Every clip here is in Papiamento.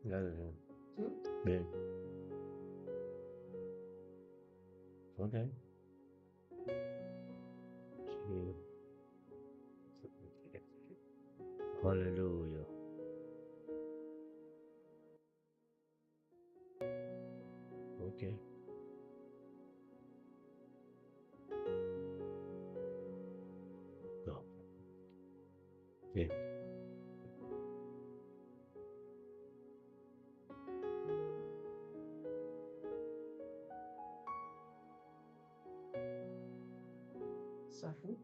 Bien. Ok. Sí. Hallelujah. Ok. No. Bien. Safu.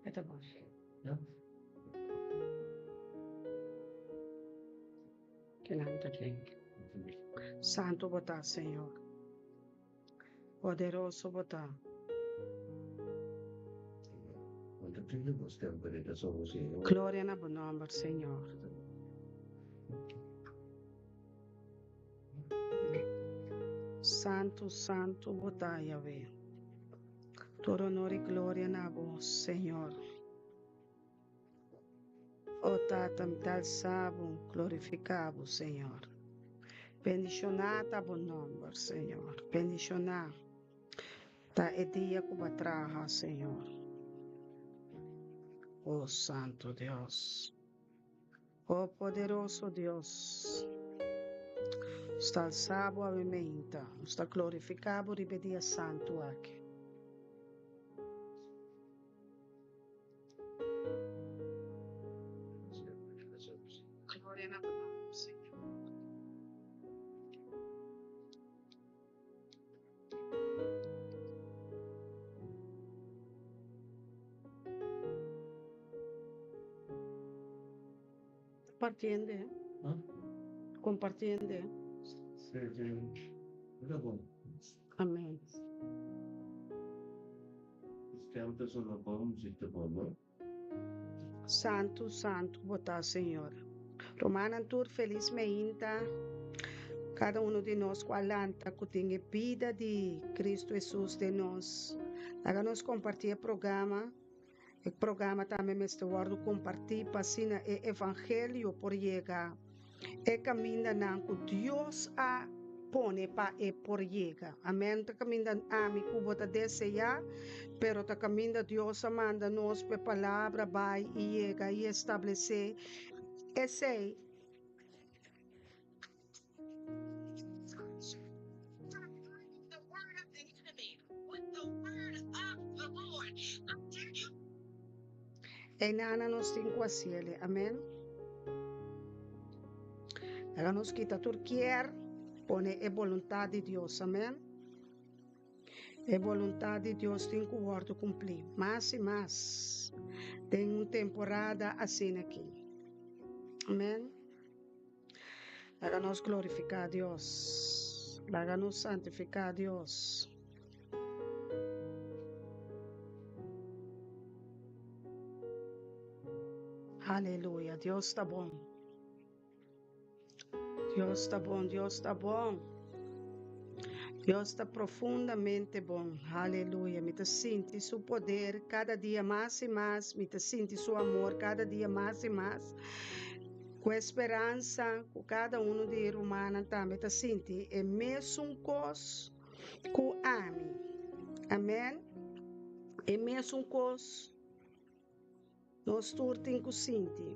E ta bon. Kinan ta den. Santu bo ta, Señor. Poderoso bo ta. Gloria na bo nomber, Señor. Santu, santu bo ta, Yahweh. Tur honor i gloria na bo, Señor. O Tata, mi ta alsa bo, glorifica bo, Señor. Bendiciona ta bo nomber, Señor. Bendiciona ta e dia cu bo a traha, Señor. O Santo Dios. O poderoso Dios. Nos ta alsa bo awe meinta. Nos ta glorifica bo riba e dia santo aki. Gloria na bo nomber, Señor. Compartiendo, eh? Compartiendo. Eh? Amén. Santu, santu bo ta, Señor. Rumannan tur felis meinta, kada uno di nos ku a lanta ku tin e bida di Kristu Hesus den nos. Laga nos kompartí e programa. E programa tambe mester wòrdu kompartí pa asina e evangelio por yega e kamindanan ku Dios a pone pa e por yega. Amèn. Ta kaminda ami ku bo ta deseá, pero ta kaminda Dios a manda nos pa e palabra bai i yega i establesé esei. Einana nos tin ku hasiel, amen. Laga nos kita tur kier pone e boluntat di Dios, amen. E boluntat di Dios tin ku wòrdu kumplí mas i mas den un temporada asina aki. Amen. Laga nos glorifiká Dios. Laga nos santifiká Dios. Aleluya. Dios ta bon. Dios ta bon, Dios ta bon. Dios ta profundamente bon. Aleluya. Mi ta sinti su poder kada dia mas i mas. Mi ta sinti su amor kada dia mas i mas. Ku e speransa ku kada unu di e rumannan tambe ta sinti e mesun kos ku ami. Amèn. E mesun kos nos tur tin ku sinti.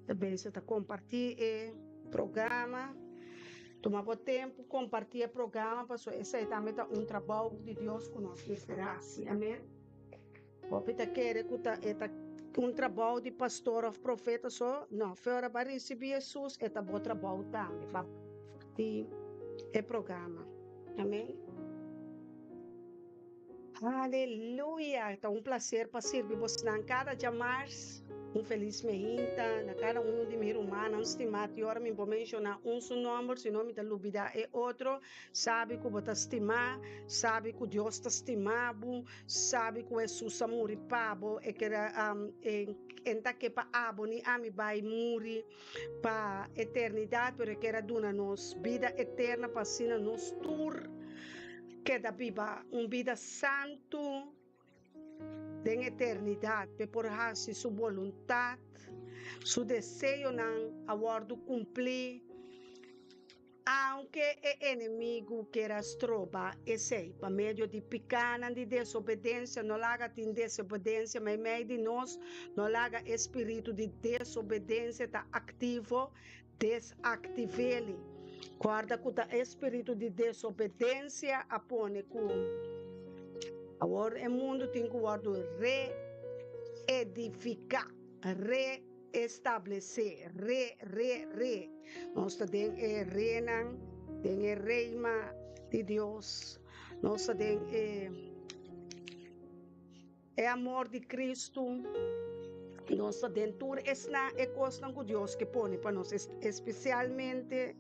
Ta bes ta kompartí e programa. Tuma bo tempu kompartí e programa pasobra esei tambe ta un trabou di Dios ku nos mester hasi. Amèn. Hopi ta kere ku ta e ta un trabou di pastor òf profeta so. No, fe ora bo a risibí Hesus e ta bo trabou tambe pa di e programa. Amen. Aleluya! Ta un plaser pa sirbi bosnan kada djamars. Un felis meinta na kada unu di mi rumannan stimá. Ti ora mi por menshoná un su nòmber, sino mi ta lubidá e otro. Sabi ku bo ta stimá, sabi ku Dios ta stima bo. Sabi ku Hesus a muri pa bo, e keda e ta ke pa abo ni ami bai muri pa eternidat, pero e keda duna nos bida eterna pa asina nos tur keda biba un bida santu den eternidat, p'e por hasi su boluntat, su deseonan a wòrdu kumplí, aunke e enemigu kier a stroba esei pa medio di pikánan di desobedensia. No laga tin desobedensia meimei di nos, no laga e spiritu di desobedensia ta aktivo. Desaktiv'eli. Kòrda ku ta e spiritu di desobedensia a pone ku awor e mundu tin ku wòrdu reedifiká, reestablesé, re, re, re. Nos ta den e renan, den e reima di Dios. Nos ta den e. E amor di Kristu nos ta den tur esnan e kosnan ku Dios ke pone pa nos, espesialmente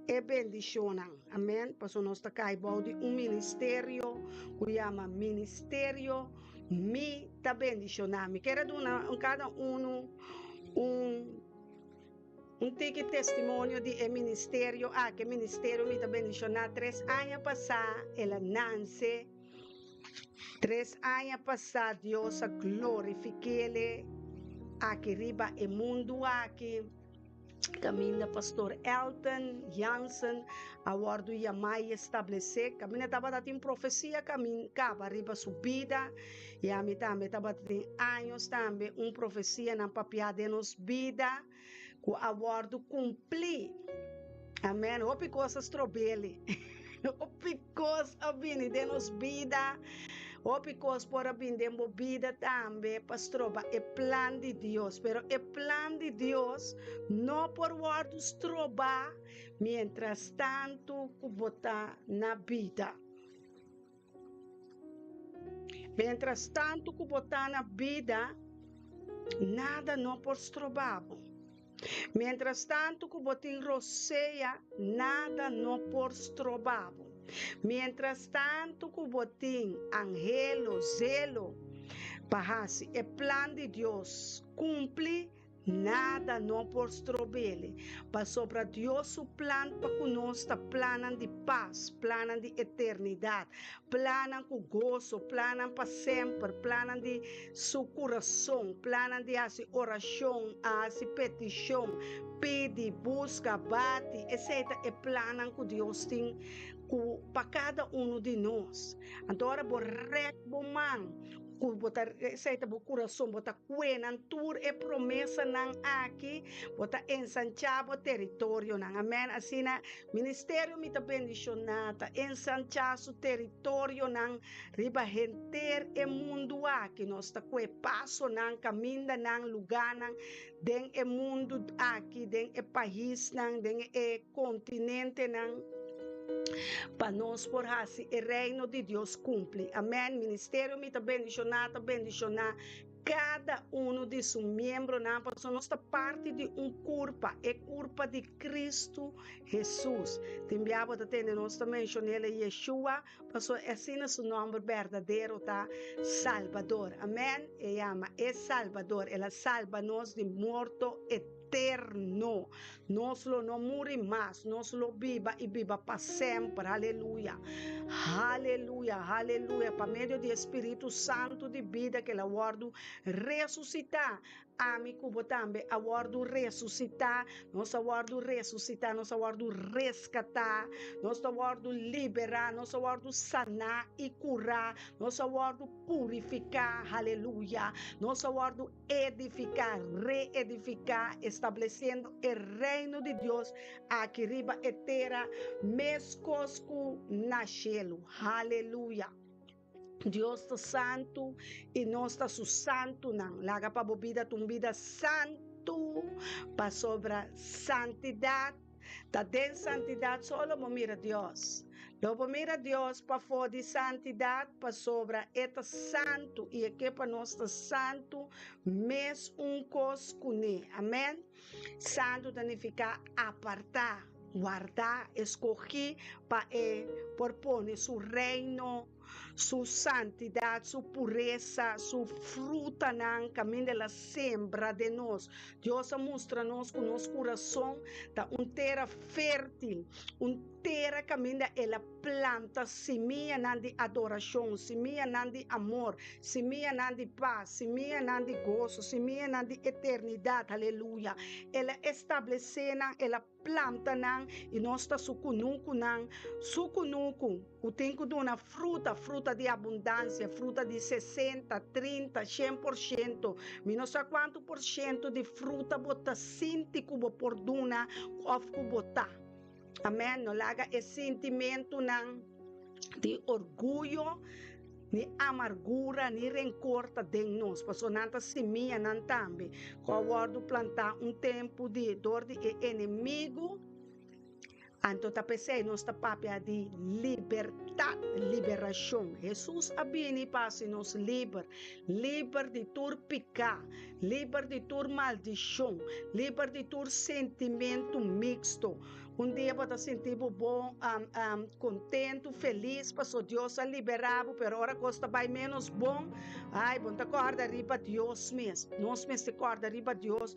e bendishonnan. Amen. Pasobra nos ta kai bou di un ministerio ku yama Ministerio Mi Ta Bendishoná. Mi kier a duna kada unu un un tiki testimonio di e ministerio aki. E ministerio Mi Ta Bendishoná tres aña pasá el a nanse. Tres aña pasá Dios a glorifik'Ele aki riba e mundu aki, kaminda Pastor Elton Jansen a wòrdu yamá i establesé. Kaminda tabata tin profesia kamin kaba riba su bida, i ami tambe tabata tin años tambe un profesianan papiá den nos bida ku a wòrdu kumplí. Amèn. Hopi kos a strob'Ele. Hopi kos a bini den nos bida. Hopi kos por a bini den bo bida tambe pa stroba e plan di Dios. Pero e plan di Dios no por wòrdu strobá miéntras tantu ku bo ta na bida. Miéntras tantu ku bo ta na bida, nada no por stroba bo. Miéntras tantu ku bo tin rosea, nada no por stroba bo. Miéntras tantu ku bo tin anhelo, zelo, pa hasi e plan di Dios kumpli, Nada no por strob'ele, pasobra Dios su plan pa ku nos ta plannan di pas, plannan di eternidat, plannan ku goso, plannan pa semper, plannan di su kurason, plannan di hasi orashon, hasi petishon, pidi, buska, bati. Esei ta e plannan ku Dios tin ku pa kada unu di nos. Anto ora bo rèk bo man Ku bo ta esei ta bo kurason, bo ta kue nan tur e promesanan aki, bo ta ensanchá bo teritorionan. Amèn. Asina ministerio Mi Ta Bendishoná ta ensanchá su teritorionan riba henter e mundu aki. Nos ta kue pasonan, kamindanan, lugánan den e mundu aki, den e paisnan, den e kontinentenan, pa nos por hasi e Reino di Dios kumpli. Amèn. Ministerio Mi Ta Bendishoná ta bendishoná kada unu di su miembronan, pasobra nos ta parti di un kurpa, e kurpa di Kristu Hesus. Tin bia bo ta tende nos ta menshon'el e Yeshua, Pasobra asina su nòmber berdadero ta, Salbador. Amèn. E yama e Salbador. El a salba nos di morto eterno. Nos lo no muri mas. Nos lo biba i biba pa semper. Aleluya. Aleluya. Aleluya. Pa medio di e Spiritu Santu di bida ku el a wòrdu resusitá. Ami ku bo tambe a wòrdu resusitá, nos a wòrdu resusitá, nos a wòrdu reskatá, nos ta wòrdu liberá, nos a wòrdu saná i kurá, nos a wòrdu purifiká, haleluya, nos a wòrdu edifiká, reedifiká, establesiendo e reino di Dios aki riba e tera meskos ku na shelu, haleluya. Dios ta santu i nos ta su santunan. Laga pa bo bida ta un bida santu, pasobra santidat ta den santidat solo bo mira Dios. Lo bo mira Dios pafó di santidat, pasobra e ta santu i e ke pa nos ta santu mes un kos kuné. Amèn. Santu ta nifiká apartá, wardá, eskogí pa e por pone su reino. su santidat, su puresa, su frutanan kaminda el a sembra den nos. Dios a mustra nos ku nos kurason ta un tera fértil, un tera kaminda el a planta simianan di adorashon, simianan di amor, simianan di pas, simianan di goso, simianan di eternidat. Aleluya! El a establesé nan, el a planta nan i nos ta su kunukunan, su kunuku ku tin ku duna fruta, fruta di abundansia, fruta di 60, 30, 100%. Mi no sa kuantu por shento di fruta bo ta sinti ku bo por duna òf ku bo ta. Amèn. No laga e sintimentunan di orguyo, ni amargura, ni renkor ta den nos, pasobra nan ta simianan tambe ku a wòrdu plantá un tempu di dor di e enemigu. Anto ta p'esei nos ta papia di libertat, liberashon. Hesus a bini pa hasi nos liber, liber di tur piká, liber di tur maldishon, liber di tur sentimentu miksto. Un dia bo ta sinti bo bon, kontentu, felis pasobra Dios a liberá bo, pero ora kos ta bai ménos bon, ai, bo no ta kòrda riba Dios mes. Nos mester kòrda riba Dios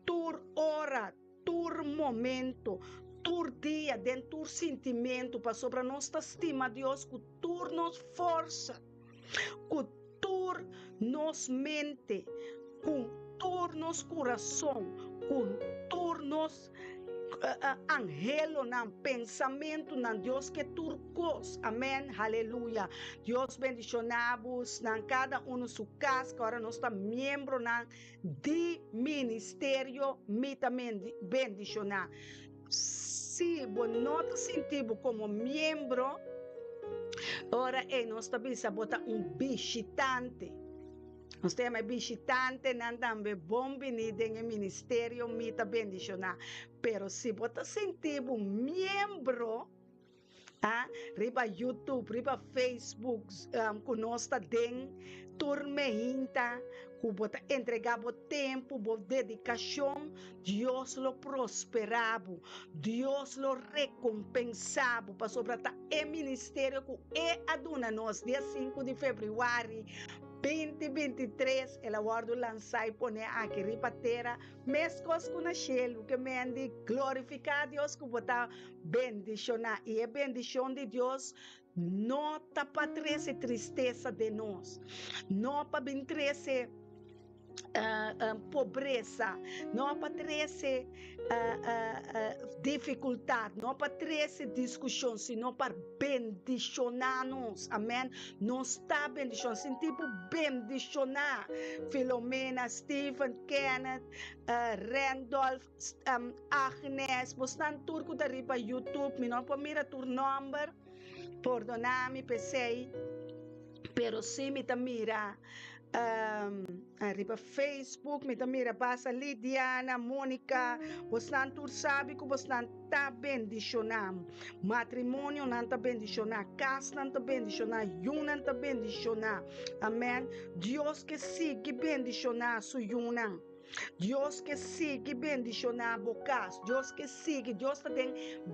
tur ora, tur momento, tur dia, den tur sintimentu, pasobra nos ta stima Dios ku tur nos forsa, ku tur nos mente, ku tur nos kurason, ku tur nos anhelonan, pensamentunan. Dios ke tur kos. Amèn. Haleluya. Dios bendishoná bosnan kada unu su kas, ku ora nos ta miembronan di ministerio mi ta bendishoná. Si bo no ta sinti bo komo miembro, ora ei nos ta bisa bo ta un bishitante. Nos ta yama e bishitantenan tambe bon bini den e ministerio mi ta bendishoná. Pero si bo ta sinti bo miembro, A Riba YouTube, riba Facebook ku nos ta den tur meinta ku bo ta entregá bo tempu, bo dedikashon, Dios lo prosperá bo, Dios lo rekompensá bo, pasobra ta e ministerio ku E a duna nos dia sinku di febrüari 2023, el a wòrdu lansá i poné aki riba tera. Meskos ku na shelu, ke men di glorifiká Dios ku bo ta bendishoná. I e bendishon di Dios no ta pa trese tristesa den nos, no pa bin trese pobresa, no pa trese difikultat, no pa trese diskushon, sino pa bendishoná nos. Amèn. Nos ta bendishoná. Sinti bo bendishoná. Filomena, Steven, Kenneth, Randolph, Agnes, bosnan tur ku ta riba YouTube, mi no por mira tur nòmber, pordoná mi p'esei, pero sí mi ta mira Riba Facebook mi ta mira basa Lidiana, Monica, bosnan tur sabi ku bosnan ta bendishoná. Matrimonionan ta bendishoná, kasnan ta bendishoná, yunan ta bendishoná. Amen. Dios ke sigui bendishoná su yunan. Dios ke sigui bendishoná bo kas. Dios ke sigui. Dios ta den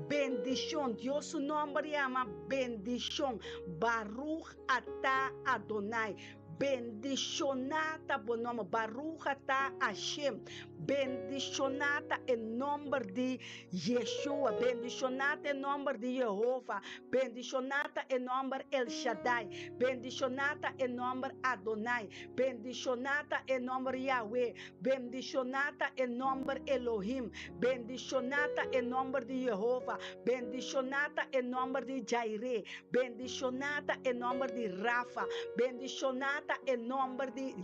bendishon. Dios su nòmber yama bendishon. Baruch atah Adonai. Bendishoná ta bo nòmber. Baruch atah Hashem. Bendishoná ta e nòmber di Yeshua. Bendishoná ta e nòmber di Yehova. Bendishoná ta e nòmber El Shaddai. Bendishoná ta e nòmber Adonai. Bendishoná ta e nòmber Yahweh. Bendishoná ta e nòmber Elohim. Bendishoná ta e nòmber di Yehova. Bendishoná ta e nòmber di Jairé. Bendishoná ta e nòmber di Rafa. Bendishoná ta e nòmber di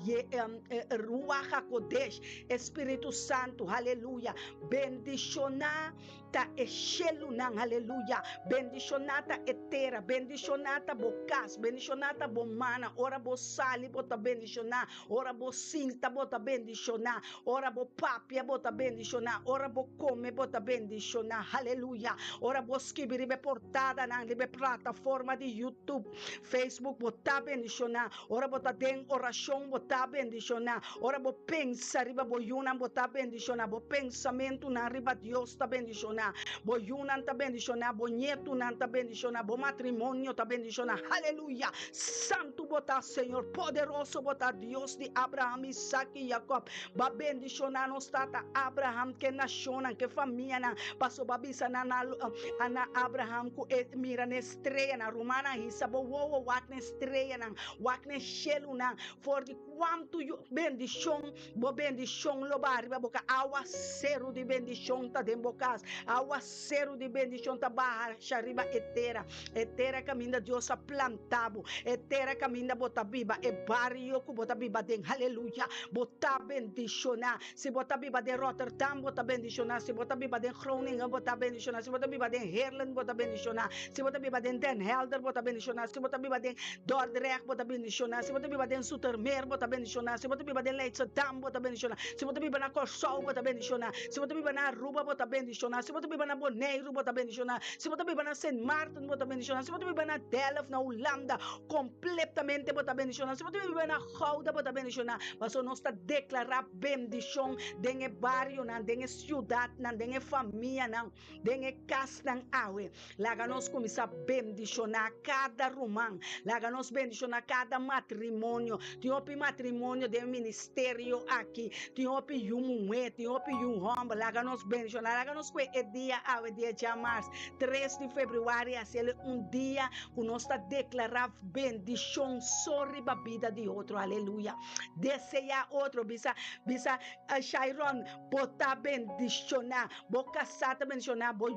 Ruach HaKodesh, e Spiritu Santu. Haleluya! Bendishoná ta e shelunan. Haleluya! Bendishoná ta e tera. Bendishoná ta bo kas. Bendishoná ta bo mana. Ora bo sali, bo ta bendishoná. Ora bo sinta, bo ta bendishoná. Ora bo papia, bo ta bendishoná. Ora bo kome, bo ta bendishoná. Haleluya! Ora bo skibi riba e portadanan, riba e plataforma di YouTube, Facebook, bo ta bendishoná. Ora bo ta den orashon, bo ta bendishoná. Ora bo pensa riba bo yunan, bo ta bendishoná. Bo pensamentunan riba Dios ta bendishoná. bendishoná, bo yunan ta bendishoná, bo ñetunan ta bendishoná, bo matrimonio ta bendishoná. Haleluya! Santu bo ta, Señor, poderoso bo ta, Dios di Abraham, Isaac i Jacob. Bo a bendishoná nos tata Abraham ku e nashonnan, ku e famianan, pasobra bo a bisa na na Abraham ku e mira na e streanan. Rumannan, hisa bo wowo wak na e streanan, wak na e shelunan, for di kuantu bendishon Bo bendishon lo baha riba bo kas. Awaseru di bendishon ta den bo kas. Awaseru di bendishon ta baha riba e tera. E tera kaminda Dios a planta bo. E tera kaminda bo ta biba. E bario ku bo ta biba den. Aleluya! Bo ta bendishoná. Si bo ta biba den Rotterdam, bo ta bendishoná. Si bo ta biba den Groningen, bo ta bendishoná. Si bo ta biba den Heerlen, bo ta bendishoná. Si bo ta biba den Den Helder, bo ta bendishoná. Si bo ta biba den Dordrecht, bo ta bendishoná. Si bo ta biba den Zoetermeer, bo ta bendishoná. Si bo ta biba den Leidschendam, bo ta bendishoná. Si bo ta biba na Kòrsou, bo ta bendishoná. Si bo ta biba na Aruba, bo ta bendishoná. Si bo ta biba na Boneiru, bo ta bendishoná. Si bo ta biba na Sint Maarten, bo ta bendishoná. Si bo ta biba na Delft, na Hulanda, kompletamente bo ta bendishoná. Si bo ta biba na Gouda, bo ta bendishoná. Pasobra nos ta deklará bendishon den e barionan, den e siudatnan, den e famianan. Den e kasnan awe, laga nos kuminsá bendishoná kada ruman, laga nos bendishoná kada matrimonio. Tin hopi matrimonio den e ministerio aki, tin hopi yu muhé, tin hopi yu hòmber, laga nos bendishoná. Laga nos kue e dia awe, dia djamars, tres di febrüari, hasiel un dia ku nos ta deklará bendishon so riba bida di otro. Aleluya! Deseá otro, bisa, bisa Shairon, Bo ta bendishoná, bo kasá ta bendishoná, bo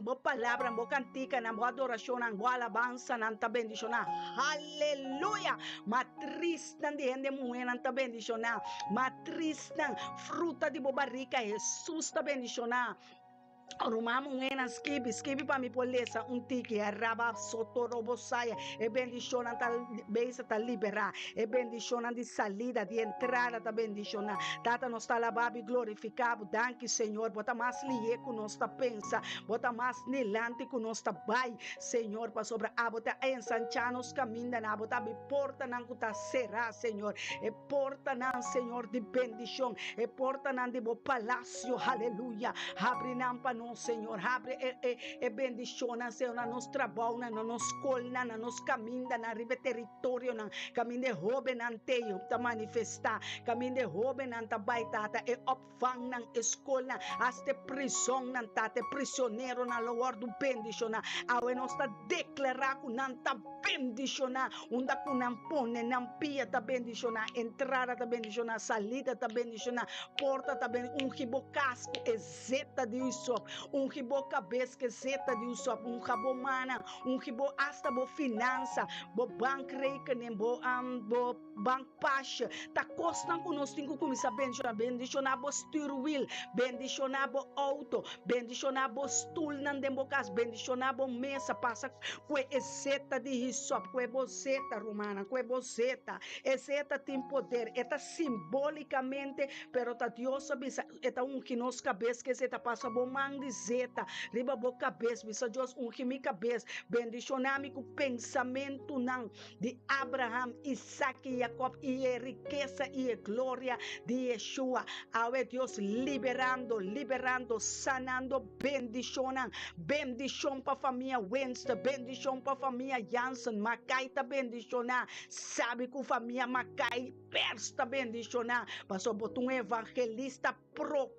bo palabranan, bo kantikanan, bo adorashonnan, bo alabansanan ta bendishoná. Haleluya! Matrisnan di hende muhénan ta bendishoná. Matrisnan, fruta di bo barika, Hesus ta bendishoná. Ruman muhénan, skibi, skibi pa mi por lesa un tiki. Raba soto robo saya. E bendishonnan ta bezig ta liberá. E bendishonnan di salida, di entrada ta bendishoná. Tata, nos ta alabá bo i glorifiká bo. Danki, Señor. Bo ta mas lihé ku nos ta pensa. Bo ta mas dilanti ku nos ta bai, Señor, pasobra abo ta ensanchá nos kamindanan. Abo ta abri portanan ku ta será, Señor. E portanan, Señor, di bendishon. E portanan di bo palasio, aleluya. Habri nan pa nos, Señor. Habri e, e, e bendishonnan, Señor, na nos trabounan, na nos skolnan, na nos kamindanan, riba e teritorionan. Kaminda e hóbennan te ta manifestá. Kaminda e hóbennan ta bai, Tata, e opvangnan, e skolnan, asta e prisonnan, Tata, e prisioneronan lo wòrdu bendishoná. Awe nos ta deklará ku nan ta bendishoná. Unda ku nan pone nan pia ta bendishoná, entrada ta bendishoná, salida ta bendishoná, porta ta ben ungi bo kas ku e zeta di Ysop, ungi bo kabes ku e zeta di Ysop, unga bo mannan, ungi bo asta bo finansa, bo bankrekening, bo bo bankpasje, ta kosnan ku nos tin ku kuminsá bendishoná, bendishoná bo stuurwiel, bendishoná bo outo, bendishoná bo stulnan den bo kas, bendishoná bo mesa, pasa ku e zeta di Ysop, ku e bo zeta, rumannan, ku e bo zeta, e zeta tin poder, e ta simbólikamente, pero ta Dios a bisa, e ta ungi nos kabes ku e zeta, pasa bo man di zeta riba bo kabes, bisa Dios, ungi mi kabes, bendishoná mi ku pensamentunan di Abraham, Isaac i Jacob i e rikesa i e gloria di Yeshua. Awe Dios liberando, liberando, sanando bendishonnan, bendishon pa famia Winston, bendishon pa famia Jansen, Makai ta bendishoná, sabi ku famia Makai Pers ta bendishoná, pasobra bo ta un evangelista pro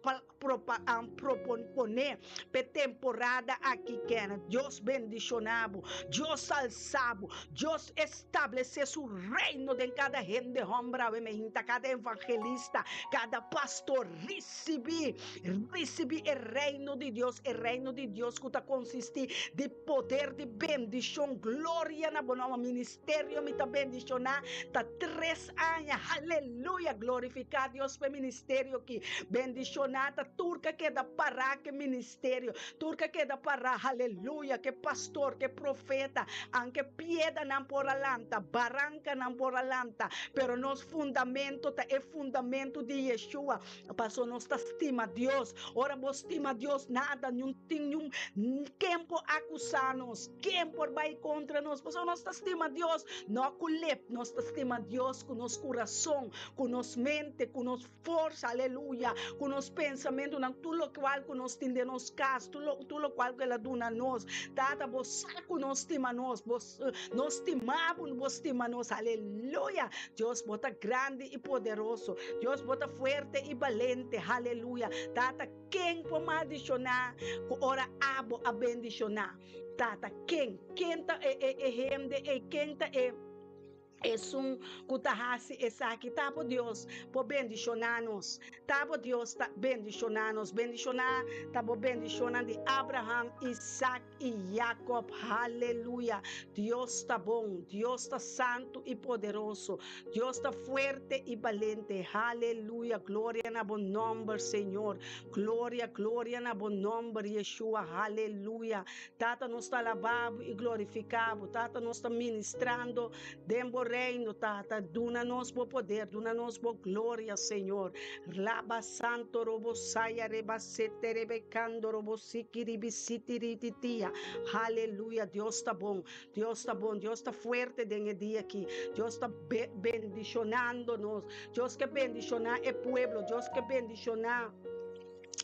Proponé p'e temporada aki, Kenneth. Dios bendishoná bo. Dios alsá bo. Dios establesé su reino den kada hende hòmber awe meinta, kada evangelista, kada pastor. Risibí, risibí e reino di Dios, e reino di Dios ku ta konsistí di poder di bendishon. Gloria na bo nòmber. Ministerio mi ta bendishoná ta tres aña. Haleluya! Glorifiká Dios pa e ministerio aki. Bendishoná ta tur ku a keda pará ku e ministerio, tur ku a keda pará, haleluya, ku e pastor, ku e profeta, anke piedanan por a lanta, barankanan por a lanta. lanta. Pero nos fundamento ta e fundamento di Yeshua. Paso nos ta stima Dios. Ora bo stima Dios, nada, niun tin niun ken por akusá nos, ken por bai kontra nos. Paso nos ta stima Dios, no ku lep, nos ta stima Dios ku nos kurason, ku nos mente, ku nos forsa, aleluya, ku nos pensamentunan, tur lokual ku nos tin den nos kas, tur lo tur lokual ku El a duna nos. Tata, bo sa ku nos stima nos, bo nos stima bo, bo stima nos, aleluya. Dios, bo ta grandi i poderoso. Dios, bo ta fuerte i balente, aleluya. Tata, ken por maldishoná ku ora abo a bendishoná? Tata, ken? Ken ta e e e hende ei? Ken ta e Esun ku ta hasi esaki ta bo Dios por bendishoná nos. Ta bo Dios ta bendishoná nos. Bendishoná ta bo bendishonnan di Abraham, Isak i Yakob. Haleluya! Dios ta bon. Dios ta santu i poderoso. Dios ta fuerte i balente. Haleluya! Gloria na bo nòmber, Señor. Gloria, gloria na bo nòmber, Yeshua. Haleluya! Tata nos ta alabá bo i glorifiká bo. Tata nos ta ministrando den bo reino, Tata. Duna nos bo poder, duna nos bo gloria, Señor. Rlaba santo robo saya reba sete rebe kando robo siki ribi siti riti tia. Haleluya, Dios ta bon. Dios ta bon. Dios ta fuerte den e dia aki. Dios ta bendishonando nos. Dios ke bendishoná e pueblo. Dios ke bendishoná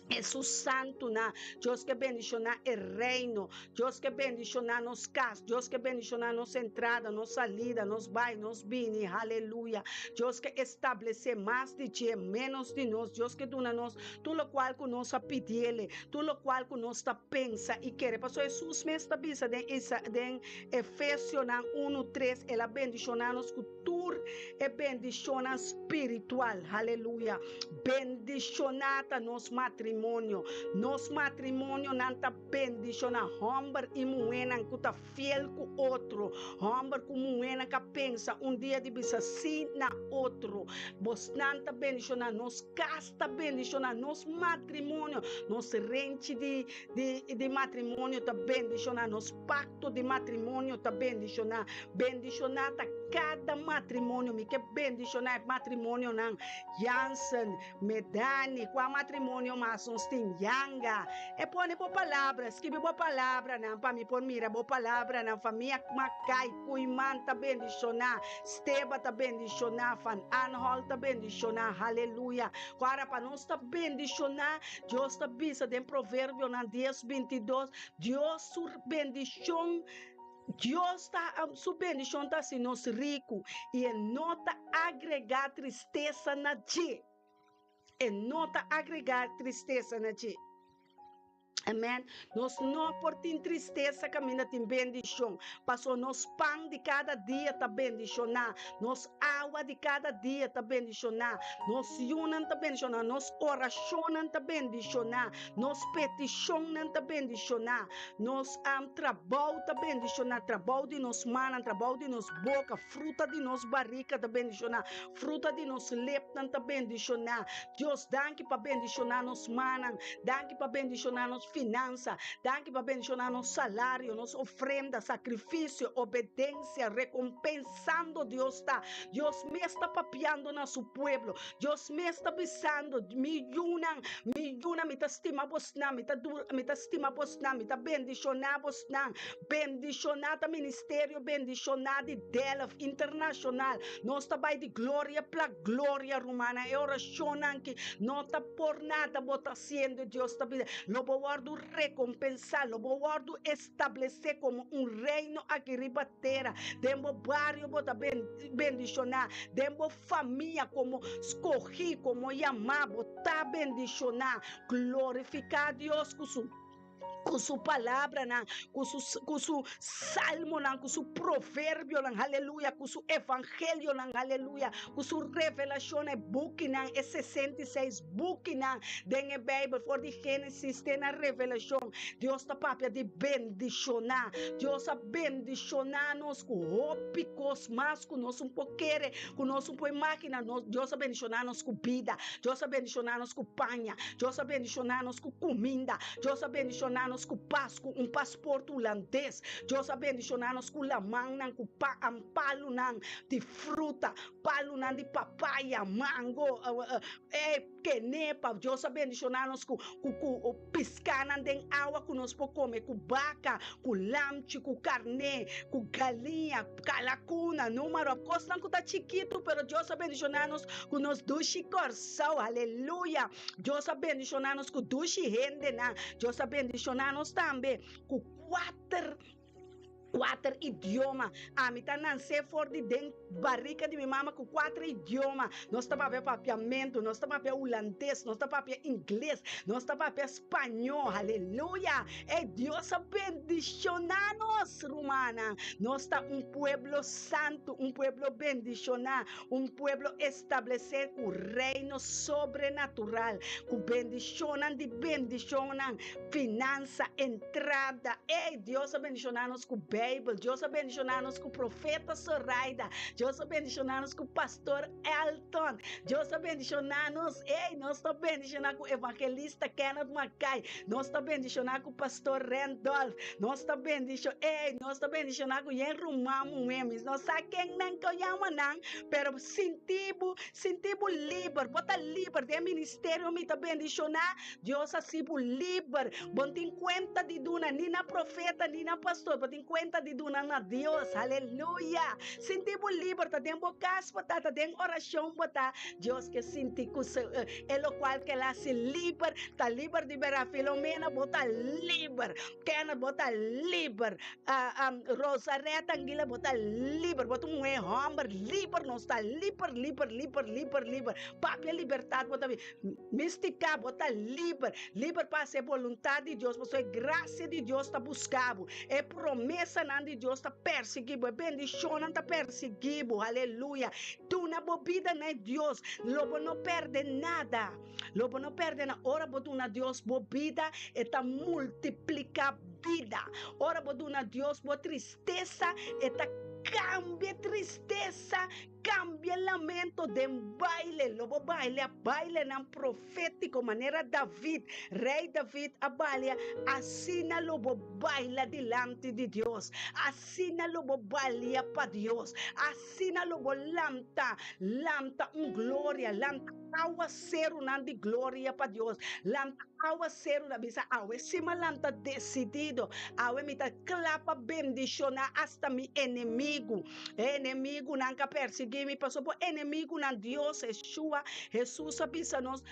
Hesus santunan. Dios ke bendishoná e reino. Dios ke bendishoná nos kas. Dios ke bendishoná nos entrada, nos salida, nos bai, nos bini. Haleluya. Dios ke establesé mas di dje, ménos di nos. Dios ke duna nos tur lokual ku nos a pidiele, tur lokual ku nos ta pensa i kere. Pasobra Hesus mes ta bisa den Isa, den Efesionan 1:3, El a bendishoná nos ku Tur e bendishonnan spiritual. Haleluya. Bendishoná ta nos matrimonio. Nos matrimonionan ta bendishoná hòmber i muhénan ku ta fiel ku otro. Hòmber ku muhénan ka pensa un dia di bisa sí na otro. Bosnan ta bendishoná. Nos kas ta bendishoná. Nos matrimonio, nos renchi di di di matrimonio ta bendishoná. Nos pakto di matrimonio ta bendishoná. Bendishoná ta kada matrimonio. Mi ke bendishoná e matrimonionan Jansen, Medani, kua matrimonio mas nos tin? Yanga. E pone bo palabra, skibi bo palabranan pa mi por mira bo palabranan. Famia Makai, Koeiman ta bendishoná, Steba ta bendishoná, Van Anholt ta bendishoná. Haleluya. Kua pa nos ta bendishoná, Dios ta bisa den Proverbionan dies bintidos, Dios su bendishon Dios ta su bendishon ta hasi nos riku i e no ta agregá tristesa na dje. E no ta agregá tristesa na dje. Amen. Nos no por tin tristesa kaminda tin bendishon, pasobra nos pan di kada dia ta bendishoná, nos awa di kada dia ta bendishoná, nos yunan ta bendishoná, nos orashonnan ta bendishoná. Nos petishonnan ta bendishoná. Nos trabou ta bendishoná. Trabou di nos mannan, trabou di nos boka, fruta di nos barika ta bendishoná. Fruta di nos lepnan ta bendishoná. Dios, danki pa bendishoná nos mannan. Danki pa bendishoná nos finansa. Danki pa bendishoná nos salario, nos ofrenda, sakrifisio, obedensia, rekompensando Dios ta. Dios mes ta papiando na su pueblo. Dios mes ta bisando, Mi yunan, mi yunan, mi ta stima bosnan, mi ta dura, mi ta stima bosnan, mi ta bendishoná bosnan. Bendishoná ta ministerio bendishoná di Delft Internashonal. Nos ta bai di gloria pla gloria, rumannan. E orashonnan ki no ta por nada bo ta hasiendo, Dios ta bisa, lo bo wòrdu rekompensá, lo bo wòrdu establesé komo un reino aki riba tera. Den bo bario bo ta bendishoná, den bo famia komo skohí, komo yamá, bo ta bendishoná. Glorifiká Dios ku su ku su palabranan, ku su ku su salmonan, ku su proverbionan, aleluya, ku su evangelionan, aleluya, ku su revelashonnan, e bukinan, e 66 bukinan den e Beibel, for di Génesis te na Revelashon. Dios ta papia di bendishoná. Dios a bendishoná nos ku hopi kos mas ku nos un por kere, ku nos un por imaginá. Nos, Dios a bendishoná nos ku bida. Dios a bendishoná nos ku paña. Dios a bendishoná nos ku kuminda. Dios a bendishoná nos. nos ku pas, ku un pasport hulandes. Dios a bendishoná nos ku lamannan, ku pa palunan di fruta, palunan di papaya, mango, e kenepa. Dios a bendishoná nos ku ku ku piskanan den awa ku nos por kome, ku baka, ku lamchi, ku karné, ku galiña, kalakuna, número. Kosnan ku ta chikitu, pero Dios a bendishoná nos ku nos dushi Kòrsou. Aleluya! Dios a bendishoná nos ku dushi hendenan. Dios a bendishoná nos tambe ku kuater kuater idioma. Ami ta nansé for di den barika di mi mama ku kuater idioma. Nos ta papia papiamentu, nos ta papia hulandes, nos ta papia ingles, nos ta papia spañó. Aleluya! Ey, Dios a bendishoná nos, rumannan. Nos ta un pueblo santu, un pueblo bendishoná, un pueblo establesé ku reino sobrenatural, ku bendishonnan di bendishonnan, finansa, entrada. Ey, Dios a bendishoná nos ku Beibel, Dios a bendishoná nos ku Profeta Soraida, Dios a bendishoná nos ku Pastor Elton, Dios a bendishoná nos, ey, nos ta bendishoná ku Evangelista Kenneth Mackay, nos ta bendishoná ku Pastor Randolph, nos ta bendisho, ey, nos ta bendishoná ku yen ruman muhé, mi no sa ken nan ku yama nan, pero sinti bo, sinti bo liber, bo ta liber den ministerio mi ta bendishoná. Dios hasi bo liber. Bo no tin kuenta di duna ni na profeta ni na pastor. Bo tin kuenta di duna na Dios. Aleluya! Sinti bo liber. Ta den bo kas bo ta, ta den orashon bo ta. Dios ke sinti ku e lokual ke el hasi liber, ta liber di bera. Filomena, bo ta liber. Kenneth, bo ta liber. Rosaretta Anguila, bo ta liber. Bo ta un muhé hòmber liber. Nos ta liber, liber, liber, liber, liber. Papia libertat bo ta bin. Mistica, bo ta liber, liber pa haci e boluntad di Dios, pasobra e gracia di Dios ta busca bo, e promesanan di Dios ta persigui bo, e bendicionnan ta persigui bo, aleluya. Duna bo bida na e Dios, lo bo no perde nada, lo bo no perde nada. Ora bo duna Dios bo bida, e ta multiplica bida. Ora bo duna Dios bo tristesa, e ta cambia tristesa. Cambia lamento den baile. Lo bo baila bailenan profético manera David, Rey David a balia, asina lo bo baila dilanti di Dios. Asina lo bo balia pa Dios. Asina lo bo lanta, lanta un gloria, lanta awacerunan di gloria pa Dios. Lanta awacerunan, bisa awe si mi a lanta decidido, awe mi ta cla pa bendiciona hasta mi enemigo. E enemigunan ka persiguí mi, pasobra bo enemigunan, Dios, Yeshua, Hesus a bisa nos,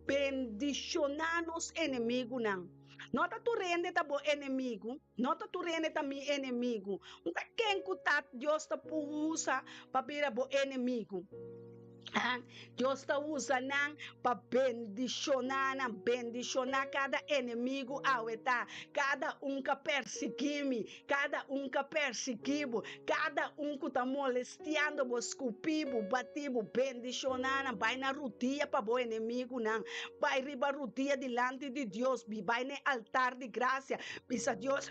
Bendishoná nos enemigunan. No ta tur hende ta bo enemigu, no ta tur hende ta mi enemigu. Un ta ken ku ta Dios ta usa pa bira bo enemigu? Dios ta usa nan pa bendishoná nan, bendishoná kada enemigu awe ta, kada un ka persiguí mi, Kada un ka persiguí bo, kada un ku ta molestiando bo, skupí bo, batí bo, bendishoná nan, bai na rudia pa bo enemigunan, bai riba rudia dilanti di Dios, bai na e altar di grasia, bisa Dios,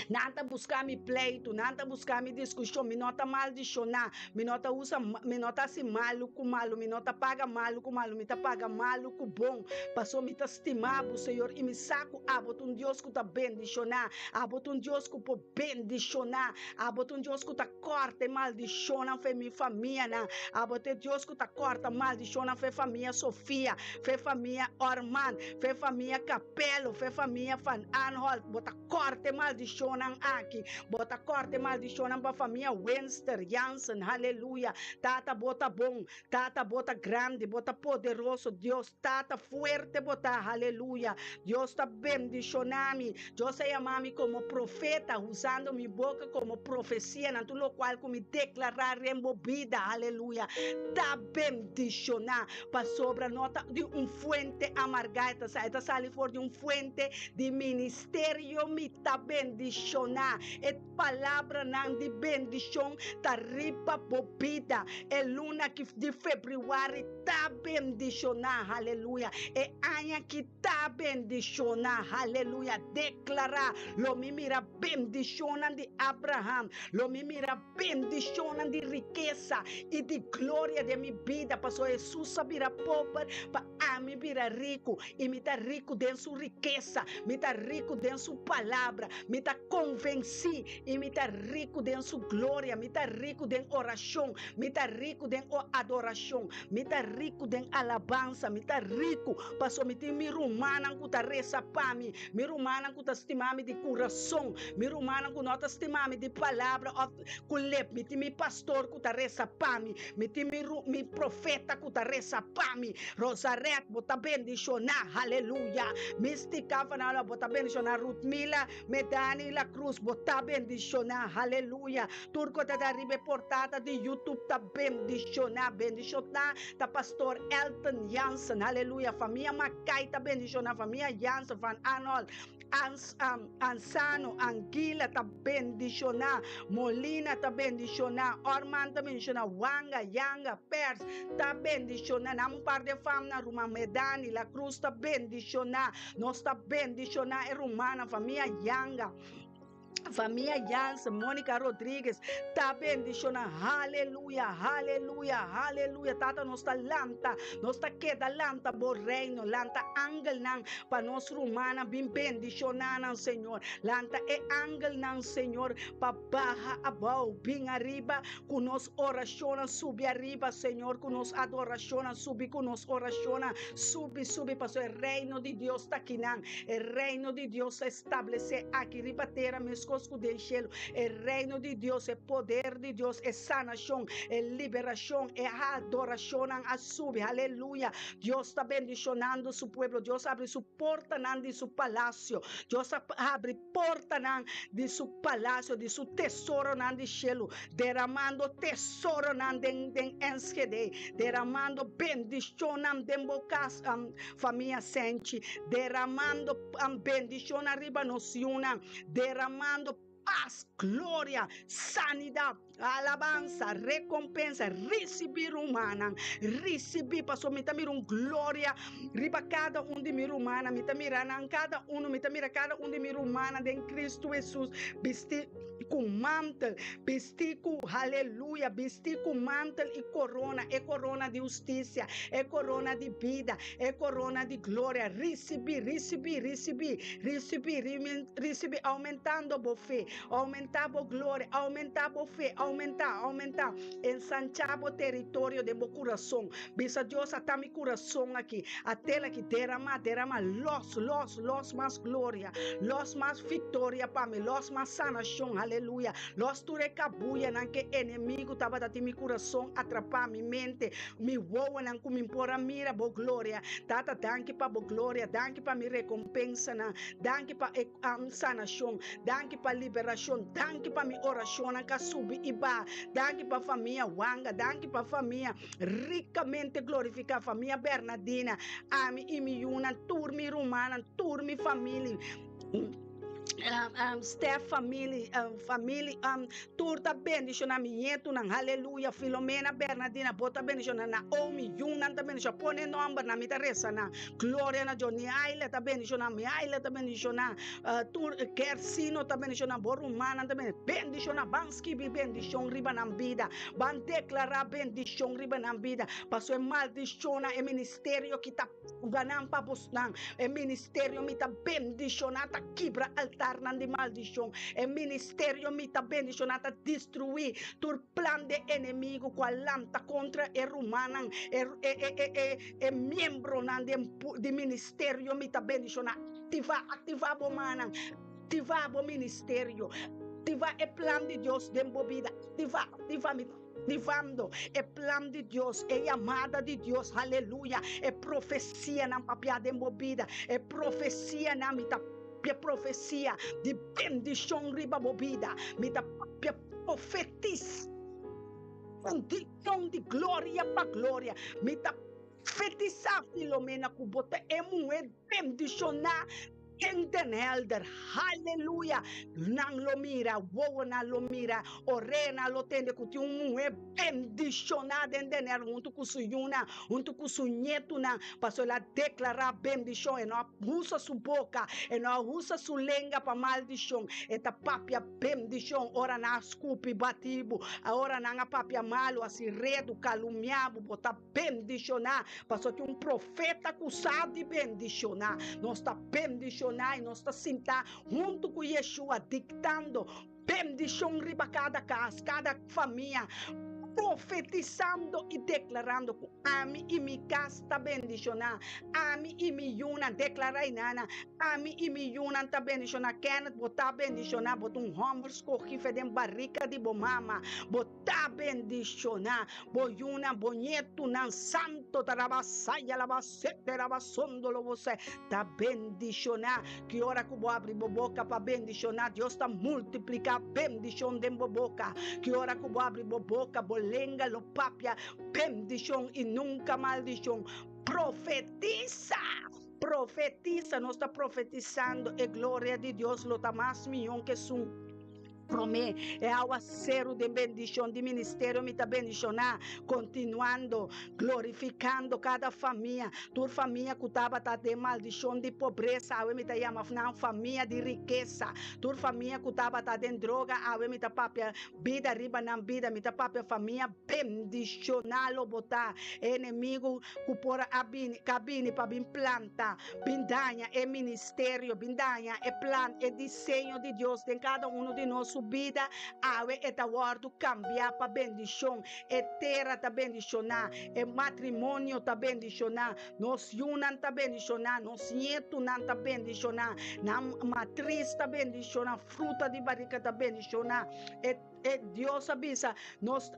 Nan ta buska mi pleitu, nan ta buska mi diskushon, mi no ta maldishoná, mi no ta usa, mi no ta hasi malu ku malu, mi no ta paga malu ku malu, mi ta paga malu ku bon, pasobra mi ta stima bo, Señor, i mi sa ku abo ta un Dios ku ta bendishoná, abo ta un Dios ku por bendishoná, abo ta un Dios ku ta kòrta e maldishonnan for e mi famianan, abo ta e Dios ku ta kòrta maldishonnan for e famia Sofia, for e famia Orman, for e famia Capello, for e famia Van Aanholt, bo ta kòrta e maldishonnan aki, bo ta kòrta e maldishonnan pa famia Winster, Jansen, haleluya, Tata bo ta bon, Tata bo ta grandi, bo ta poderoso, Dios. Tata fuerte bo ta, haleluya. Dios ta bendiciona mi. Dios a yama mi como profeta, usando mi boca como profecia nan tur locual cu mi declara ren bo bida, haleluya, ta bendiciona. Pasobra no ta di un fuente amarga e ta sali, e ta sali for di un fuente di ministerio mi ta bendiciona. bendishoná. E palabranan di bendishon ta riba bo bida. E luna aki di febrüari ta bendishoná. Haleluya! E aña aki ta bendishoná. Haleluya! Deklará, Lo mi mira bendishonnan di Abraham. Lo mi mira bendishonnan di rikesa i di gloria den mi bida, pasobra Hesus a bira pober pa ami bira riku, i mi ta riku den su rikesa, mi ta riku den su palabra, mi ta konvensí i mi ta riku den su gloria, mi ta riku den orashon, mi ta riku den adorashon, mi ta riku den alabansa, mi ta riku pasobra mi tin mi rumannan ku ta resa pa mi, Mi rumannan ku ta stima mi di kurason, mi rumannan ku no ta stima mi di palabra òf ku lep, mi tin mi pastor ku ta resa pa mi, mi tin mi mi profeta ku ta resa pa mi. Rosaret, bo ta bendishoná, haleluya. Misty Kavanagh, bo ta bendishoná. Ruthmila Medani La Cruz, bo ta bendishoná, haleluya. Tur ku ta ta riba e portada di YouTube ta bendishoná. Bendishoná ta Pastor Elton Jansen, haleluya. Famia Mackay ta bendishoná, famia Jansen, Van Arnold, Ans, Ansano, Anguila ta bendishoná, Molina ta bendishoná, Orman ta bendishoná, Wanga, Yanga, Pers ta bendishoná. Nan un par de famnan, ruman Medani, La Cruz ta bendishoná. Nos ta bendishoná e rumannan, famia Yanga. Famia Jansen, Monica Rodriguez ta bendiciona. Haleluya, haleluya, haleluya. Tata nos ta lanta, nos ta keda lanta bo reino, lanta angelnan pa nos rumannan bin bendiciona nan, Señor. Lanta e angelnan, Señor, pa baha abou, bin ariba ku nos oracionnan subi ariba, Señor, ku nos adoracionnan subi, ku nos oracionnan subi, subi, pasobra e reino di Dios ta akinan. E reino di Dios ta establesé aki riba tera meskos ku den shelu. E reino di Dios, e poder di Dios, e sanashon, e liberashon, e adorashonnan a subi. Aleluya! Dios ta bendishonando su pueblo. Dios a habri su portanan di su palasio. Dios a habri portanan di su palasio, di su tesoronan di shelu, deramando tesoronan den den Enschede, deramando bendishonnan den bo kas. Famia Senchi, deramando bendishonnan riba nos yunan, deramando pas, gloria, sanidat, alabansa, rekompensa, risibí rumannan, risibí, pasobra mi ta mira un gloria riba kada un di mi rumannan, mi ta mira nan kada uno, mi ta mira kada un di mi rumannan den Kristu Hesus bistí ku mantel, bistí ku, haleluya, bistí ku mantel i korona, e korona di hustisia, e korona di bida, e korona di gloria. Risibí, risibí, risibí, risibí, risibí, oumentando bo fe, oumentá bo gloria, oumentá bo fe, oumentá, oumentá, ensanchá bo teritorio den bo kurason. Bisa Dios, ata mi kurason aki, atel aki, deramá, deramá, lòs, lòs, lòs mas gloria. Los mas victoria pa mi, los mas sanacion, aleluya. Los tur e cabuyanan ke enemigo tabata tin mi curason atrapa, mi mente, mi wowonan cu mi por a mira bo gloria. Tata, danki pa bo gloria, danki pa mi recompensanan, danki pa e sanacion, danki pa liberacion, danki pa mi oracionnan ka subi y baha, danki pa famia Wanga, danki pa famia Ricamente glorifica famia Bernadina, ami y mi yunan, tur mi rumannan, tur mi family, Stef family, family tur ta bendiciona mi ñetunan, haleluya, Filomena Bernadina bo ta bendiciona, Naomi yunan ta bendiciona, pone nombernan mi ta reza nan, gloria na Dios, Niaila ta bendiciona, Miaila ta bendiciona, tur Gersino ta bendiciona, bo rumannan ta bendiciona, ban skibi bendicion riba nan bida. Ban deklará bendishon riba nan bida, pasobra e maldishonnan, e ministerio ki ta puga nan pa bosnan, e ministerio mi ta bendishoná ta kibra altarnan di maldishon, e ministerio mi ta bendishoná ta destruí tur plan di e enemigu ku a lanta kontra e rumannan, e e e miembronan di ministerio mi ta bendishoná. Aktivá, aktivá bo mannan. Aktivá bo ministerio. Aktivá e plan di Dios den bo bida. Aktivá, aktivá, mi ta aktivando e plan di Dios, e yamada di Dios, aleluya, e profesianan papiá den bo bida, e profesianan, mi ta papia profesia di bendishon riba bo bida, mi ta papia profetis bendishon di gloria pa gloria, mi ta profetisá Filomena ku bo ta e muhé bendishoná. Den Den Helder, haleluya! Nan lo mira, wowonan lo mira, oreanan lo tende ku tin un muhé bendishoná den Den Helder huntu ku su yunan, huntu ku su ñetunan, pasobra el a deklará bendishon. E no a usa su boka, e no a usa su lenga pa maldishon. E ta papia bendishon ora nan a skupi bati bo, ora nan a papia malu, hasi redu, kalumia bo, bo ta Bendishoná, pasobra tin un profeta ku sa di bendishoná. Nos ta bendishoná i nos ta sintá huntu ku Yeshua diktando bendishon riba kada kas, kada famia, profetisando i deklarando ku ami i mi kas ta bendishoná, ami i mi yunan, deklará i nana, ami i mi yunan ta bendishoná. Kenneth, bo ta bendishoná, bo ta un hòmber skohí fe den barika di bo mama, bo. Ta bendishoná bo yunan, bo ñetunan santo ta rabasaya labasete rabasondolobose ta bendishoná. Ki ora ku bo abri bo boka pa bendishoná, Dios ta multipliká bendishon den bo boka. Ki ora ku bo abri bo boka, bo lenga lo papia bendishon i nunka maldishon. Profetisa! Profetisa! Nos ta profetisando e gloria di Dios lo ta mas mihó ku esun. Promé e awaseru den bendishon di ministerio mi ta bendishoná, kontinuando glorifikando kada famia, tur famia ku tabata den maldishon di pobresa awe mi ta yama nan famia di rikesa, tur famia ku tabata den droga awe mi ta papia bida riba nan bida, mi ta papia famia bendishoná lo bo ta, e enemigu ku por a bini ka bini pa bin planta, bin daña e ministerio, bin daña e plan, e diseño di Dios den kada uno di nos su bida, awe e ta wòrdu kambiá pa bendishon. E tera ta bendishoná, e matrimonio ta bendishoná, nos yunan ta bendishoná, nos ñetunan ta bendishoná, nan matris ta bendishoná, fruta di barika ta bendishoná. E e Dios a bisa nos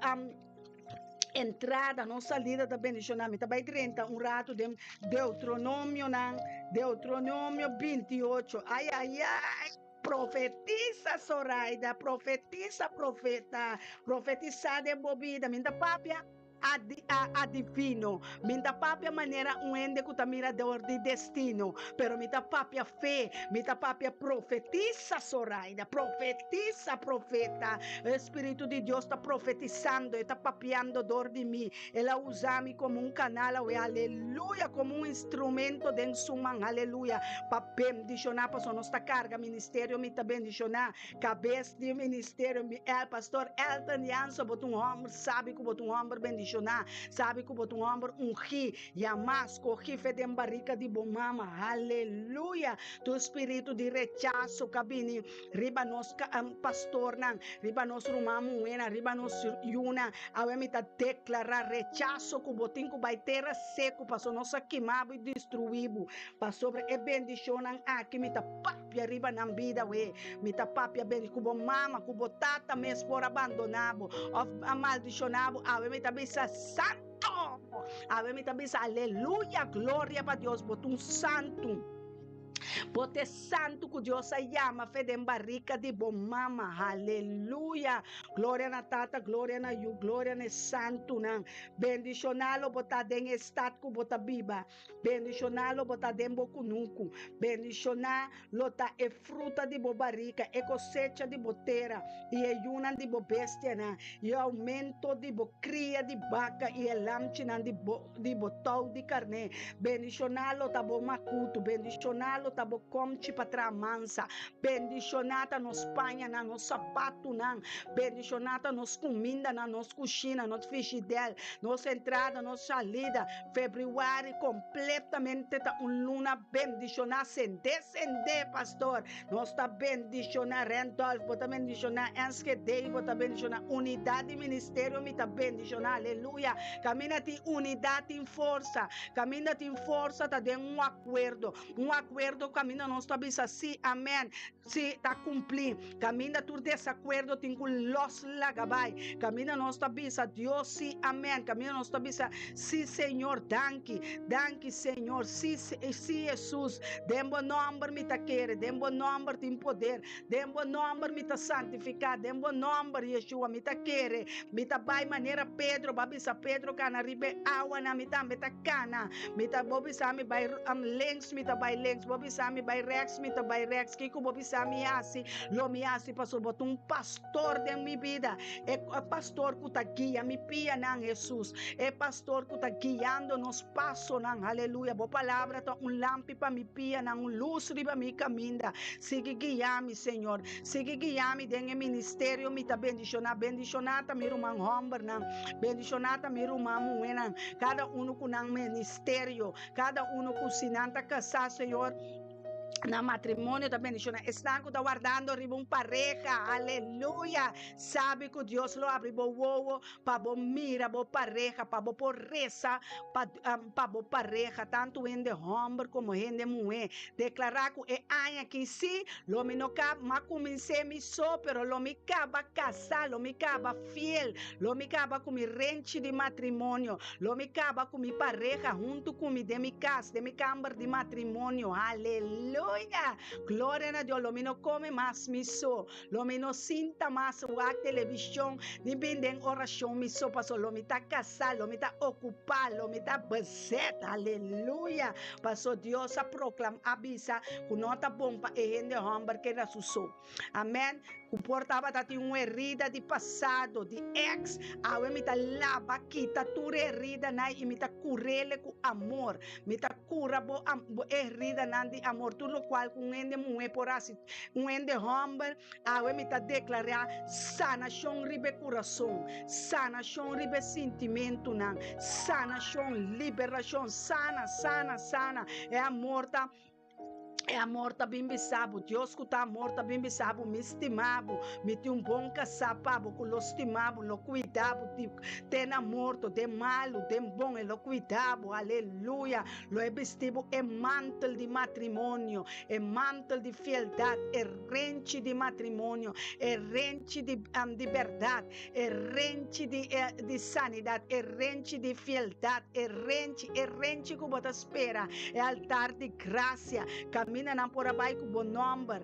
entrada, nos salida ta bendishoná. Mi ta bai drenta un ratu den Deuteronomionan, Deuteronomio 28. Ai, ai, ai! Profetisa, Zoraida, profetisa, profeta, profetisa den bo bida. Mi ta papia adi, a, adivino. Mi ta papia manera un hende ku ta mira dor di destino. Pero mi ta papia fe, mi ta papia profetisa, Zoraida, profetisa, profeta. E Spiritu di Dios ta profetisando, e ta papiando dor di mi. El a usa mi komo un kanal awe, aleluya, komo un instrumento den su man, aleluya, pa bendishoná, pasobra nos ta karga ministerio, mi ta bendishoná kabes di ministerio, mi el, Pastor Elton Jansen, bo ta un hòmber sabi ku bo ta un hòmber bendishoná, sabi ku bo ta un hòmber ungí, yamá, skohí fe den barika di bo mama, aleluya. Tur spiritu di rechaso ka bini riba nos pastornan, riba nos ruman muhénan, riba nos yunan. Awe mi ta deklará rechaso ku bo tin ku bai tera seku pasobra nos a kima bo i destruí bo. Pasobra e bendishonnan aki mi ta papia riba nan bida awe. Mi ta papia ku bo mama, ku bo tata mes por a bandoná bo òf a maldishoná bo. Awe mi ta bisa, Santu! Awe mi ta bisa, Aleluya! Gloria pa Dios! Bo ta un santu. Bo ta e santu ku Dios a yama fe den barika di bo mama. Haleluya! Gloria na Tata, gloria na Yu, gloria na e santunan. Bendishoná lo bo ta den e stat ku bo ta biba. Bendishoná lo bo ta den bo kunuku. Bendishoná lo ta e fruta di bo barika, e kosecha di bo tera, i e yunan di bo bestianan, i e oumento di bo kria di baka i e lamchinan di bo. di bo tou di karné. Bendishoná lo ta bo makutu, bendishoná lo ta bo komchi pa traha mansa. Bendishoná ta nos pañanan, nos sapatunan, bendishoná ta nos kumindanan, nos kushina, nos fishidèl, nos entrada, nos salida. Febrüari kompletamente ta un luna bendishoná. Sendé, sendé, pastor. Nos ta bendishoná Randolph, bo ta bendishoná Enschede, bo ta bendishoná Unidat di Ministerio, mi ta bendishoná, aleluya. Kaminda tin unidat tin forsa, kaminda tin forsa ta den un akuerdo, un akuerdo kaminda nos ta bisa sí, amèn, sí ta kumplí. Kaminda tur desakuerdo tin ku lòs laga bai, kaminda nos ta bisa Dios sí, amèn, kaminda nos ta bisa sí Señor, danki, danki Señor, sí, sí Hesus, den bo nòmber mi ta kere, den bo nòmber tin poder, den bo nòmber mi ta santifiká, den bo nòmber Yeshua mi ta kere, mi ta bai manera Pedro, bo a bisa Pedro kana riba e awanan, mi tambe ta kana, mi ta, bo bisa mi bai links, mi ta bai links, bo bisa. mi bai rèks, mi ta bai rèks. Kiko bo bisa mi hasi, lo mi hasi, pasobra bo ta un pastor den mi bida. E pastor ku ta guia mi pianan, Hesus. E pastor ku ta guiando nos pasonan. Aleluya. Bo palabra ta un lampi pa mi pianan, un lus riba mi kaminda. Sigui guia mi, Señor. Sigui guia mi den e ministerio. Mi ta bendishoná. Bendishoná ta mi ruman hòmbernan. Bendishoná ta mi ruman muhénan. Kada unu ku nan ministerio. Kada unu ku si nan ta kasá, Señor, nan matrimonio ta bendishoná. Esnan ku ta wardando riba un pareha, aleluya, sabi ku Dios lo abri bo wowo pa bo mira bo pareha, pa bo por resa pa pa bo pareha, tantu hende hòmber komo hende muhé. Deklará ku e aña aki sí, lo mi no kaba, m'a kumins'é mi so, pero lo mi kaba kasá, lo mi kaba fiel, lo mi kaba ku mi renchi di matrimonio, lo mi kaba ku mi pareha huntu ku mi den mi kas, den mi kamber di matrimonio. Aleluya! Gloria na Dios! Lo mi no kome mas mi so. Lo mi no sinta mas wak televishon ni bin den orashon mi so, pasobra lo mi ta kasá, lo mi ta okupá, lo mi ta bezet. Aleluya! Pasobra Dios a proklamá, a bisa ku no ta bon pa e hende hòmber keda su so. Amèn. Ku por tabata tin un herida di pasado, di èks, awe mi ta laba kita tur e heridanan i mi ta kur'é ku amor. Mi ta kura bo e heridanan di amor, tur lokual ku un hende muhé por hasi. Un hende hòmber, awe mi ta deklará sanashon riba e kurason, sanashon riba e sintimentunan, sanashon, liberashon, sana, sana, sana. E amor ta, e amor ta bin bisa bo, Dios ku ta amor ta bin bisa bo, mi stima bo, mi tin un bon kasá pa bo ku lo stima bo, lo kuida bo di te na morto, den malu, den bon, e lo kuida bo, aleluya. Lo e bisti bo e mantel di matrimonio, e mantel di fieldat, e renchi di matrimonio, e renchi di di bèrdat, e renchi di di sanidat, e renchi di fieldat, e renchi, e renchi ku bo ta spera, e altar di grasia, kaminda nan por a bai ku bo nòmber.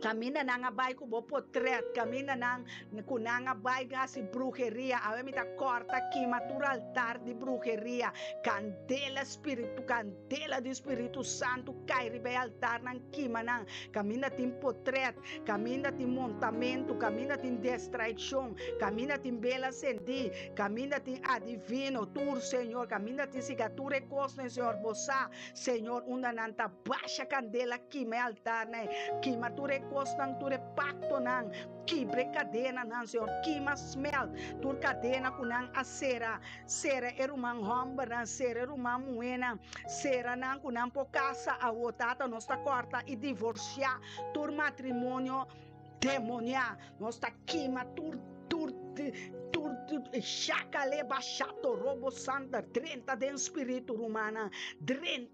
Kaminda nan a bai ku bo potret, kaminda nan ku nan a bai hasi bruheria, awe mi ta kòrta kima tur altar di bruheria, kandela spiritu, kandela di Spiritu Santu kai riba e altarnan, kima nan, kaminda tin potret, kaminda tin montamentu, kaminda tin destraikshon, kaminda tin bela sendí, kaminda tin adivino, tur Señor, kaminda tin siga tur e kosnan, Señor, bo sa. Señor, unda nan ta basha kandela, kima e altarnan, kima tur e kosnan, tur e paktonan, kibra e kadenanan, Señor, kima smelt tur kadena ku nan a sera, sera e ruman hòmbernan, sera e ruman muhénan, sera nan ku nan por kasa awo, Tata, nos ta kòrta i divorsiá tur matrimonio demoniá, nos ta kima tur, tur, tur, shakale bashato robo santa, drenta den spiritu rumannan, drenta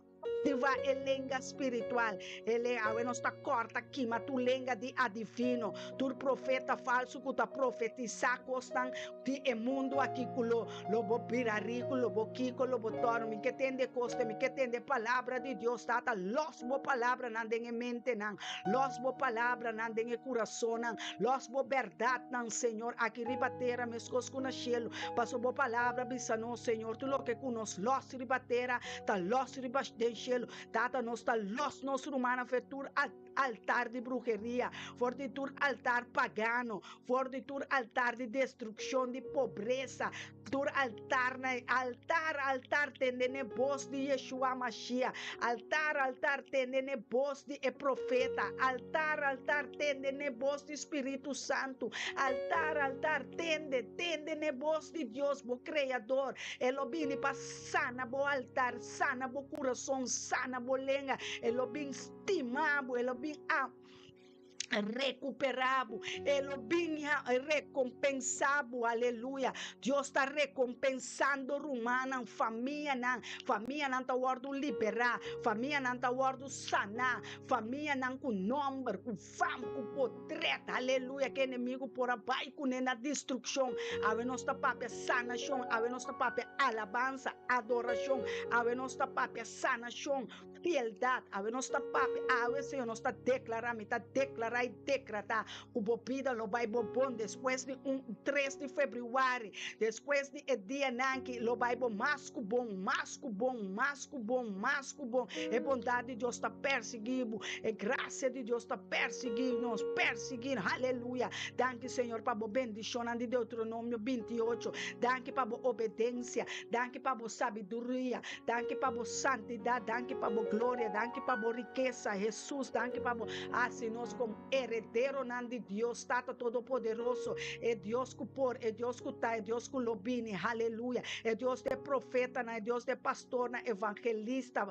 va e lenga spiritual, e le awe nos ta kòrta kima tur lenga di adivino, tur profeta falsu ku ta profetisá kosnan di e mundu aki ku lo lo bo bira riku, lo bo kiko, lo bo tòrnu, mi ke tende kos te, mi ke tende palabra di Dios, Tata, lòs bo palabranan den e mentenan, lòs bo palabranan den e kurasonnan, lòs bo bèrdatnan, Señor, aki riba tera meskos ku na shelu, pasobra bo palabra bisa nos, Señor, tur loke ku nos lòs riba tera ta lòs riba den shelu, Tata, nos ta lòs nos rumannan fe tur altar di bruheria, for di tur altar pagano, for di tur altar di destrukshon, di pobresa, tur altar na altar, altar, tende n'e bos di Yeshua Mashiach, altar, altar, tende n'e bos di e profeta, altar, altar, tende n'e bos di Spiritu Santu, altar, altar, tende, tende n'e bos di Dios, bo Kreador, e lo bini pa sana bo altar, sana bo kurason, sana bo lenga, e lo bin. Stima bo, e lo bin a recuperá bo, e lo bin a recompensá bo, aleluya. Dios ta recompensando rumannan, famianan, famianan ta wòrdu liberá, famianan ta wòrdu saná, famianan ku nòmber, ku fam, ku potret, aleluya, ku enemigu por a bai kuné na destrukshon. Awe nos ta papia sanashon, awe nos ta papia alabansa, adorashon, awe nos ta papia sanashon. Fieldat, awe nos ta papia, awe Señor nos ta deklará, mi ta deklará i dekretá ku bo bida lo bai bo bon despues di un tres di febrüari, despues di e dianan aki lo bai bo mas ku bon, mas ku bon, mas ku bon, mas ku bon. E bondat di Dios ta persiguí bo, e grasia di Dios ta persiguí nos, persiguí, aleluya. Danki Señor pa bo bendishonnan di Deuteronomio 28, danki pa bo obedensia, danki pa bo sabiduria, Danki pa bo santidat, danki pa bo gloria, danki pa bo rikesa, Hesus, danki pa bo hasi nos komo herederonan di Dios Tata Todopoderoso, e Dios ku por, e Dios ku ta, e Dios ku lo bini, haleluya, e Dios di e profetanan, e Dios di e pastornan, evangelista,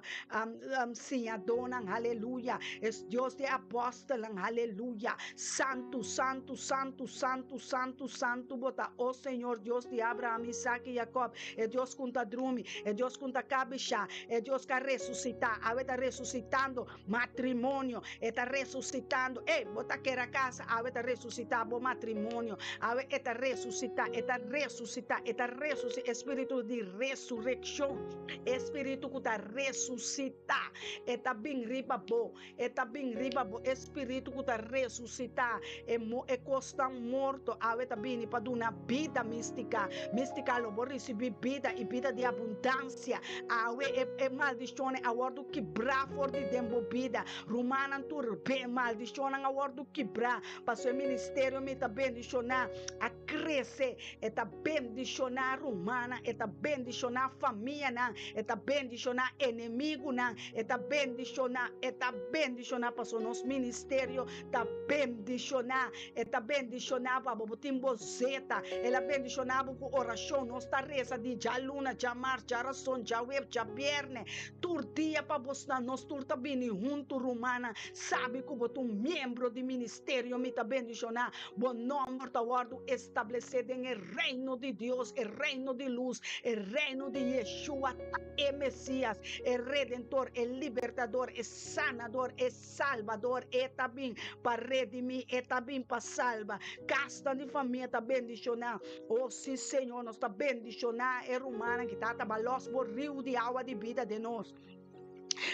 siñadónan, haleluya, e Dios di e apòstelnan, haleluya, santu, santu, santu, santu, santu, santu bo ta, o Señor Dios di Abraham, Isaac i Jakòb, E Dios ku ta drumi, e Dios ku ta kabishá, e Dios ku a resusitá. Awe ta resusitando matrimonio, e ta resusitando. Ey, bo ta kere a kasa, awe ta resusitá bo matrimonio. Awe e ta resusitá, e ta resusitá, e ta resusitá. E spiritu di resurekshon, e spiritu ku ta resusitá, e ta bin riba bo. E ta bin riba bo e spiritu ku ta resusitá e mo e kosnan morto awe ta bini pa duna bida místika. Místika lo bo risibí bida i bida di abundansia. Awe e e maldishonnan a wòrdu kibrá for di den bo bida. Rumannan tur be maldishonnan a wòrdu kibrá paso e ministerio mi ta bendishoná a krese. E ta bendishoná rumannan, e ta bendishoná famianan, e ta bendishoná enemigunan. E ta bendishoná, e ta bendishoná paso nos ministerio ta bendishoná. E ta bendishoná pa bo bo tin bo zeta. El a bendishoná bo ku orashon. Nos ta resa di djaluna, djamars, djarason, djaweb, djabierne, tur dia pa bosnan. Nos tur ta bini huntu rumannan. Sabi ku bo ta un miembro di ministerio. Mi ta bendishoná. Bo nòmber ta wòrdu establesé den e reino di Dios, e reino di lus, e reino di Yeshua ta e Mesias. E Redentor, e Libertador, e Sanador, e Salbador, E ta bin pa redimí, E ta bin pa salba. Kasnan di famia ta bendishoná. O sí, Señor, nos ta bendishoná e rumannan ki ta taba lòs bo riu di awa di bida den nos.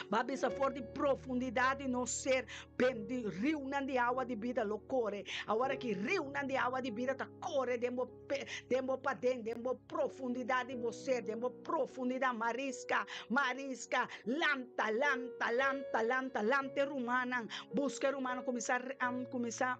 Bo a bisa for di profundidat di nos ser, bendi riunan di awa di bida lo kore. Awor aki riunan di awa di bida ta kore den bo. Den bo paden, den bo profundidad di bo ser, den bo profundidad, marisca, marisca, lanta, lanta, lanta, lanta, lanta e rumannan, busca e rumannan, cuminsa, cuminsa,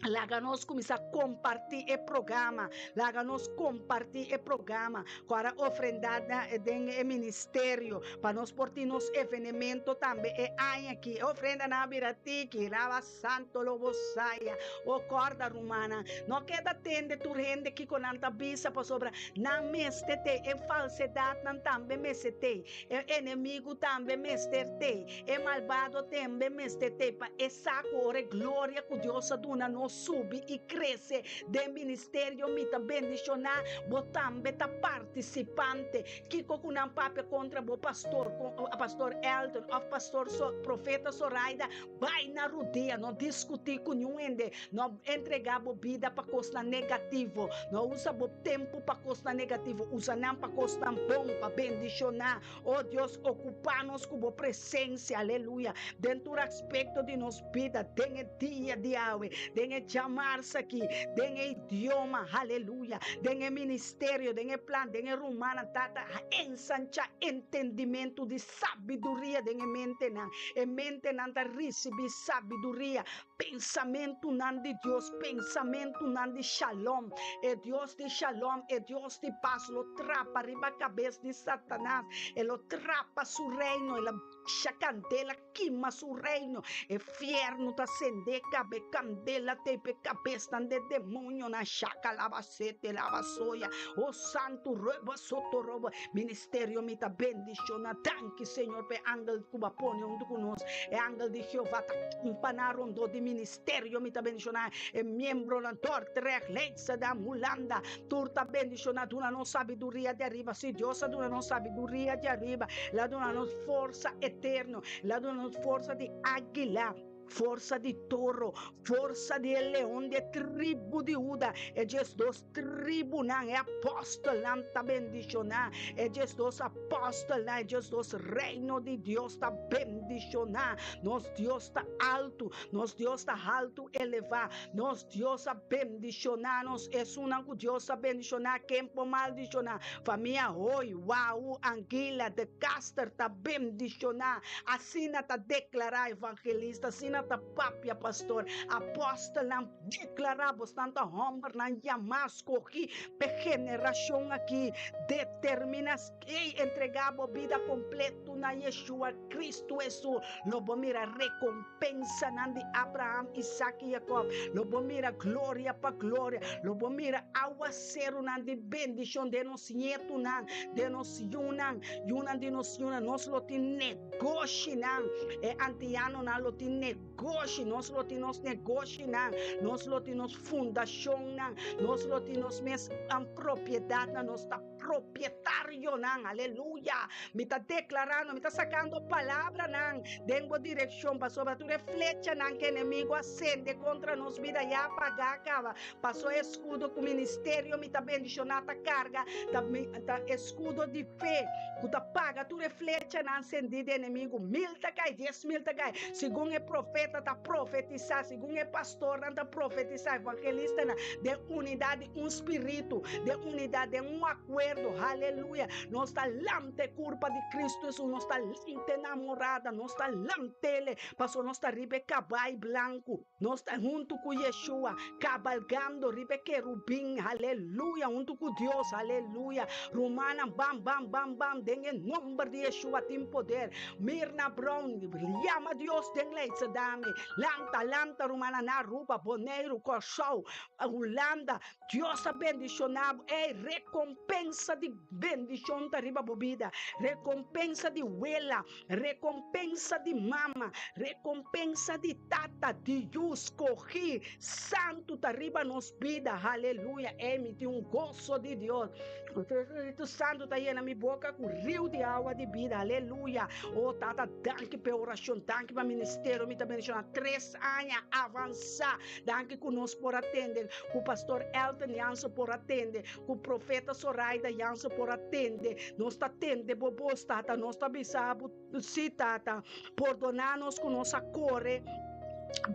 laga nos cuminsa comparti e programa, laga nos comparti e programa, cu ara ofrenda den e ministerio, pa nos por tin nos evenemento tambe e aña aki, e ofrendanan a bira tiki, laba. Santo lo bo saya. O corda rumannan, no keda tende tur hende kico nan ta bisa, pasobra nan mester tei, e falsedadnan tambe mester tei, e enemigo tambe mester tei, e malbado tembe mester tei, pa e sa cu ora e gloria cu Dios a duna nos subi y crece den ministerio mi ta bendiciona, bo tambe ta participante. Kiko ku nan papia kontra bo pastor, pastor Elton òf pastor profeta Soraida, bai na rudia, no diskutí ku niun hende, no entregá bo bida pa kosnan negativo, no usa bo tempu pa kosnan negativo, usa nan pa kosnan bon, pa bendishoná. O Dios, okupá nos ku bo presensia, aleluya, den tur aspekto di nos bida, den e dia di awe, den e djamars aki, den e idioma, aleluya, den e ministerio, den e plan, den e rumannan, Tata, ensanchá entendimentu di sabiduria den e mentenan. E mentenan ta risibí sabiduria, pensamentunan di Dios, pensamentunan di shalom. E Dios di shalom, e Dios di pas lo trapa riba kabes di Satanas, e lo trapa su reino, e lo basha kandela kima su reino. E fiernu ta sende kabe kandela tepe kabesnan de demonionan shaka laba sete laba soya. O santu roba soto roba. Ministerio mi ta bendiciona. Danki Señor pa e angel cu bo a pone hunto cu nos. E angel di Jehová ta campana rondó di ministerio mi ta bendiciona. E miembronan Dordrecht, Leidschendam, Hulanda tur ta bendiciona. Duna nos sabiduria di ariba. Si Dios a duna nos sabiduria di ariba, El a duna nos forsa eterno. El a duna nos forsa di águila. Forsa di toro, forsa di e leon di e tribu di Huda, e 12 tribunan, e apòstelnan ta bendishoná, e 12 apòstelnan, e 12 reino di Dios ta bendishoná. Nos Dios ta altu, nos Dios ta haltu elevá, nos Dios a bendishoná nos, esunnan ku Dios a bendishoná, ken por maldishoná? Famia Hoy, Wau, Anguilla, De Caster ta bendishoná. Asina ta deklará evangelista, asina ta papia pastor, apòstelnan deklará, bosnan ta hòmbernan yamá, skohí p'e generashon akí. Determiná, ei, entregá bo bida kompletu na Yeshua, Kristu Hesus. Lo bo mira rekompensanan di Abraham, Isak i Jakòb. Lo bo mira gloria pa gloria. Lo bo mira awaserunan di bendishon den nos ñetunan, den nos yunan, yunan di nos yunan. Nos lo tin negoshinan. E antianonan lo tin negoshi. Nos lo tin nos negoshinan. Nos lo tin nos fundashonnan. Nos lo tin nos mes propiedatnan. Nos ta propietarionan. Aleluya! Mi ta deklarando, mi ta sakando palabranan den bo direkshon, pasobra tur e flechanan ku enemigu a sende kontra nos bida ya a pagá kaba. Paso e eskudo ku ministerio mi ta bendishoná ta karga ta ta eskudo di fe ku ta paga tur e flechanan sendí di enemigu. Mil ta kai, 10,000 ta kai, segun e profeta ta profetisá, segun e pastornan ta profetisá, evangelistanan, den unidat di un spiritu, den unidat, den un akuerdo. Haleluya! Nos ta lamta e kurpa di Kristu Hesus, nos ta lamta e namorada, nos ta lamt'El, pasobra nos ta riba e kabai blanku, nos ta huntu ku Yeshua, kabalgando riba e kerubin, haleluya, huntu ku Dios, haleluya. Rumannan, bam, bam, bam, bam, den e nomber di Yeshua tin poder. Mirna Brown, yama Dios den Leidschendam. Lamta, lamta, rumannan, na Aruba, Boneiru, Kòrsou, Hulanda, Dios a bendishoná bo. Ey, rekompensa di bendishon ta riba bo bida. Rekompensa di wela, rekompensa di mama, rekompensa di tata, di yu skohí, santu ta riba nos bida. Haleluya! Ey, mi tin un goso di Dios. Spiritu Santu ta yena mi boka ku riu di awa di bida. Aleluya! O Tata, danki pa e orashon, danki pa ministerio. Mi ta bendishoná tres aña avansá. Danki ku nos por a tende, ku Pastor Elton Jansen por a tende, ku Profeta Soraida Jansen por a tende. Nos ta tende bo bos, Tata. Nos ta bisa bo, Sí, Tata, pordoná nos ku nos a kore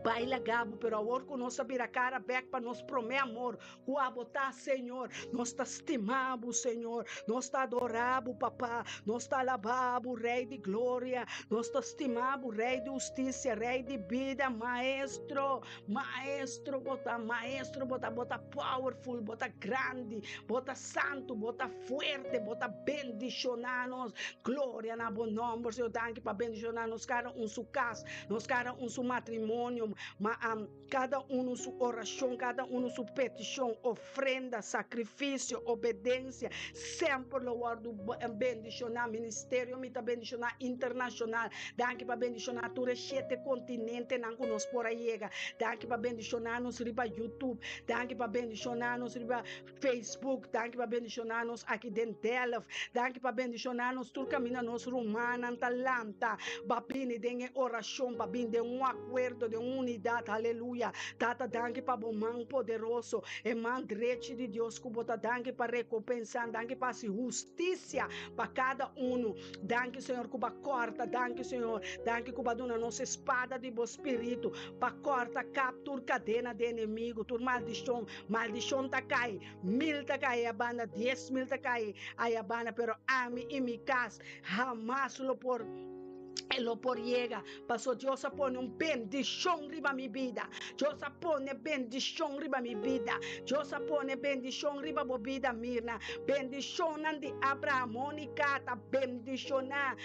bai laga bo, pero awor ku nos a bira kara bèk pa nos promé amor, Ku abo ta, Señor. Nos ta stima bo, Señor. Nos ta adora bo, Papa. Nos ta alaba bo, Rey di gloria. Nos ta stima bo, Rey di husticia, Rey di bida, Maestro. Maestro bo ta, Maestro bo ta. Bo ta powerful, bo ta grandi, bo ta santu, bo ta fuerte, bo ta bendiciona nos. Gloria na bo nomber, Señor. Danki pa bendiciona nos cada un su cas, nos cada un su matrimonio. Ma, Kada unu su orashon, kada unu su petishon, ofrenda, sakrifisio, obedensia, semper lo wòrdu bendishoná. Ministerio Mi Ta Bendishoná Internashonal, danki pa bendishoná tur e shete kontinentenan ku nos por a yega. Danki pa bendishoná nos riba YouTube, danki pa bendishoná nos riba Facebook, danki pa bendishoná nos aki den Delft, danki pa bendishoná nos tur kaminda nos rumannan ta lanta pa bini den e orashon, pa bini den un akuerdo, den un unidat, aleluya. Tata, danki pa bo man poderoso, e man drechi di Dios ku bo ta, danki pa rekompensá, danki pa hasi hustisia pa kada unu. Danki, Señor, ku bo a kòrta, danki, Señor, danki ku bo a duna nos e spada di bo spiritu pa kòrta kap tur kadena di enemigu, tur maldishon. Maldishon ta kai, mil ta kai ayabanda, 10,000 ta kai ayabanda, pero ami i mi kas hamas lo por lo por yega, paso Dios a pone un bendishon riba mi bida. Dios a pone bendishon riba mi bida. Dios a pone bendishon riba bo bida, Mirna. Bendishonnan di Abraham, Monica ta bendishoná,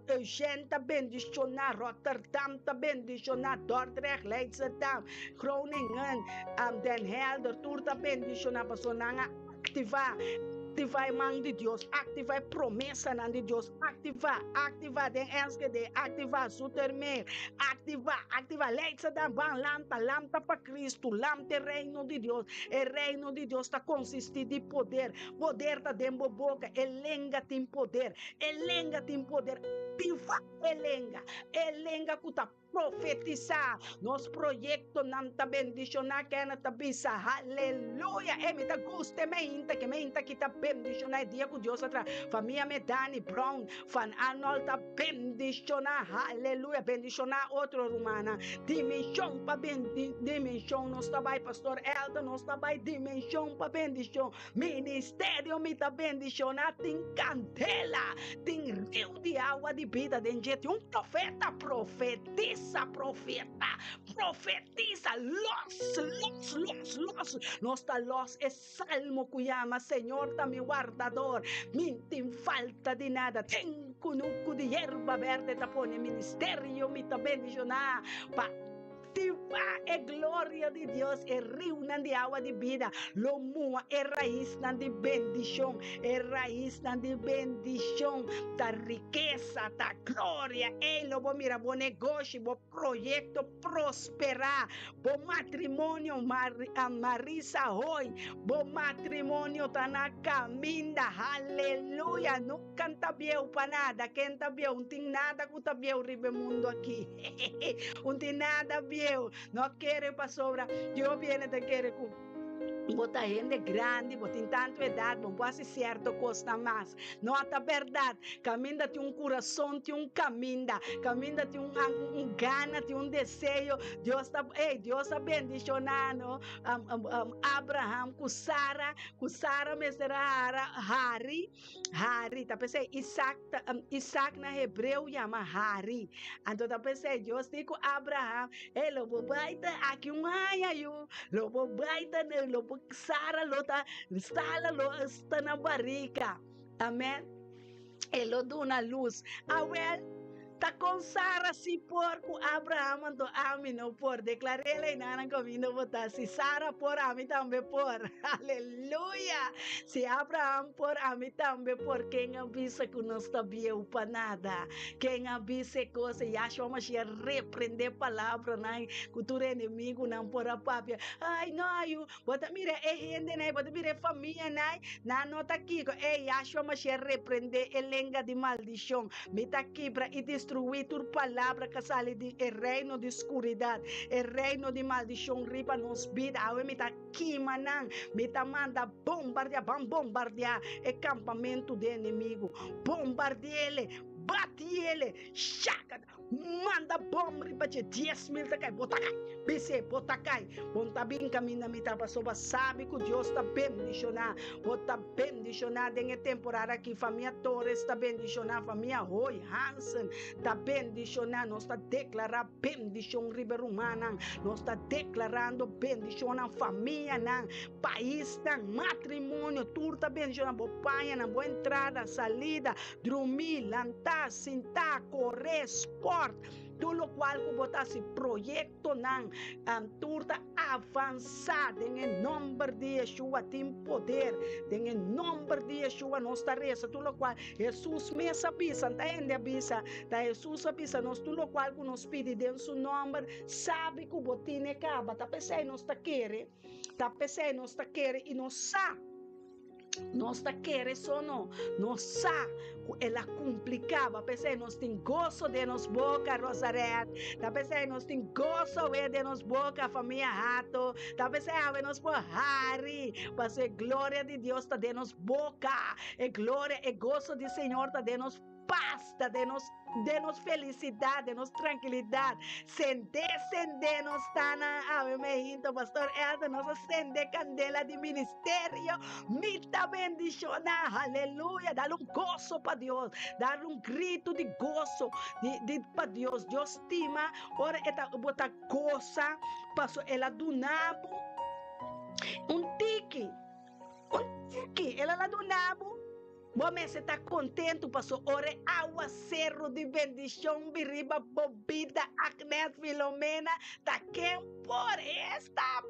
Eugène ta bendishoná, Rotterdam ta bendishoná, Dordrecht, Leidschendam, Groningen, Den Helder, tur ta bendiciona pasobra nan a activa, activa e man di Dios, activa e promesanan di Dios, activa, activa den Enschede, activa Zoetermeer, activa, activa Leidschendam, ban lanta, lanta pa Cristo, lanta e reino di Dios, e reino di Dios ta consisti di poder, poder ta den bo boca, e lenga tin poder, e lenga tin poder, activa e lenga, e lenga cu ta. profetisá. Nos proyektonan ta bendishoná, Kenneth ta bisa. Haleluya! E mi ta gusta e meinta, ke meinta ki ta bendishoná e dia ku Dios a traha. Famia Medani Brown van Arnold ta bendishoná. Haleluya! Bendishoná otro rumannan. Dimenshon pa dimenshon nos ta bai, Pastor Elton, nos ta bai dimenshon pa bendishon. Ministerio mi ta bendishoná, tin kandela, tin riu di awa di bida den dje, tin un profeta, profetisa, profeta, profetisa, los, los, los, los, nos ta los e salmo ku yama Señor ta mi wardador, mi tin falta di nada, tin kunuku di yerba berde ta pone ministerio mi ta bendishoná pa. Aktivá e gloria di Dios, e riunan di awa di bida lo mua e raisnan di bendishon. E raisnan di bendishon ta rikesa, ta gloria. Ei lo bo mira bo negoshi, bo proyekto prosperá, bo matrimonio, Marisa Hoy, bo matrimonio ta na kaminda. Haleluya! Nunka ta bieu pa nada. Ken ta bieu? Un tin nada ku ta bieu riba e mundu aki. Un tin nada bieu. No kere pasobra Dios biene ta kere ku bo ta hende grandi, bo tin tantu edat, bo no por hasi sierto kosnan mas. No ta bèrdat. Kaminda tin un kurason tin un kaminda. Kaminda tin un gana, tin un deseo. Dios ta, ey, Dios a bendishoná no Abraham ku Sara, ku Sara mester a hara hari. Hari, ta p'esei Isaac ta, Isaac na hebreo yama Hari. Anto ta p'esei Dios di ku Abraham, Hey, lo bo bai ta aki un aña yu, lo bo bai ta, lo bo, Sara lo ta, Sara lo sta na barika. Amen. E lo duna lus. Awel, Ta kon Sara si por ku Abraham anto ami no por? Deklar'é leinan kaminda bo ta. Si Sara por, ami tambe por. Aleluya! Si Abraham por, ami tambe por. Ken a bisa ku nos ta bieu pa nada? Ken a bisa e kos? E Yahshua Mashiach reprendé palabranan ku tur enemigunan por a papia. Ai, no, yu, bo ta mira e hendenan, bo ta mira e famianan, nan no ta kiko. E Yahshua Mashiach reprendé e lenga di maldishon. Mi ta kibra i destruí tur palabra ku a sali di e reino di skuridat, e reino di maldishon riba nos bida. Awe mi ta kima nan, mi ta manda bombardiá, ban bombardiá e kampamentu di enemigu. Bombardi'ele, bati'ele, shaka, manda bòm riba dje, 10,000 ta kai, bo ta kai, bis'é, bo ta kai. Bo no ta bin kaminda mi ta pasobra sabi ku Dios ta bendishoná bo ta bendishoná den e temporada aki. Famia Torres ta bendishoná, famia Hoy Hansen ta bendishoná. Nos ta deklará bendishon riba e rumannan. Nos ta deklarando bendishonnan, famianan, paisnan, matrimonio, tur ta bendishoná. Bo pañanan, bo entrada, salida, drumí, lantá, sintá, kore, spòrt. Tur lokual ku bo ta hasi, proyektonan, tur ta avansá den e nòmber di Yeshua. Tin poder den e nòmber di Yeshua. Nos ta resa tur lokual Hesus mes a bisa. Ta hende a bisa, ta Hesus a bisa nos tur lokual ku nos pidi den su nòmber, sabi ku bo tine kaba. Ta p'esei nos ta kere, ta p'esei nos ta kere i nos sa. Nos ta kere so no, nos sa ku el a kumpli kaba. P'esei nos tin goso den nos boka, Rosaret. Ta p'esei nos tin goso awe den nos boka, famia Hato. Ta p'esei awe nos por hari, pasobra e gloria di Dios ta den nos boka. E gloria, e goso di Señor ta den nos pas, ta den nos den nos felisidat, den nos trankilidat. Sende, sende nos ta na awe mehinto, Pastor Elton, nos a sende kandela di ministerio. Mi ta bendishoná, aleluya. Dale un goso pa Dios, dale un grito di goso di, di pa Dios. Dios stima ora e ta, bo ta gosa paso el a duna bo un tiki, un tiki, el a la duna bo. Bo mester ta kontentu paso ora e awaseru di bendishon bin riba bo bida, Agnes Filomena, ta ken por esta?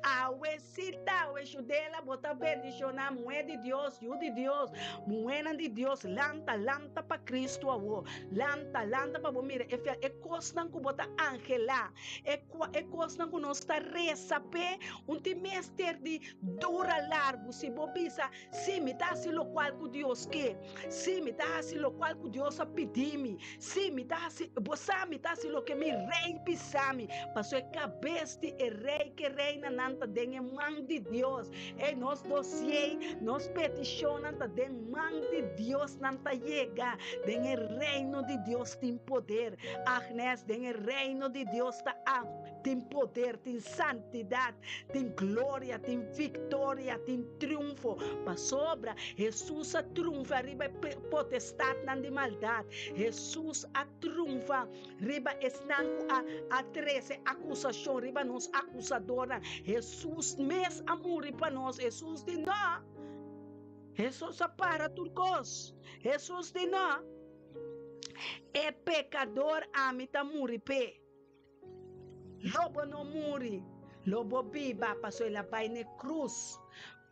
Awe si ta awe. Shudela, bo ta bendishoná, muhé di Dios, yu di Dios, muhénan di Dios, lanta, lanta pa Kristu awor. Lanta, lanta pa bo mira e fiel, e kosnan ku bo ta anhelá, e e kosnan ku nos ta resa p'e, un tin mester di dura largu. Si bo bisa, Sí, mi ta hasi lokual ku Dios ke. Sí, mi ta hasi lokual ku Dios a pidi mi. Sí, mi ta hasi, bo sa, mi ta hasi loke mi rei bisa mi. Pasobra e kabes di e rei ku e reinanan ta den e man di Dios. Ei, nos dosiei, nos petishonnan ta den man di Dios, nan ta yega. Den e reino di Dios tin poder. Agnes, den e reino di Dios ta a. Tin poder, tin santidat, tin gloria, tin viktoria, tin triunfo, pasobra Hesus a triunfa riba e potestatnan di maldat. Hesus a triunfa riba esnan ku a a trese akusashon riba nos akusadornan. Hesus mes a muri pa nos. Hesus di no. Hesus a para tur kos. Hesus di no. E pekador ami ta muri p'e. Lo bo no muri, lo bo biba, pasobra el a bai n'e krus.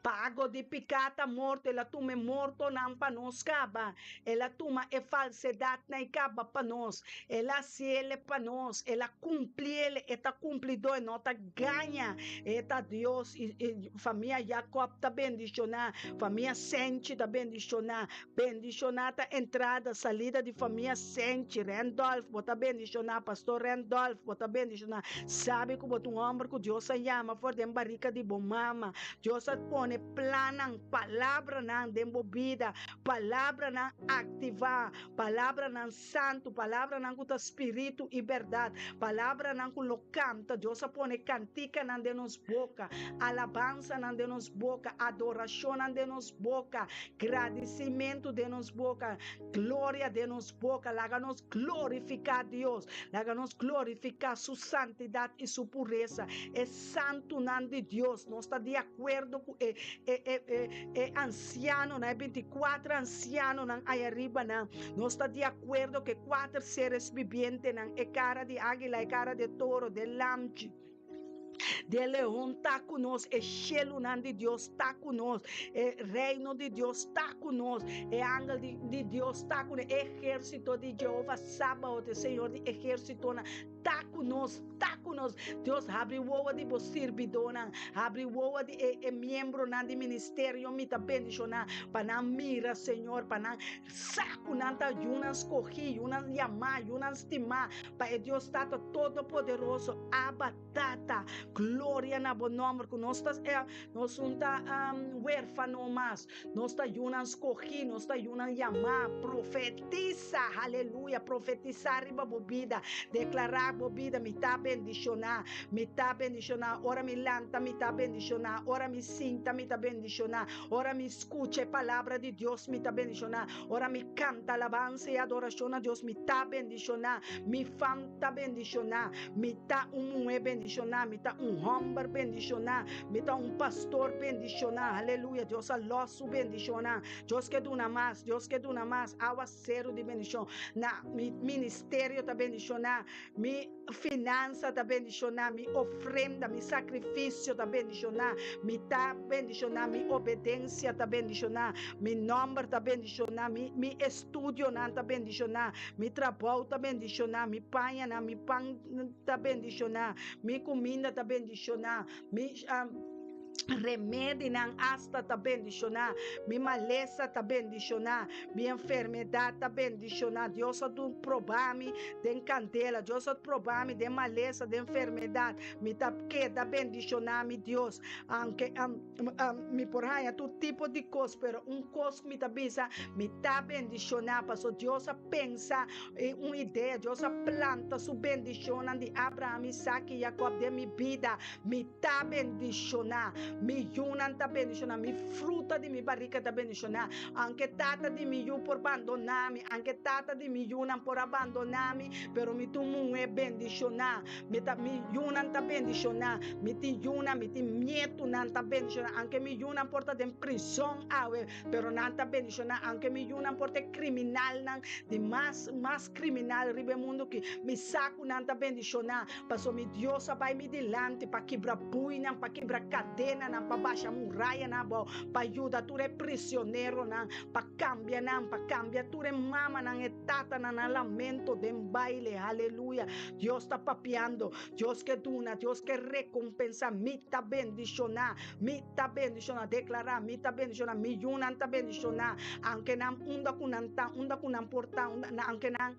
Pago di piká ta morto, el a tuma e mortonan pa nos kaba, el a tuma e falsedatnan i kaba pa nos, el a hasiel pa nos, el a kumpliel, e ta kumplidó, e no ta gaña, e ta Dios. I famia Jakòb ta bendishoná, famia Senchi ta bendishoná, Bendishoná ta entrada, salida di famia Senchi, Randolph, bo ta bendishoná, Pastor Randolph, bo ta bendishoná. Sabi ku bo ta un hòmber ku Dios a yama for den barika di bo mama. Dios a pone plannan, palabranan den bo bida, palabranan aktivá, palabranan santu, palabranan ku ta spiritu i bèrdat, palabranan ku lo kanta. Dios a pone kantikanan den nos boka, alabansanan den nos boka, adorashonnan den nos boka, gradisimentu den nos boka, gloria den nos boka. Laga nos glorifiká Dios, laga nos glorifiká su santidat i su puresa. E santunan di Dios, nos ta di akuerdo ku e e e e e ansianonan, e bintikuater ansianonan ayaribanan. Nos ta di akuerdo ku e kuater seres bibientenan, e kara di águila, e kara di toro, di lamchi, di e leon ta ku nos, e shelunan di Dios ta ku nos, e reino di Dios ta ku nos, e angel di di Dios ta ku nos, e ehérsito di Jehova Sabaot, e Señor di ehérsitonan ta ku nos, ta ku nos. Dios, habri wowo di bo sirbidónan, habri wowo di e e miembronan di ministerio mi ta bendishoná, pa nan mira, Señor, pa nan sa ku nan ta yunan skohí, yunan yamá, yunan stimá pa e Dios Tata Todopoderoso. Abba, Tata, gloria na bo nòmber, ku nos ta nos un ta wérfano mas, nos ta yunan skohí, nos ta yunan yamá. Profetisa, haleluya, profetisá riba bo bida, deklará bo bida, Mi ta bendishoná, mi ta bendishoná, ora mi lanta mi ta bendishoná, ora mi sinta mi ta bendishoná, ora mi skucha e palabra di Dios mi ta bendishoná, ora mi kanta alabansa i adorashon na Dios mi ta bendishoná, mi fam ta bendishoná, mi ta un muhé bendishoná, mi ta un hòmber bendishoná, mi ta un pastor bendishoná, aleluya, Dios a lòs su bendishonnan, Dios ke duna mas, Dios ke duna mas, awaseru di bendishon na mi ministerio ta bendishoná, mi finansa ta bendishoná, mi ofrenda, mi sakrifisio ta bendishoná, mi ta bendishoná, mi obedensia ta bendishoná, mi nòmber ta bendishoná, mi mi estudionan ta bendishoná, mi trabou ta bendishoná, mi pañanan, mi pan ta bendishoná, mi kuminda ta bendishoná, mi remedinan asta ta bendishoná, mi malesa ta bendishoná, mi enfermedat ta bendishoná. Dios a dun proba mi den kandela, Dios a proba mi den malesa, den enfermedat, mi ta keda bendishoná mi Dios. Aunke mi por haña tur tipo di kos, pero un kos ku mi ta bisa, mi ta bendishoná, pasobra Dios a pensa un idea, Dios a planta su bendishonnan di Abraham, Isaac i Jacob den mi bida. Mi ta bendishoná, mi yunan ta bendishoná, mi fruta di mi barika ta bendishoná. Aunke tata di mi yu por bandoná mi, aunke tata di mi yunan por a bandoná mi, pero mi ta un muhé bendishoná. Mi ta, mi yunan ta bendishoná, mi tin yunan, mi tin nietunan ta bendishoná. Aunke mi yunan por ta den prizon awe, pero nan ta bendishoná. Aunke mi yunan por ta e kriminalnan di mas, mas kriminal riba e mundu aki, mi sa ku nan ta bendishoná. Pasobra mi Dios a bai mi dilanti pa kibra buinan, pa kibra kadena. kadenanan, pa basha murayanan abou, pa yuda tur e prisioneronan, pa kambia nan, pa kambia tur e mamanan, e tatanan nan lamento den baile. Haleluya! Dios ta papiando, Dios ke duna, Dios ke rekompensa. Mi ta bendishoná, mi ta bendishoná, deklará, mi ta bendishoná, mi yunan ta bendishoná, aunke nan unda ku nan ta, unda ku nan por ta, unda, aunke nan.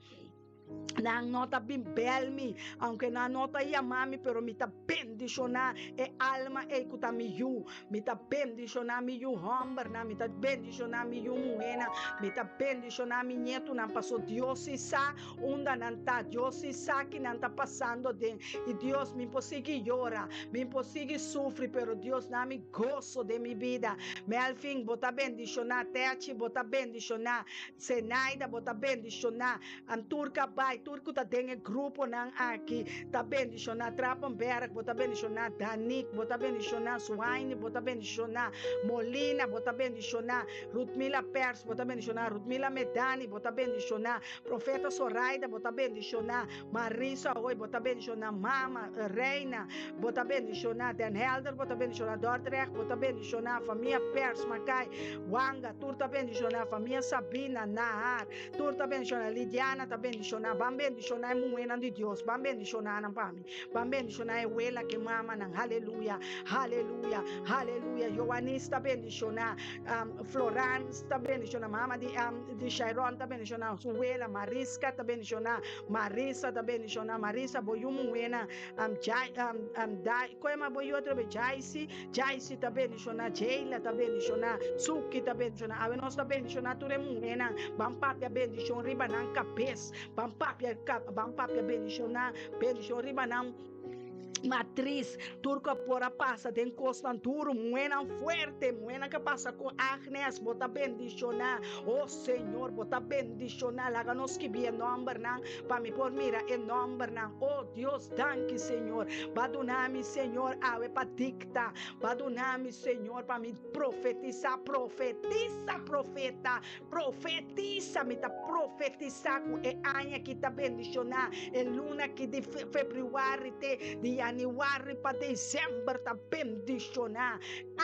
Nan no ta bin bel mi, aunke nan no ta yama mi, pero mi ta bendishoná e alma ei ku ta mi yu. Mi ta bendishoná mi yu hòmbernan, mi ta bendishoná mi yu muhénan, mi ta bendishoná mi ñetunan, paso Dios sí sa unda nan ta, Dios sí sa ki nan ta pasando aden. I Dios, mi por sigui yora, mi por sigui sufri, pero Dios, na mi goso den mi bida. Melvin, bo ta bendishoná, Techi, bo ta bendishoná, Zenaida, bo ta bendishoná. An tur ka bai, tur ku ta den e gruponan aki ta bendishoná. Trapenberg, bo ta bendishoná. Danik, bo ta bendishoná. Suhaini, bo ta bendishoná. Molina, bo ta bendishoná. Rutmila Pers, bo ta bendishoná. Rutmila Medani, bo ta bendishoná. Profeta Soraida, bo ta bendishoná. Marisa Hoy, bo ta bendishoná. Mama, Reina, bo ta bendishoná. Den Helder, bo ta bendishoná. Dordrecht, bo ta bendishoná. Famia Pers, Makai, Wanga, tur ta bendishoná. Famia Sabina, Nahar. Tur ta bendishoná. Lidiana ta bendishoná. Ban bendishoná e muhénan di Dios. Ban bendishoná nan pa mi. Ban bendishoná e wela ku e mamanan. Haleluya! Haleluya! Haleluya! Joanis ta bendishoná. Florans ta bendishoná. Mama di di Shairon ta bendishoná. Su wela Mariska ta bendishoná. Marisa ta bendishoná. Marisa, bo yu muhénan. Jai, Dai, kon yama bo yu atrobe? Jaisi. Jaisi ta bendishoná, Jayla ta bendishoná, Suki ta bendishoná. Awe nos ta bendishoná tur e muhénan. Ban papia bendishon riba nan kabes. Ban papia, ban papia bendishoná, bendishon riba nan matris. Tur ku a por a pasa den kosnan duru, muhénan fuerte, muhénan ku a pasa ku Agnes, bo ta bendishoná. O Señor, bo ta bendishoná. Laga nos skibí e nòmbernan pa mi por mira e nòmbernan. O Dios, danki Señor. Ba duna mi, Señor, awe pa dikta. Ba duna mi, Señor, pa mi profetisá. Profetisa, profeta, profetisa. Mi ta profetisá ku e aña aki ta bendishoná. E luna aki di febrüari te di yanüari pa desèmber ta bendishoná.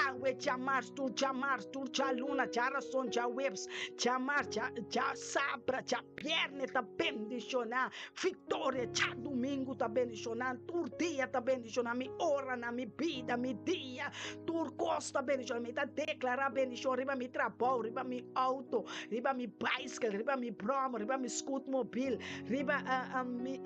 Awe djamars, tur djamars, tur djaluna, djarason, djaweps, djamars, djasabra, djabièrnè ta bendishoná. Victoria djadumingu ta bendishoná, tur dia ta bendishoná, mi oranan, mi bida, mi dia, tur kos ta bendishoná. Mi ta deklará bendishon riba mi trabou, riba mi outo, riba mi baiskel, riba mi bròmer, riba mi scootmobiel, riba mi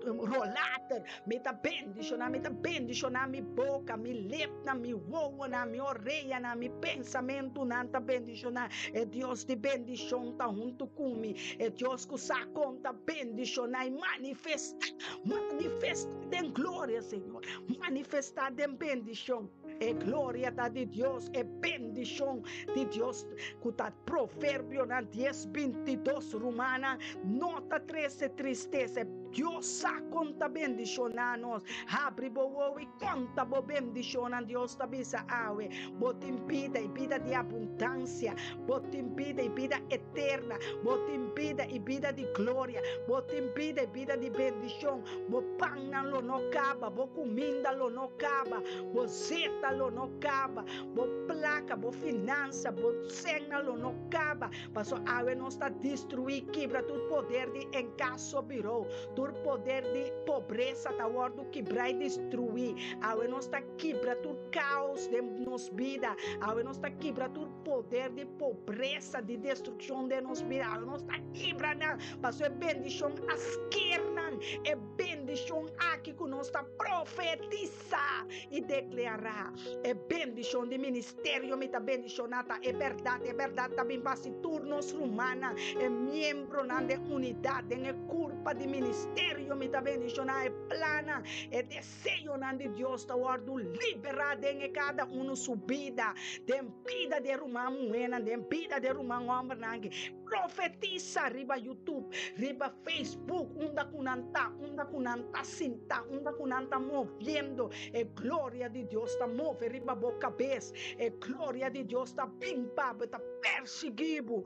rolater. Mi ta bendishoná, mi ta bendishoná mi boka, mi lepnan, mi wowonan, mi oreanan, mi pensamentunan ta bendishoná. E Dios di bendishon ta huntu ku mi, e Dios ku sa kon ta bendishoná i manifestá, manifestá den gloria, Señor, manifestá den bendishon. E gloria ta di Dios, e bendishon di Dios ku ta Proverbionan dies bintidos, Rumannan, no ta trese tristesa. Dios sa kon ta bendishoná nos. Habri bo wowo i konta bo bendishonnan. Dios ta bisa awe, Bo tin bida i bida di abundansia. Bo tin bida i bida eterna. Bo tin bida i bida di gloria. Bo tin bida i bida di bendishon. Bo pannan lo no kaba. Bo kuminda lo no kaba. Bo zeta lo no kaba. Bo plaka, bo finansa, bo sènnan lo no kaba. Paso awe nos ta destruí, kibra tur poder di enkaso birou, tur poder di pobresa ta wòrdu kibrá i destruí. Awe nos ta kibra tur kaos den nos bida. Awe nos ta kibra tur poder di pobresa, di destrukshon den nos bida. Awe nos ta kibra nan, paso e bendishon a sker nan. E bendishon aki ku nos ta profetisá. Sa i deklará e bendishon di ministerio. Mi ta bendishoná ta e bèrdat. E bèrdat ta bin basi tur nos rumannan, e miembronan den unidat, den e kurpa di ministerio. Mi ta bendishoná e plannan, e deseonan di Dios ta wòrdu liberá den e kada unu su bida, den bida di e ruman muhénan, den bida di e ruman hòmbernan aki. Profetisa riba YouTube, riba Facebook, unda ku nan ta, unda ku nan ta sinta, unda ku nan ta moviendo. E gloria di Dios ta move riba bo kabes. E gloria di Dios ta bin pa bo, e ta persiguí bo.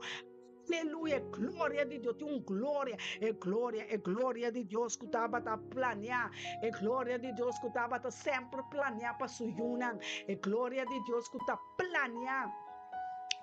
Aleluya, e gloria di Dios, tin un gloria, e gloria, e gloria di Dios ku tabata planeá, e gloria di Dios ku tabata semper planeá pa su yunan, e gloria di Dios ku ta planeá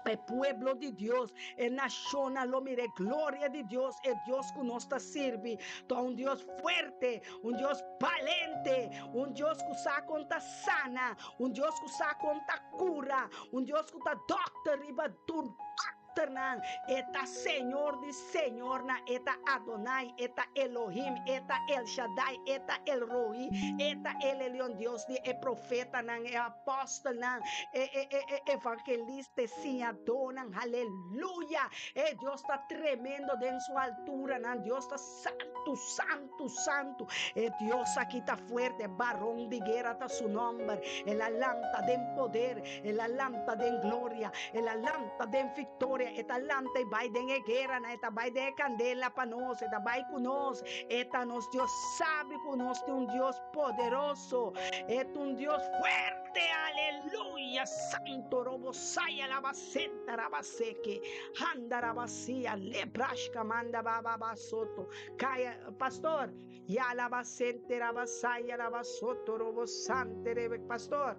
pa e pueblo di Dios, e nashonnan lo mira e gloria di Dios, e Dios ku nos ta sirbi ta un Dios fuerte, un Dios balente, un Dios ku sa kon ta sana, un Dios ku sa kon ta kura, un Dios ku ta dòkter riba tur dòkternan. E ta Señor di señornan, e ta Adonai, e ta Elohim, e ta El Shaddai, e ta El Roi, e ta El Elyon, Dios di e profetanan, e apòstelnan, e e e e evangelista, e siñadónan. Aleluya! E Dios ta tremendo den su alturanan. Dios ta santu, santu, santu. E Dios aki ta fuerte, Baron di guera ta su nòmber. El a lanta den poder, el a lanta den gloria, el a lanta den viktoria. E ta lanta i bai den e gueranan, e ta bai den e kandela pa nos, e ta bai ku nos. E ta nos Dios. Sabi ku nos tin un Dios poderoso, e ta un Dios fuerte. Aleluya! Santo robo saya labasenta rabaseke handa rabasia lebrashka manda baba basoto kaya pastor ya labasente rabasaya rabasoto robo sante rebe pastor.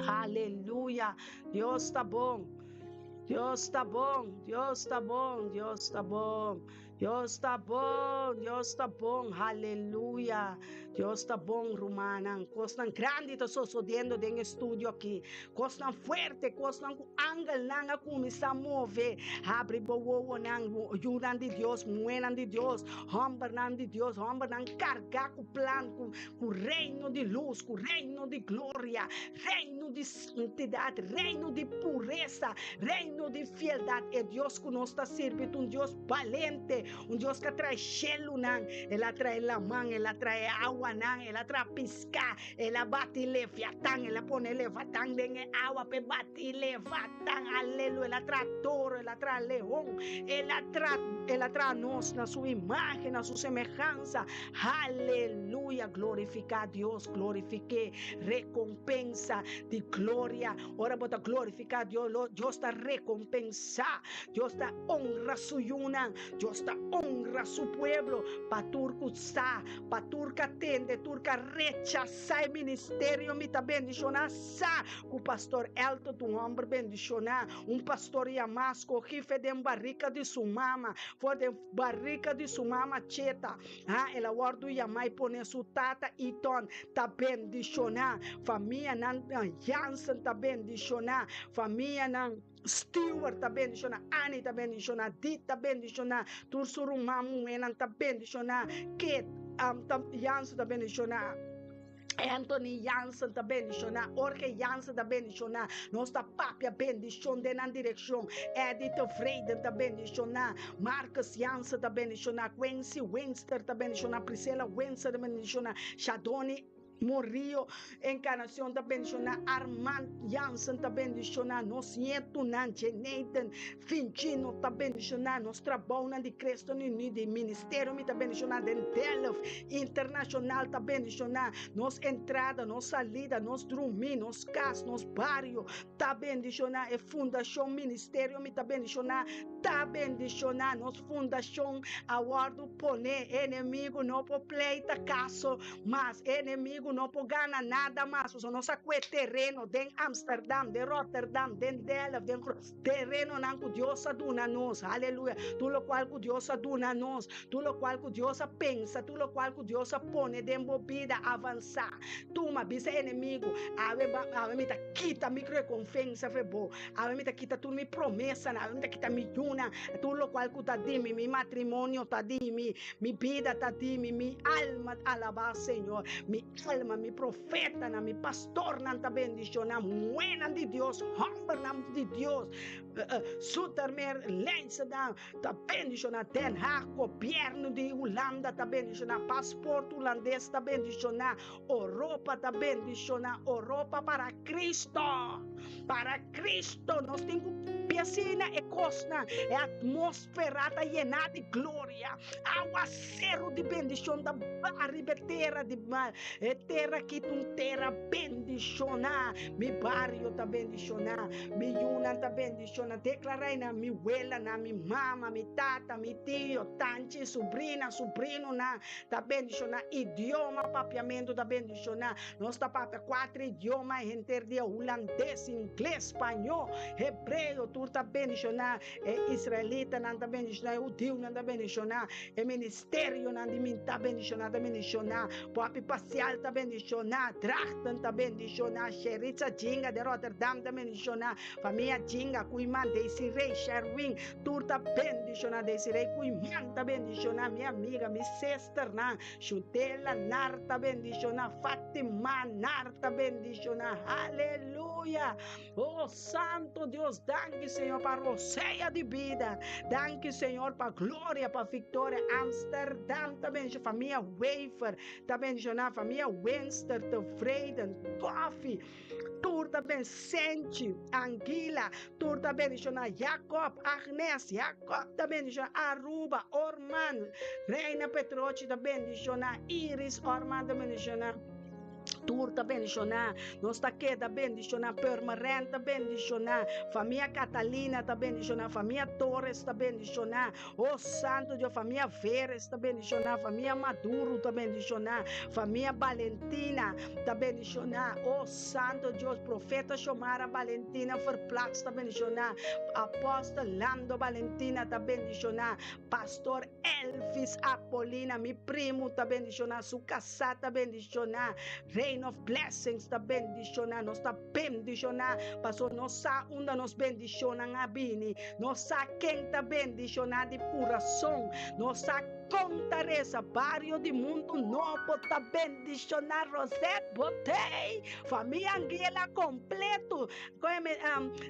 Aleluya! Dios ta bon. Dios ta bon. Dios ta bon. Dios ta bon. Dios ta bon, Dios ta bon, haleluya. Dios ta bon, rumannan. Kosnan grandi ta sosodiendo den e studio aki. Kosnan fuerte, kosnan ku angelnan a kuminsá move. Habri bo wowonan, yunan di Dios, muhénan di Dios, hòmbernan di Dios, hòmbernan kargá ku plan, ku ku reino di lus, ku reino di gloria, reino di santidat, reino di puresa, reino di fieldat. E Dios ku nos ta sirbi ta un Dios balente, un Dios ku a trae shelunan, el a trae laman, el a trae awanan, el a traha piská, el a bati leviatan, el a pone leviatan den e awa pa e bati leviatan, aleluya, el a traha toro, el a traha leon, el a traha, el a traha nos na su imagen, na su semehansa. Aleluya! Glorifiká Dios, glorifik'é. Rekompensa di gloria. Ora bo ta glorifiká Dios, Dios ta rekompensá. Dios ta honra su yunan. Dios ta honra su pueblo. Pa tur ku sa, pa tur ku a tende, tur ku a rechasá e ministerio, mi ta bendishoná sa ku Pastor Elton ta un hòmber bendishoná, un pastor yamá, skogí fe den barika di su mama, for den. Barrica di su mama Cheta. Ha, el a wordo yama y pone su tata Eton ta bendiciona. Famianan Jansen ta bendiciona. Famianan Stewart ta bendiciona. Annie ta bendiciona. Dick ta bendiciona. Tur su ruman muhenan ta bendiciona. Kate Jansen ta bendiciona. Anthony Jansen ta bendishoná, Jorge Jansen ta bendishoná, nos ta papia bendishon den nan direkshon, Eddie Tevreden ta bendishoná, Marcus Jansen ta bendishoná, Quincy Winster ta bendishoná, Priscilla Winster ta bendishoná, Shadoni Murillo Encarnacion ta bendishoná, Armand Jansen ta bendishoná, nos nietunan, Jenathan Finchino ta bendishoná, nos trabounan di Christen Unie, di ministerio mi ta bendishoná den Delft Internacional ta bendishoná, nos entrada, nos salida, nos drumí, nos kas, nos bario ta bendishoná, e fundashon ministerio mi ta bendishoná ta bendishoná, nos fundashon a wòrdu poné, enemigu no por pleita kaso mas, enemigu no por gana nada mas, pasobra nos a kue tereno den Amsterdam, den Rotterdam, den Delft, den. Terenonan ku Dios a duna nos, aleluya, tur lokual ku Dios a duna nos, tur lokual ku Dios a pensa, tur lokual ku Dios a pone den bo bida, avansá. Tuma, bisa e enemigu, Awe ba, awe mi ta kita mi rekonfensa fe bo, awe mi ta kita tur mi promesanan, awe mi ta kita mi yunan, tur lokual ku ta di mi, mi matrimonio ta di mi, mi bida ta di mi, mi alma alabá Señor, mi alma, mi profetanan, mi pastornan ta bendishoná, muhénan di Dios, hòmbernan di Dios, Zoetermeer, Leidschendam ta bendishoná, Den Haag, gobièrnu di Hulanda ta bendishoná, pasport hulandes ta bendishoná, Oropa ta bendishoná, Oropa para Cristo, para Cristo, nos tin ku piasina e kosnan, e atmósfera ta yená di gloria. Awaseru di bendishon ta baha riba e tera di mal. E tera aki ta un tera bendishoná. Mi bario ta bendishoná, mi yunan ta bendishoná. Deklará einan mi welanan, mi mama, mi tata, mi tio, tanchi, subrina, subrinonan ta bendishoná. Idioma papiamentu ta bendishoná. Nos ta papia kuater idioma henter dia, hulandes, ingles, spañó, hebreo, tur ta bendishoná. E israelitanan ta bendishoná, e hudiunan ta bendishoná, e ministerionan di mi ta bendishoná, ta bendishoná, Poppy Pasial ta bendishoná, Drachten ta bendishoná, Sheritza Jinga de Rotterdam ta bendishoná, famia Jinga, Koeiman, Desiree, Sherwin, tur ta bendishoná, Desiree Koeiman ta bendishoná, mi amiga, mi sisternan, Shutela Nar ta bendishoná, Fatima Nar ta bendishoná, haleluya! Oh Santo Dios, danki Señor pa rosea di bida. Danki Señor pa gloria, pa victoria. Amsterdam ta bendiciona, famia Wever ta bendiciona, famia Winster, Tevreden, Coffee, tur ta ben Senchi, Anguila, tur ta bendiciona, Jacob, Agnes, Jacob ta bendiciona, Aruba, Orman, Reina Petrochi ta bendiciona, Iris Orman ta bendiciona. Tur ta bendishoná. Nos ta keda bendishoná. Purmerend ta bendishoná. Famia Catalina ta bendishoná. Famia Torres ta bendishoná. Oh Santo Dios, famia Veres ta bendishoná. Famia Maduro ta bendishoná. Famia Valentina ta bendishoná. Oh Santo Dios, Profeta Xiomara Valentina Verplaats ta bendishoná. Apostel Lando Valentina ta bendishoná. Pastor Elvis Apolina, mi primu ta bendishoná, su kasá ta bendishoná, Rain of Blessings ta bendishoná, nos ta bendishoná pasobra nos sa unda nos bendishonnan a bini, nos sa ken ta bendishoná di kurason, nos sa kon ta resa, bario di mundu nobo ta bendishoná, Rosette Botey, famia Anguiela kompleto,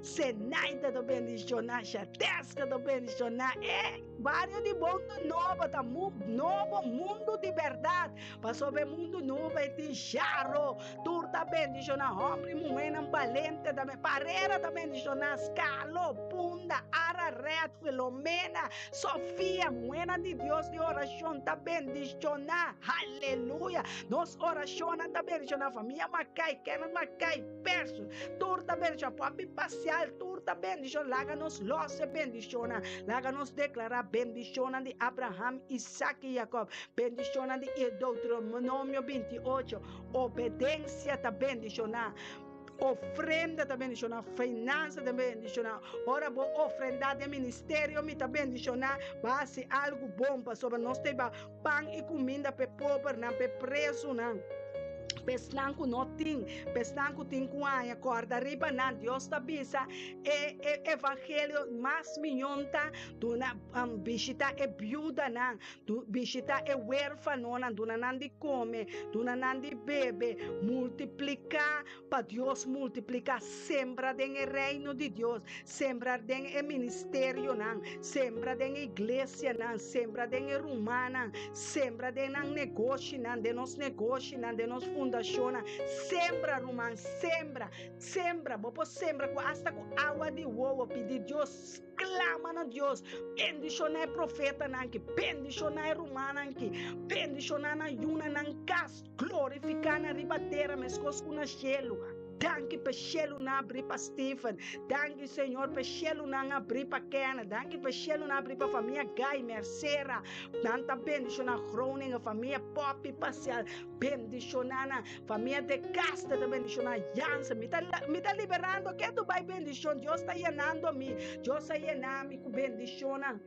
Zenaida ta bendishoná, Shadeska ta bendishoná, e. Bario di mundu nobo ta nobo mundu di bèrdat, pasobra e mundu nobo ei tin sharo. Tur ta bendishoná, hòmber i muhénan balente ta Parera ta bendishoná, Skalo, Punda, Araret, Filomena, Sofia, muhénan di Dios di orashon ta bendishoná. Haleluya! Nos orashonnan ta bendishoná famia Makai, Kenneth Makai, Perso, tur ta bendishoná, Papi Pasial, tur ta bendishoná. Laga nos lòs e bendishonnan. Laga nos deklará bendishonnan di Abraham, Isak i Jakòb, bendishonnan di Deuteronomio 28. Obedensia ta bendishoná, ofrenda ta bendishoná, finansa ta bendishoná. Ora bo ofrendá den ministerio, mi ta bendishoná, bo a hasi algu bon, pasobra nos ta hiba pan i kuminda pa e pobernan, pa e prezunan, pa esnan ku no tin, pa esnan ku tin ku haña. Kòrda riba nan, Dios ta bisa e e evangelio mas miyon ta duna bishita e biudanan, bishita e werfanonan, duna nan di kome, duna nan di bebe, multipliká pa Dios multipliká, sembra den e reino di Dios, sembra den e ministerionan, sembra den e iglesianan, sembra den e rumannan, sembra den nan negoshinan, den nos negoshinan, den nos fundashonnan, sembra ruman, sembra. Sembra, bo por sembra ku asta ku awa di wowo, pidi Dios, sklama na Dios, bendishoná e profetanan aki, bendishoná e rumannan aki, bendishoná nan yunan, nan kas, glorifiká nan riba tera meskos ku na shelu. Danki pa e shelunan abrí pa Stephen, danki Señor pa e shelunan abrí pa Kenneth, danki pa e shelunan abrí pa famia Guy, Mercera, nan ta bendishoná Groningen, famia Poppy Pacial, bendishoná nan. Famia de Caster ta bendiciona Jansen. Mi ta, mi ta liberando ke tu bai bendicion. Dios ta yenando mi. Dios a yena mi ku bendicionnan.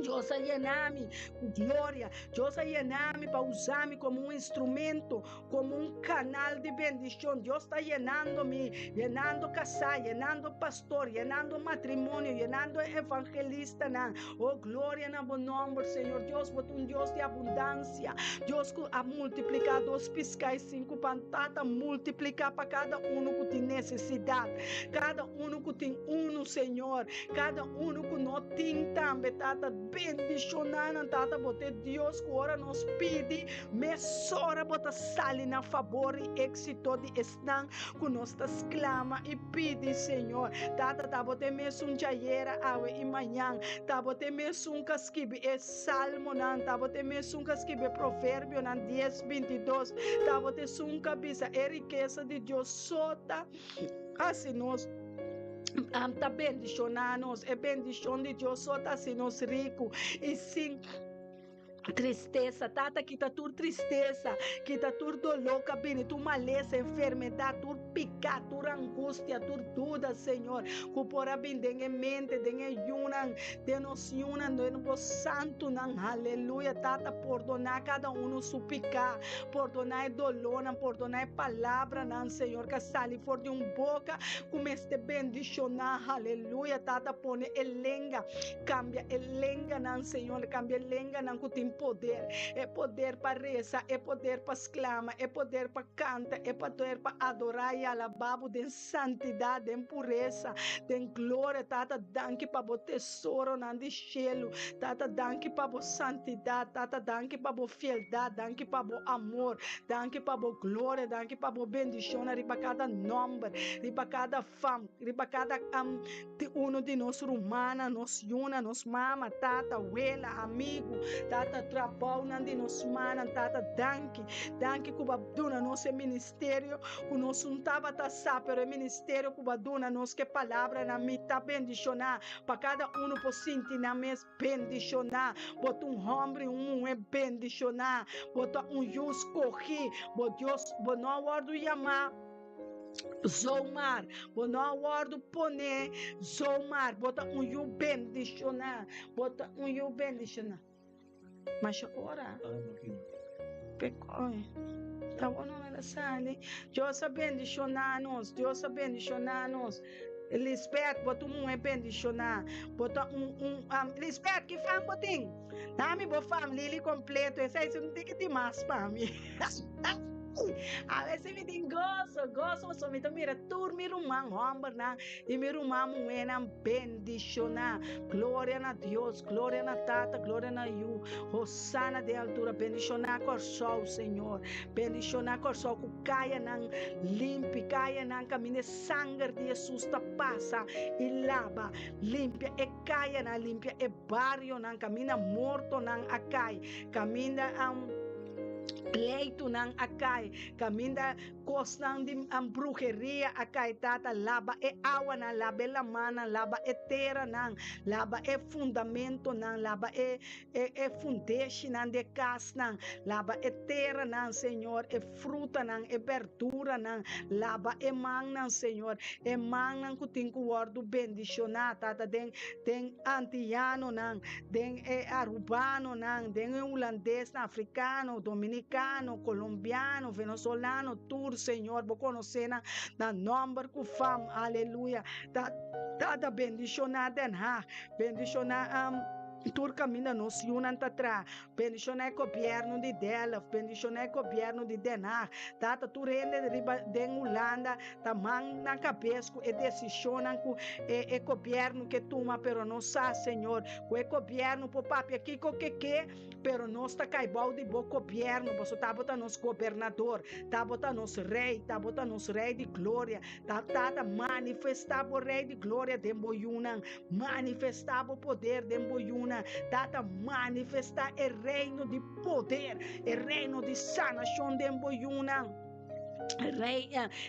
Dios a yena mi ku gloria. Dios a yena mi pa usa mi komo un instrumento, komo un kanal di bendicion. Dios ta yenando mi, yenando kasá, yenando pastor, yenando matrimonio, yenando evangelistanan. Oh, gloria na bo nomber, Señor Dios. Bo ta un Dios di abundansia. Dios ku a multipliká dos piská i sinku pan, Tata, multipliká pa kada unu ku tin nesesidat, kada unu ku tin unu, Señor, kada unu ku no tin tambe, Tata. Tata, bendishoná nan, Tata, bo ta e Dios ku ora nos pidi, mesora bo ta sali na fabor i éksito di esnan ku nos ta sklama i pidi, Señor. Tata, ta bo ta e mesun djayera, awe i mañan. Ta bo ta e mesun ku a skibi e Salmonan, ta bo ta e mesun ku a skibi e Proverbionan dies, bintidos. Ta bo ta esun ku a bisa e rikesa di Dios so ta hasi nos ta bendishoná nos. E bendishon di Dios so ta hasi nos riku i sin tristesa. Tata, kita tur tristesa, kita tur doló ku a bini, tur malesa, enfermedat, tur piká, tur angustia, tur duda, Señor, ku por a bini den e mente, den e yunan, den nos yunan, den bo santunan. Aleluya. Tata, pordoná kada unu su piká, pordoná e dolónan, pordoná e palabranan, Señor, ku a sali for di un boka ku mester bendishoná. Aleluya. Tata, pone e lenga. Kambia e lenganan, Señor, kambia e lenganan ku tin poder, e poder pa resa, e poder pa sklama, e poder pa kanta, e poder pa adorá i alabá Bo den santidat, den puresa, den gloria. Tata, danki pa Bo tesoronan di shelu. Tata, danki pa Bo santidat. Tata, danki pa Bo fieldat. Danki pa Bo amor. Danki pa Bo gloria. Danki pa Bo bendishonnan riba kada nòmber, riba kada fam, riba kada di uno di nos rumannan, nos yunan, nos mama, tata, wela, amigu, tata, trabounan di nos mannan, tata, danki, danki ku bo a duna nos e ministerio ku nos un tabata sa, pero e ministerio ku bo a duna nos ku e palabranan mi ta bendishoná pa kada uno por sinti nan mes bendishoná. Bo ta un hòmber i un muhé bendishoná, bo ta un yu skohí, bo Dios, bo no a wòrdu yamá. Zomaar, bo no a wòrdu poné zomaar, bo ta un yu bendishoná, bo ta un yu bendishoná. Masha ora pekoi ta bo no a sali. Dios a bendishoná nos, Dios a bendishoná nos. Lisbeth, bo ta un muhé bendishoná, bo ta un un Lisbeth, ki fam bo tin? Dami bo fam Lili kompleto, esei si no tin ki tin mas pa mi. A veces mi tin goso, goso pasobra mi ta mira tur mi ruman hombernan i mi ruman muhénan bendishoná. Gloria na Dios, gloria na Tata, gloria na Yu. Hosana den altura. Bendishoná Kòrsou, Señor. Bendishoná Kòrsou ku kayanan limpi, kayanan kaminda e sanger di Hesus ta pasa i laba, limpia e kayanan, limpia e barionan kaminda mortonan a kai, kaminda pleitunan a kai, kaminda kosnan di bruheria a kai. Tata, laba e awanan, laba e lamannan, laba e teranan, laba e fundamentonan, laba e e fundeshinan di e kasnan, laba e teranan, Señor, e frutanan, e berduranan, laba e mannan, Señor, e mannan ku tin ku wòrdu bendishoná, Tata, den den antianonan, den e arubanonan, den e hulandesnan, afrikano, dominikano, kolombiano, venezolano, tur, Señor, bo konosé nan na nòmber ku fam, aleluya. Tata, bendishoná Den Haag, bendishoná tur kaminda nos yunan ta traha, Bendishoná e gobièrnu di Delft, bendishoná e gobièrnu di Den Haag. Tata, tur hende riba den Hulanda ta man nan kabes ku e desishonnan ku e e gobièrnu ke tuma, pero nos sa, Señor, ku e gobièrnu por papia kiko ke ke, pero nos ta kai bou di bo gobièrnu, pasobra ta bo ta nos gobernador, ta bo ta nos rei, ta bo ta nos rei di gloria. Ta Tata, manifestá bo rei di gloria den bo yunan. Manifestá bo poder den bo yunan. Tata, manifestá e reino di poder, e reino di sanashon den bo yunan. Rei,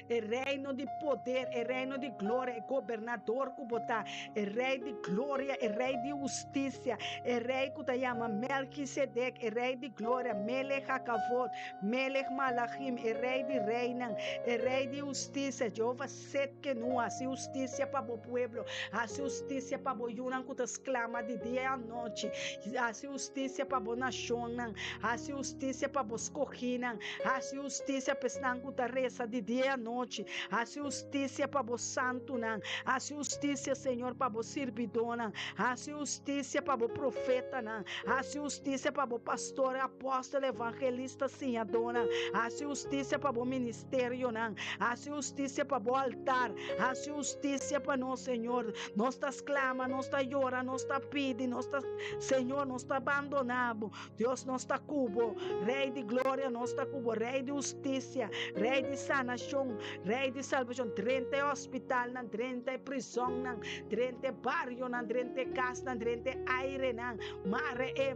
e reino di poder, e reino di gloria, e gobernador ku bo ta, e rei di gloria, e rei di hustisia, e rei ku ta yama Melkisedek, e rei di gloria, Melech HaKavod, Melech Malachim, e rei di reinan, e rei di hustisia, Jehova Setkenu, hasi hustisia pa bo pueblo, hasi hustisia pa bo yunan ku ta sklama di dia i anochi, hasi hustisia pa bo nashonnan, hasi hustisia pa bo skohínan, hasi hustisia pa esnan ku ta. resa di dia i anochi. Hasi hustisia pa bo santunan. Hasi hustisia, Señor, pa bo sirbidónan. Hasi hustisia pa bo profetanan. Hasi hustisia pa bo pastor, apòstel, evangelista, siñadónan. Hasi hustisia pa bo ministerionan. Hasi hustisia pa bo altar. Hasi hustisia pa nos, Señor. Nos ta sklama, nos ta yora, nos ta pidi, nos ta, Señor, nos ta bandoná bo. Dios, nos ta ku bo. Rei di gloria, nos ta ku bo. Rei di hustisia, Rei di sanashon, Rei di salbashon. Drenta e hospitalnan, drenta e prisonnan, drenta e barionan, drenta e kasnan, drenta e airenan. Mare e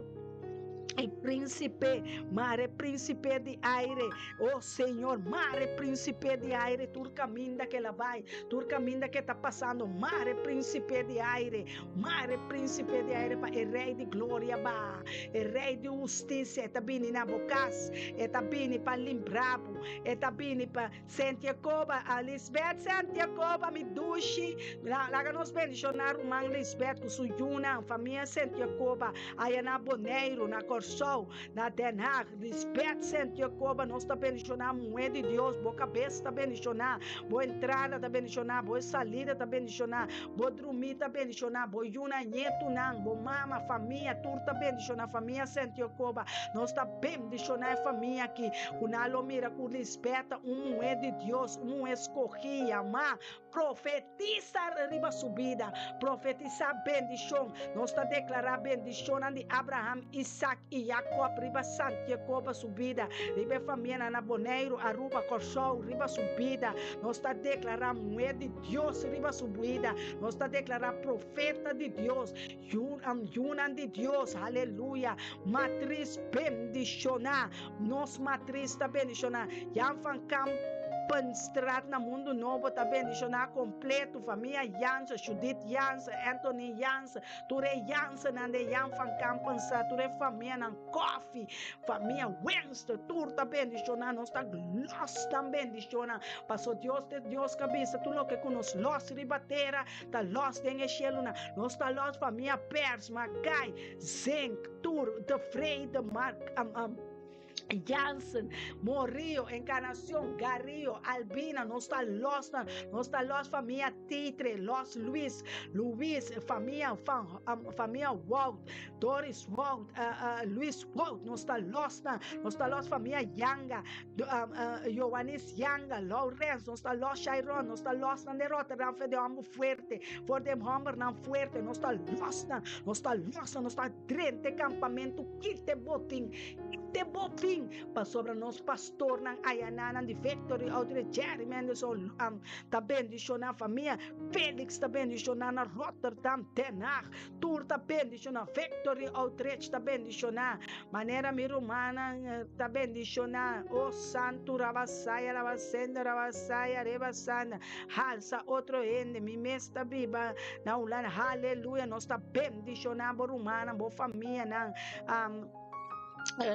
e prínsipe, mare e prínsipe di aire. O Señor, mare prínsipe di aire tur kaminda ke el a bai, tur kaminda ke ta pasando, mare prínsipe di aire, mare prínsipe di aire pa e Rei di gloria baha, e Rei di hustisia, e ta bini na bo kas, e ta bini pa limpra bo, e ta bini pa Sentia Koba, a Lisbeth Sentia Koba, mi dushi, laga nos bendishoná ruman Lisbeth ku su yunan, famia Sentia Koba, aya na Boneiru, na Kòrsou. Na Den Haag, Lisbeth Sentio Koba, nos ta bendishoná muhé di Dios, bo kabes ta bendishoná, bo entrada ta bendishoná, bo salida ta bendishoná, bo drumí ta bendishoná, bo yunan, ñetunan, bo mama, famia, tur ta bendishoná, famia Sentio Koba, nos ta bendishoná e famia aki, ku nan lo mira ku Lisbeth ta un muhé di Dios, un muhé skohí, yamá, Profetisa riba su bida. Profetisá bendishon. Nos ta deklará bendishonnan di Abraham, Isak i Jakòb riba Santiagoba su bida, riba e famianan na Boneiru, Aruba, Kòrsou, riba su bida. Nos ta deklará muhé di Dios riba su bida. Nos ta deklará profeta di Dios, yunan di Dios. Aleluya! Matris bendishoná. Nos matris ta bendishoná. Jan van Kampenstraat na Mundu Nobo ta bendishoná kompletu. Famia Jansen, Judith Jansen, Anthony Jansen, tur e Jansennan den Jan van Kampenstraat, tur e famianan Koffie, famia Wenster, tur ta bendishoná. Nos ta los nan bendishonnan. Paso Dios ta e Dios ku a bisa tur loke ku nos los riba tera ta los den e shelunan. Nos ta los famia Pers, Makai, Zink, Tur, De Vrede, Mark, Jansen, Morillo, Encarnacion, Garrillo, Albina, nos ta los nan, nos ta los famia Titre, los Luis, Luis, famia van, famia Wout, Doris Wout, Luis Wout, nos ta los nan, nos ta los famia Yanga, Joanis Yanga, Laurens, nos ta los Shairon, nos ta los nan de Rotterdam, for de homber fuerte, for de hombernan fuerte, nos ta los nan, nos ta los nan, nos ta drenta e campamento, kite botin, kite botin, pasobra nos pastornan ayananan di Victory Outreach, Jerry Mendelsohn, ta bendiciona famia, Felix ta bendiciona na Rotterdam, Den Haag, Tur ta bendiciona. Victory Outreach ta bendiciona. Manera mi rumannan ta bendiciona. Oh Santu Rabasaya Rabasenda Rabasaya Rebasanda. Halsa otro hende. Mi mes ta biba na Hulanda. Haleluya. Nos ta bendiciona bo rumannan, bo famianan. Um,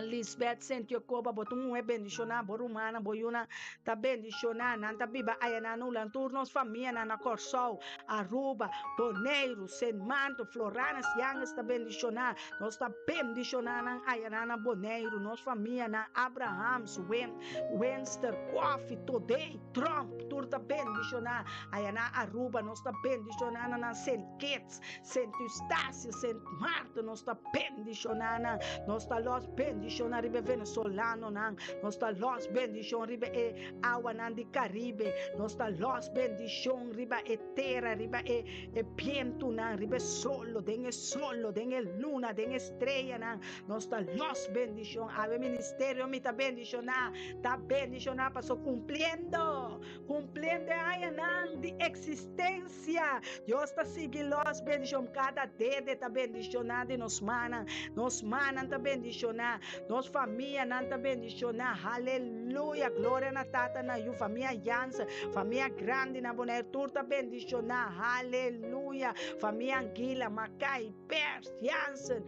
Lisbeth Sentiocoba, bo ta un muher bendiciona, bo rumannan, bo yunan ta bendiciona, nan ta biba aya na Nuland, tur nos famianan na Corsou, Aruba, Boneiru, Sint Maarten, Floranes, Yanges ta bendiciona, nos ta bendiciona nan aya na na Boneiru, nos famianan, Abrahams, Wen, Wenster, Coffie, Todey, Tromp, tur ta bendiciona aya na Aruba, nos ta bendiciona nan na Sint Kitts. Sint Eustatius, Sint Maarten, nos ta bendishoná nan. Nos ta los bendishoná riba e venezolanonan. Nos ta los bendishon riba e awanan di Caribe. Nos ta los bendishon riba e tera, riba e e bientunan, riba e solo, den e solo, den e luna, den e streanan. Nos ta los bendishon. Awe ministerio mi ta bendishoná, ta bendishoná paso cumpliendo, cumpliendo e añanan di existencia. Sia. Dios ta sigui los bendicion. Cada dede ta bendiciona di nos mannan. Nos mannan ta bendiciona. Nos famianan ta bendiciona. Haleluya. Gloria na Tata, na Yu. Famia Jansen, famia grandi na Bonaire, tur ta bendiciona. Haleluya. Famia Anguila, Makai, Pers, Jansen,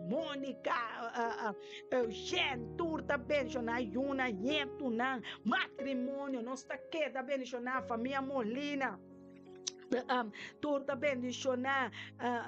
Monica, Eugene, tur ta bendiciona. Yuna, nietunan, matrimonio. Nos ta keda bendiciona. Famia Molina. Tur ta bendishoná,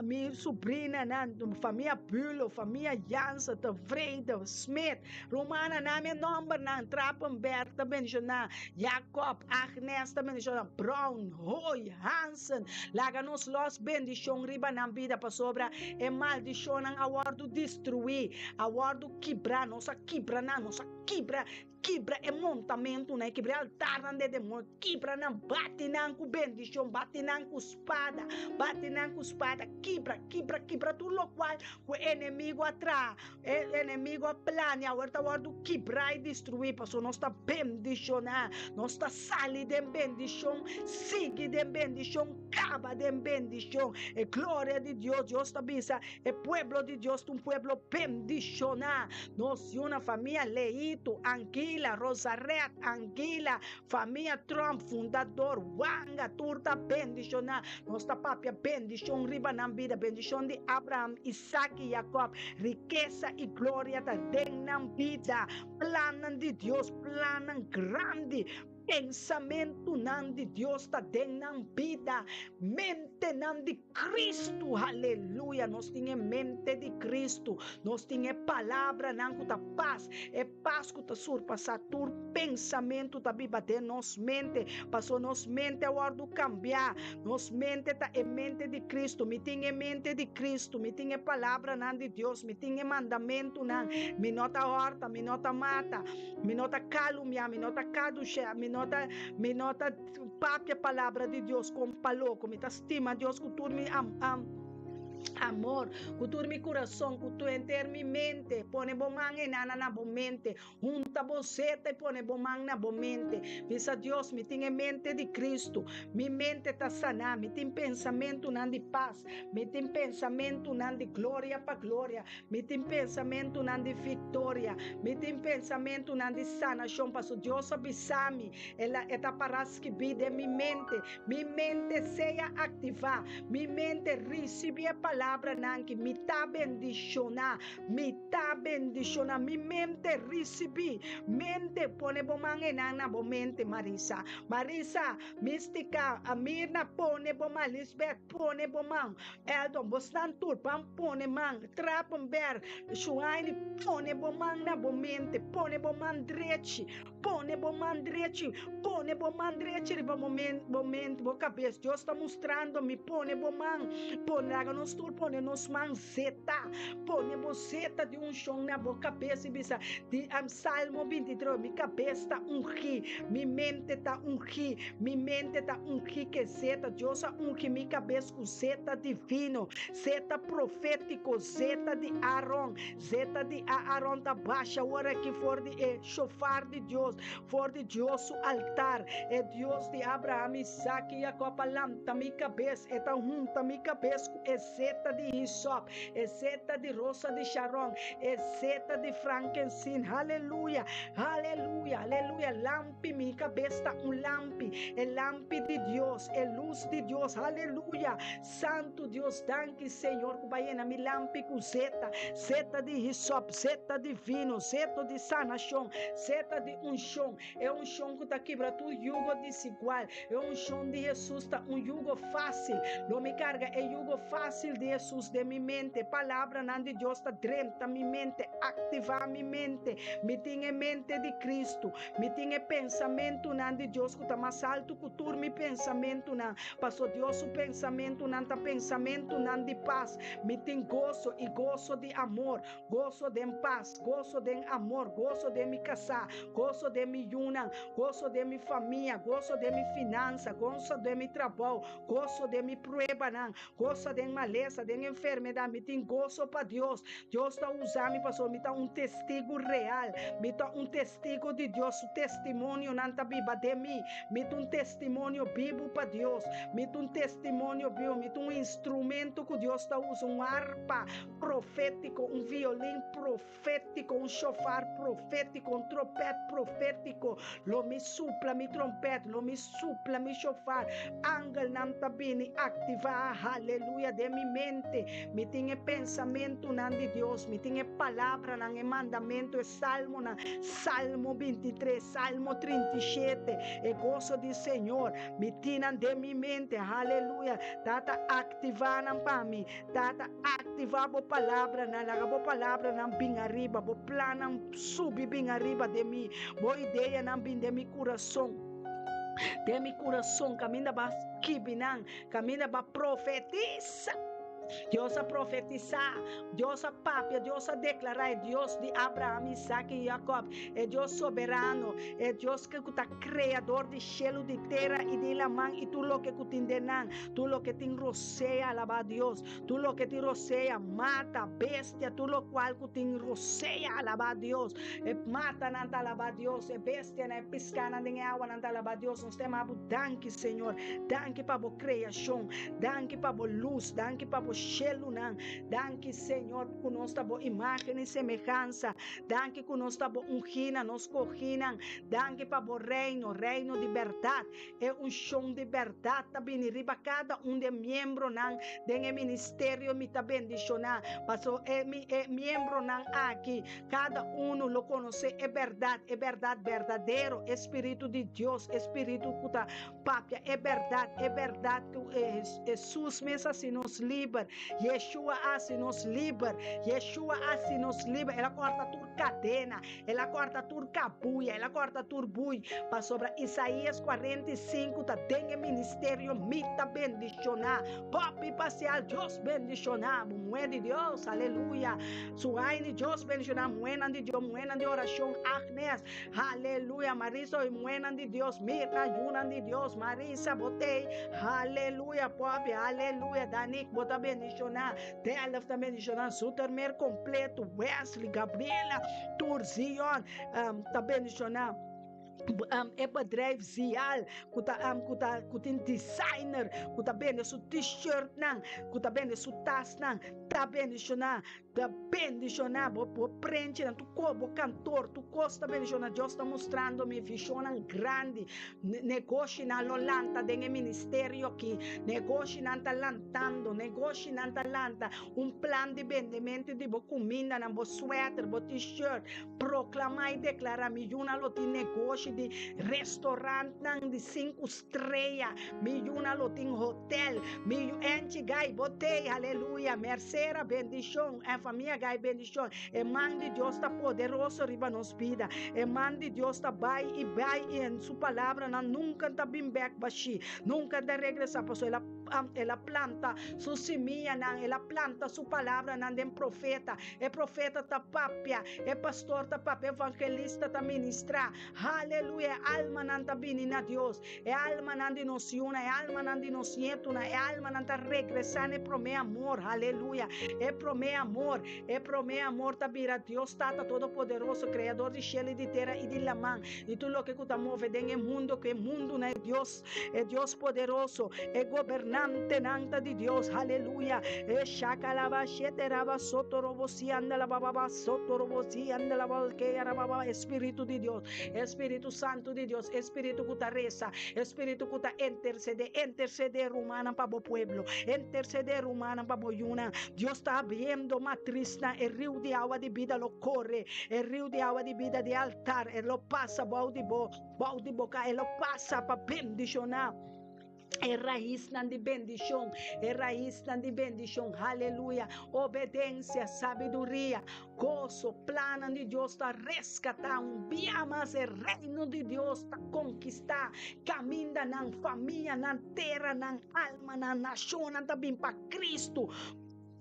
mi subrinanan, famia Bulo, famia Jansen, Tevreden, Smit, rumannan, mi nòmbernan, Trapenberg ta bendishoná, Jacob, Agnes ta bendishoná, Brown, Hoy, Hansen, laga nos lòs bendishon riba nan bida pasobra e maldishonnan a wòrdu destruí, a wòrdu kibrá, nos a kibra nan, nos a kibra. Kibra e montamentunan, kibra e altarnan di e demonio, kibra nan, bati nan ku bendishon, bati nan ku spada, bati nan ku spada, kibra, kibra, kibra tur lokual ku e enemigu a traha, e enemigu a plania, awor ta wòrdu kibrá i destruí, pasobra nos ta bendishoná, nos ta sali den bendishon, sigui den bendishon, kaba den bendishon. E gloria di Dios, Dios ta bisa, E pueblo di Dios ta un pueblo bendishoná. Nos yunan, famia Leito, Anguila, Rosaret, Anguila, famia Trump, fundador, Wanga, tur ta bendishoná. Nos ta papia bendishon riba nan bida, bendishon di Abraham, Isaac i Jacob. Rikesa i gloria ta den nan bida. Plannan di Dios, plannan grandi. Pensamentunan di Dios ta den nan bida, mentenan di Cristo, aleluya, nos tin e mente di Cristo, nos tin e palabranan ku ta pas, e pas ku ta surpasá tur pensamentu ta biba den nos mente, pasobra nos mente a wòrdu kambiá, nos mente ta e mente di Cristo, mi tin e mente di Cristo, mi tin e palabranan di Dios, mi tin e mandamentunan, mi no ta hòrta, mi no ta mata. Mi no ta kalumia, mi no ta kadushea, mi no ta, mi no ta papia palabra di Dios kon pa loko. Mi ta stima Dios ku tur mi am, am, amor, ku tur mi kurason, ku tur henter mi mente. Pone bo man enana na bo mente. Hunta bo seta i pone bo man na bo mente. Bisa Dios, mi tin e mente di Kristu. Mi mente ta saná. Mi tin pensamentunan di pas. Mi tin pensamentunan di gloria pa gloria. Mi tin pensamentunan di viktoria. Mi tin pensamentunan di sanashon, pasobra Dios a bisa mi. El a, e ta pará skibí den mi mente. Mi mente sea aktivá. Mi mente risibí e palabranan ki mi ta bendishoná. Mi ta bendishoná. Mi mente risibí. Mente, pone bo man einan na bo mente, Marisa. Marisa, Mística, Mirna, pone bo man. Lisbeth, pone bo man. Eldon, bosnan tur ban pone man, Trapenberg, Shuaini, pone bo man na bo mente, pone bo man drechi, pone bo man drechi, pone bo man drechi riba bo men, bo mente, bo kabes. Dios ta mustrando mi, pone bo man, pone, laga nos tur pone nos man zeta, pone bo zeta di unshon na bo kabes i bisa, di Salmo 23, mi kabes ta ungí, mi mente ta ungí, Mi mente ta ungi ke zeta. Dios a ungi mi kabes ku zeta divino, zeta profétiko, zeta di Aaron. Zeta di Aaron ta basha ora aki for di e shofar di Dios, for di Dios su altar. E Dios di Abraham, Isaac i Jacob a lanta mi kabes. E ta hunta mi kabes ku e zeta di hisop, e zeta di rosa di Sharon, e zeta di frankensin. Haleluya! Haleluya! Haleluya! Lampi, mi kabes ta un lampi, e lampi di Dios, e lus di Dios, aleluya! Santu Dios, danki Señor ku bo a yena mi lampi ku zeta, zeta di hisop, zeta divino, zeta di sanashon, zeta di unshon, e unshon ku ta kibra tur yugo disigual, e unshon di Hesus ta un yugo fásil, lo mi karga e yugo fásil di Hesus den mi mente, e palabranan di Dios ta drenta mi mente, aktivá mi mente, mi tin e mente di Kristu. Mi tin e pensamentunan di Dios ku ta mas altu ku tur mi pensamentunan, paso Dios su pensamentunan ta pensamentunan di pas. Mi tin goso i goso di amor, goso den pas, goso den amor, goso den mi kasá, goso den mi yunan, goso den mi famia, goso den mi finansa, goso den mi trabou, goso den mi pruebanan, goso den malesa, den enfermedat. Mi tin goso pa Dios. Dios ta usa mi pasobra mi ta un testigu real. Mi ta un testigu di Dios. Su testimonionan ta biba den mi. Mi ta un testimonio bibu pa Dios. Mi ta un testimonio bibu. Mi ta un instrumento ku Dios ta usa, un arpa profétiko, un violin profétiko, un shofar profétiko, un tropèt profétiko. Lo mi supla mi trompèt, lo mi supla mi shofar. Angelnan ta bini aktivá, haleluya, den mi. mente. Mi tin e pensamentunan di Dios, mi tin e palabranan, e mandamentu, e salmonan, Salmo 23, Salmo 37, e goso di Señor. Mi tin nan den mi mente, haleluya. Tata, aktivá nan pa mi. Tata, aktivá bo palabranan, laga bo palabranan bin ariba, bo plannan subi bin ariba den mi, bo ideanan bin den mi kurason. Den mi kurason, kaminda bo a skibi nan, kaminda bo a profetisa. Dios a profetisá, Dios a papia, Dios a deklará, e Dios di Abraham, Isaac i Jacob, e Dios soberano, e Dios ku ta kreador di shelu, di tera i di laman i tur loke ku tin den nan, tur loke tin rosea, alabá Dios, tur loke tin rosea, mata, bestia, tur lokual ku tin rosea, alabá Dios, e matanan ta alabá Dios, e bestianan, e piskanan den e awanan ta alabá Dios. Nos ta yama bo danki, Señor, danki pa bo kreashon, danki pa bo lus, danki pa bo shelunan, danki, Señor, ku nos ta bo imágen i semehansa, danki ku nos ta bo ungínan, nos skogínan, danki pa bo reino, reino di bèrdat. E unshon di bèrdat ta bini riba kada un di e miembronan den e ministerio. Mi ta bendishoná pasobra e mi e miembronan aki, kada unu lo konosé e bèrdat, e bèrdat berdadero, e spiritu di Dios, e spiritu ku ta papia e bèrdat, e bèrdat ku Hesus mes hasi nos liber. Yeshua a hasi nos liber. Yeshua a hasi nos liber. El a kòrta tur kadena. El a kòrta tur kabuya, el a kòrta tur bui, pasobra Isaías 45 ta den e ministerio Mi ta bendishoná. Poppy Pasial, Dios bendishoná bo, muhé di Dios, aleluya. Suhaini, Dios bendishoná, muhénan di Dios, muhénan di orashon, Agnes, aleluya. Marisa, muhénan di Dios, Mirna, yunan di Dios, Marisa, bo t'ei, aleluya. Poppy, aleluya. Danik, bo ta bendishoná. Delft ta bendishoná Zoetermeer kompleto, Wesley, Gabriela, tur Zion ta bendishoná e bedrijf Zial ku ta ku ta ku tin designer ku ta bende su t-shirtnan, ku ta bende su tasnan, ta bendishoná, ta bendishoná bo bo prenchinan, tur kos, bo kantor, tur kos ta bendishoná. Dios ta mustrando mi vishonnan grandi. Negoshinan lo lanta den e ministerio aki. Negoshinan ta lantando, negoshinan ta lanta. Un plan di bendementu di bo kumindanan, bo sweater, bo t-shirt. Proklamá i deklará, mi yunan lo tin negoshi di restorantnan di sinku strea. Mi yunan lo tin hotel. Mi yu Angie Gai, bo tei, aleluya. Mercera, bendishon. En famia Gai, bendishon. E man di Dios ta poderoso riba nos bida. E man di Dios ta bai i bai i en su palabranan nunka ta bin bek bashí, nunka ta regresá, pasobra el a el a planta su simianan, el a planta su palabranan den profeta. E profeta ta papia, e pastor ta papia, e evangelista ta ministrá. Haleluya! E almanan ta bini na Dios. E almanan di nos yunan, e almanan di nos nietunan, e almanan ta regresá na e promé amor. Haleluya! E promé amor, e promé amor ta bira Dios Tata Todopoderoso, Kreador di shelu i di tera i di laman i tur loke ku ta move den e mundu, ku e mundunan e Dios, e Dios poderoso, e gobernantenan ta di Dios. Haleluya! E shakalaba shete raba soto robo sianda la bababa soto robo sianda la babakea rababa. E Spiritu di Dios. E Spiritu Santu di Dios, e Spiritu ku ta resa, e Spiritu ku ta intersedé, intersedé rumannan pa bo pueblo, intersedé rumannan pa bo yunan. Dios ta abriendo matrisnan, e riu di awa di bida lo kore, e riu di awa di bida di e altar, e lo pasa bou di bo, bou di bo ka, e lo pasa pa bendishoná. E raisnan di bendishon, e raisnan di bendishon, haleluya, obedensia, sabiduria, goso, plannan di Dios ta reskatá un bia mas, e reino di Dios ta konkistá kamindanan, famianan, teranan, almanan, nashonnan ta bin pa Kristu.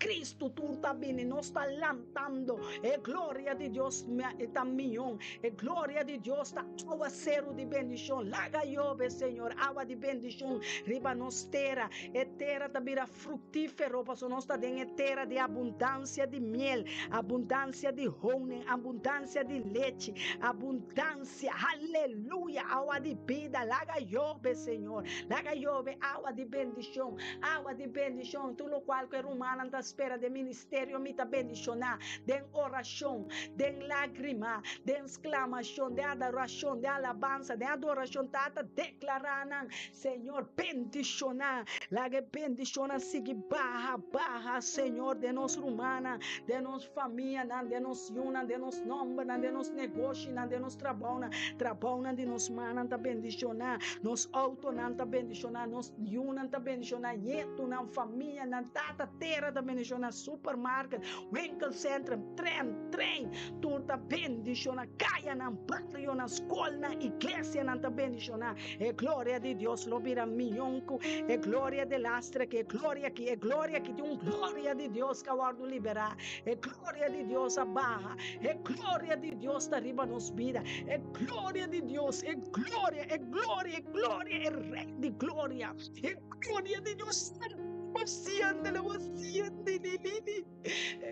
Cristo tur ta bini, nos ta lantando. E gloria di Dios ta mion. E gloria di Dios ta awaceru di bendicion. Laga yobe, Señor, awa di bendicion riba nos tera. E tera ta bira fructífero, pasobra nos ta den e tera di abundancia di miel, abundancia di honing, abundancia di lechi, abundancia, aleluya, awa di bida. Laga yobe, Señor, laga yobe awa di bendicion. Awa di bendishon, tur lokual ku e rumannan ta. spera den ministerio mi ta bendishoná, den orashon, den lágrima, den sklamashon, den adorashon, den alabansa, den adorashon, Tata, deklará nan, Señor, bendishoná, laga e bendishonnan sigui baha, baha, Señor, den nos rumannan, den nos famianan, den nos yunan, den nos nòmbernan, den nos negoshinan, den nos trabounan. Trabounan di nos mannan ta bendishoná, nos outonan ta bendishoná, nos yunan ta bendishoná, ñetunan, famianan, tata, tera ta bendishoná, supermarket, winkelcentrum, tren, trein, tur ta bendishoná, kayanan, barionan, skolnan, iglesianan ta bendishoná. E gloria di Dios lo bira mion ku e gloria de lastre ki e gloria ki e gloria ki tin un gloria di Dios ka wòrdu liberá. E gloria di Dios a baha. E gloria di Dios ta riba nos bida. E gloria di Dios, e gloria, e gloria, e gloria, e Rei di gloria. E gloria di Dios. E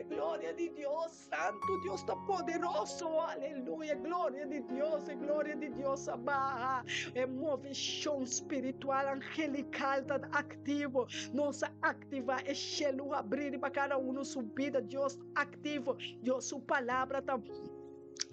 gloria di Dios. Santu Dios ta poderoso, aleluya, gloria di Dios, e gloria di Dios a baha, e movishon spiritual angelical ta aktivo, nos a aktiva e shelu habri riba kada uno su bida, Dios ta aktivo, Dios su palabra ta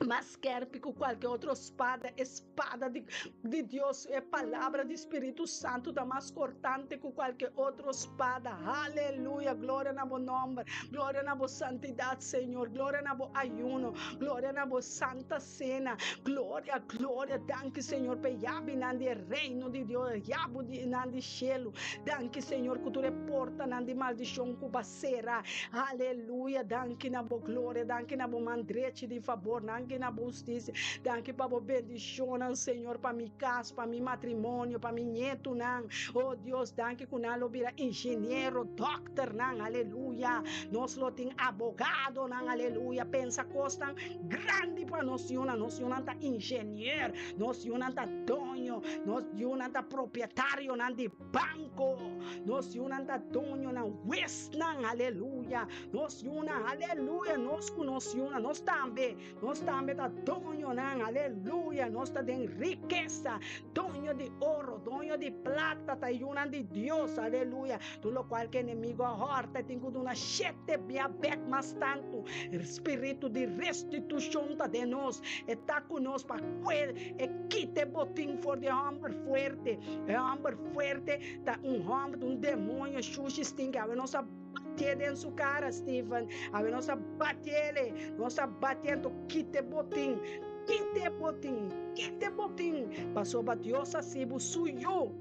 mas skerpi ku kualke otro spada, e spada di di Dios, e palabra di Spiritu Santu ta mas kortante ku kualke otro spada. Aleluya! Gloria na bo nòmber, gloria na bo santidat, Señor, gloria na bo ayuno, gloria na bo santa sena, gloria, gloria. Danki, Señor, pa e yabinan di e reino di Dios, e yabinan di shelu. Danki, Señor, ku tur e portanan di maldishon ku bo a sera. Aleluya! Danki na bo gloria, danki na bo man drechi di fabor, danki na bo hustisia. Danki pa bo bendishonnan, Señor, pa mi kas, pa mi matrimonio, pa mi ñetunan. Oh Dios, danki ku nan lo bira ingeniero, dòkternan, aleluya. Nos lo tin abogadonan, aleluya. Pensa kosnan grandi pa nos yunan. Nos yunan ta ingenier, nos yunan ta doño, nos yunan ta propietarionan di banko. Nos yunan ta doñonan, huesnan, aleluya. Nos yunan, aleluya, nos ku nos yunan, nos tambe. Nos tambe ta doñonan, aleluya, nos ta den rikesa, doño di oro, doño di plata, ta yunan di Dios, aleluya. Tur lokual ku enemigo a hòrta, e tin ku duna shete bia bèk mas tantu. Spiritu di restitushon ta den nos, e ta ku nos pa kue e kita e botin for di e hòmber fuerte. E hòmber fuerte ta un hòmber, un demoño shushi stinki. Awe nos a. Batié den su cara, Steven. Awe nos a batiele. Nos a batié, anto kite botin. Kite botin. Kite botin. Pasobra Dios a sibu su Yu.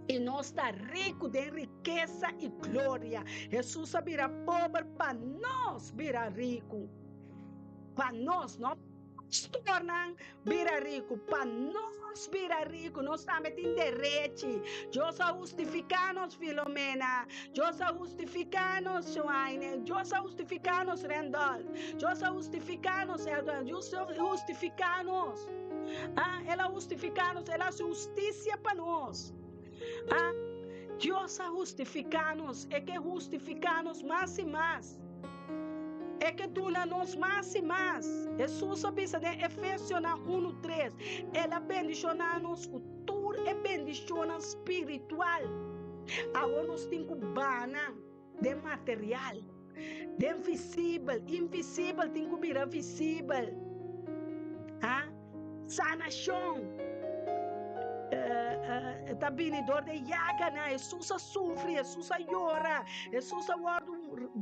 I nos ta riku den rikesa i gloria. Hesus a bira pober pa nos bira riku. Pa nos, no Pastornan bira riku, pa nos bira riku, nos tambe tin derechi. Dios a hustifiká nos, Filomena. Dios a hustifiká nos, Joaine. Dios a hustifiká nos, Randolph. Dios a hustifiká nos, Elton. Dios a hustifiká nos. Ah, el a hustifiká nos, el a hasi hustisia pa nos. Ah, Dios a hustifiká nos, e ke hustifiká nos mas i mas. E ke duna nos mas i mas. Hesus a bisa den Efesionan unu tres, El a bendishoná nos ku tur e bendishonnan spiritual. Awor nos tin ku bana den material, den visibel, invisibel tin ku bira visibel. Ha? Sanashon ta bini dor di e yaganan. Hesus a sufri, Hesus a yora, Hesus a wòrdu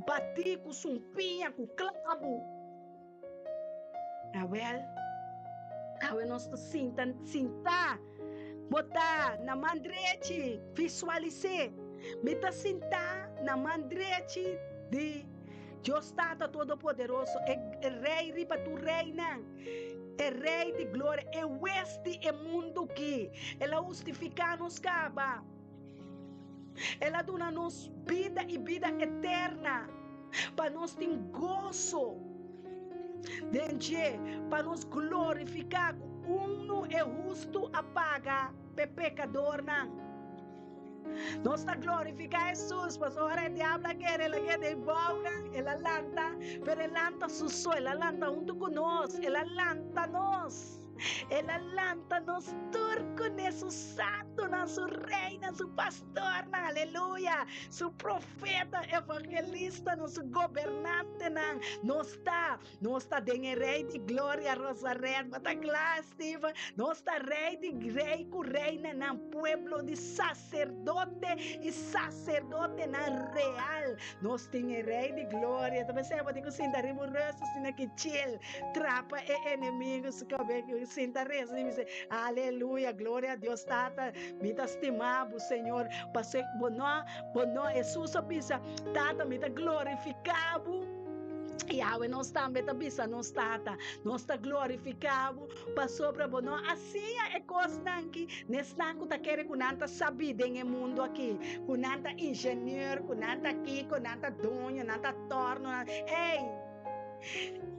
batí ku sumpiña, ku klabu. Awèl, awe nos ta sinta, sintá, bo ta na man drechi, visualis'é, mi ta sintá na man drechi di Dios Tata Todopoderoso, e Rei riba tur reinan. E Rei di gloria, e Hues di e mundu ki. El a hustifiká nos kaba. El a duna nos bida i bida eterna pa nos tin goso den dje, pa nos glorifiká ku unu e hustu a paga p'e pekadornan. Nos ta glorifiká Hesus, pasobra ora e diablo a kere, el a keda ei bounan, el a lanta, pero el lanta su so, el a lanta huntu ku nos, el a lanta nos. El a lanta nos tur kuné, su santunan, su reinan, su pastornan, aleluya, su profeta, evangelistanan, su gobernantenan. Nos ta, nos ta den e Rei di Gloria, Rosaret, bo ta kla, Steven? Nos ta rei di rei ku reinanan, pueblo di saserdote i saserdotenan real. Nos tin e Rei di Gloria. Ta pensá bo tin ku sinta riba un rus asina ki chill, trapa e enemigo su kabes ku sinta resa i bisa, Aleluya, gloria a Dios Tata, mi ta stima bo, Señor, pasobra bo no, bo no, Hesus a bisa, Tata, mi ta glorifiká bo. I awe nos tambe ta bisa nos Tata, nos ta glorifiká bo, pasobra bo no a siña e kosnan ki n'esnan ku ta kere ku nan ta sabí den e mundu aki, ku nan ta ingenieur, ku nan ta kiko, nan ta doño, nan ta tòrno, nan. Ey!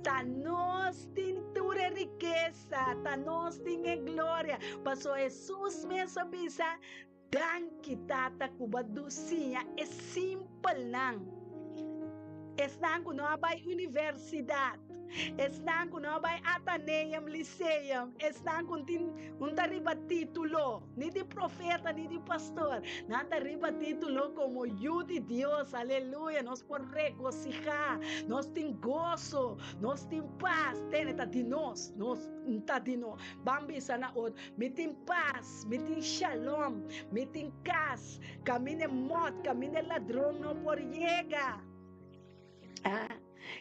Ta nos tin tur e rikesa, ta nos tin e gloria, pasobra Hesus mes a bisa, Danki, Tata, ku bo a du siña e simpelnan, esnan ku no a bai universidat, esnan ku no a bai Atheneum, Lyceum, esnan ku tin un ta riba título, ni di profeta ni di pastor, nan ta riba título komo yu di Dios. Aleluya! Nos por regosihá, nos tin goso, nos tin pas. Tene ta di nos, nos ta di nos. Ban bisa na otro, Mi tin pas, mi tin shalom, mi tin kas, kaminda e mòt, kaminda e ladron no por yega. Ah,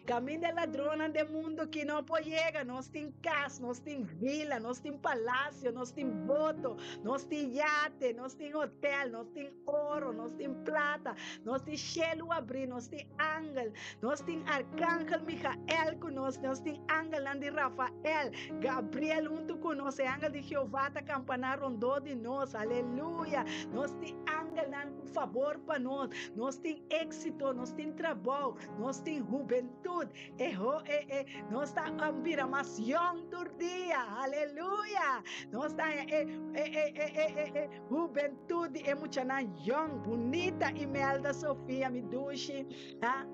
kaminda e ladronnan den mundu aki no por yega, nos tin kas, nos tin vila, nos tin palasio, nos tin boto, nos tin yate, nos tin hotel, nos tin oro, nos tin plata, nos tin shelu abrí, nos tin angel, nos tin arkangel Michael ku nos, nos tin angelnan di Rafael, Gabriel huntu ku nos, e angel di Jehová ta kampaná rondó di nos, aleluya! Nos tin angelnan ku fabor pa nos, nos tin éksito, nos tin trabou, nos tin hubentut, e ho e e nos ta bira mas yòn tur dia, aleluya! Nos ta haña e e e e e e e Hubentud di e muchanan yong, bunita Imelda Sofia, mi dushi, ha?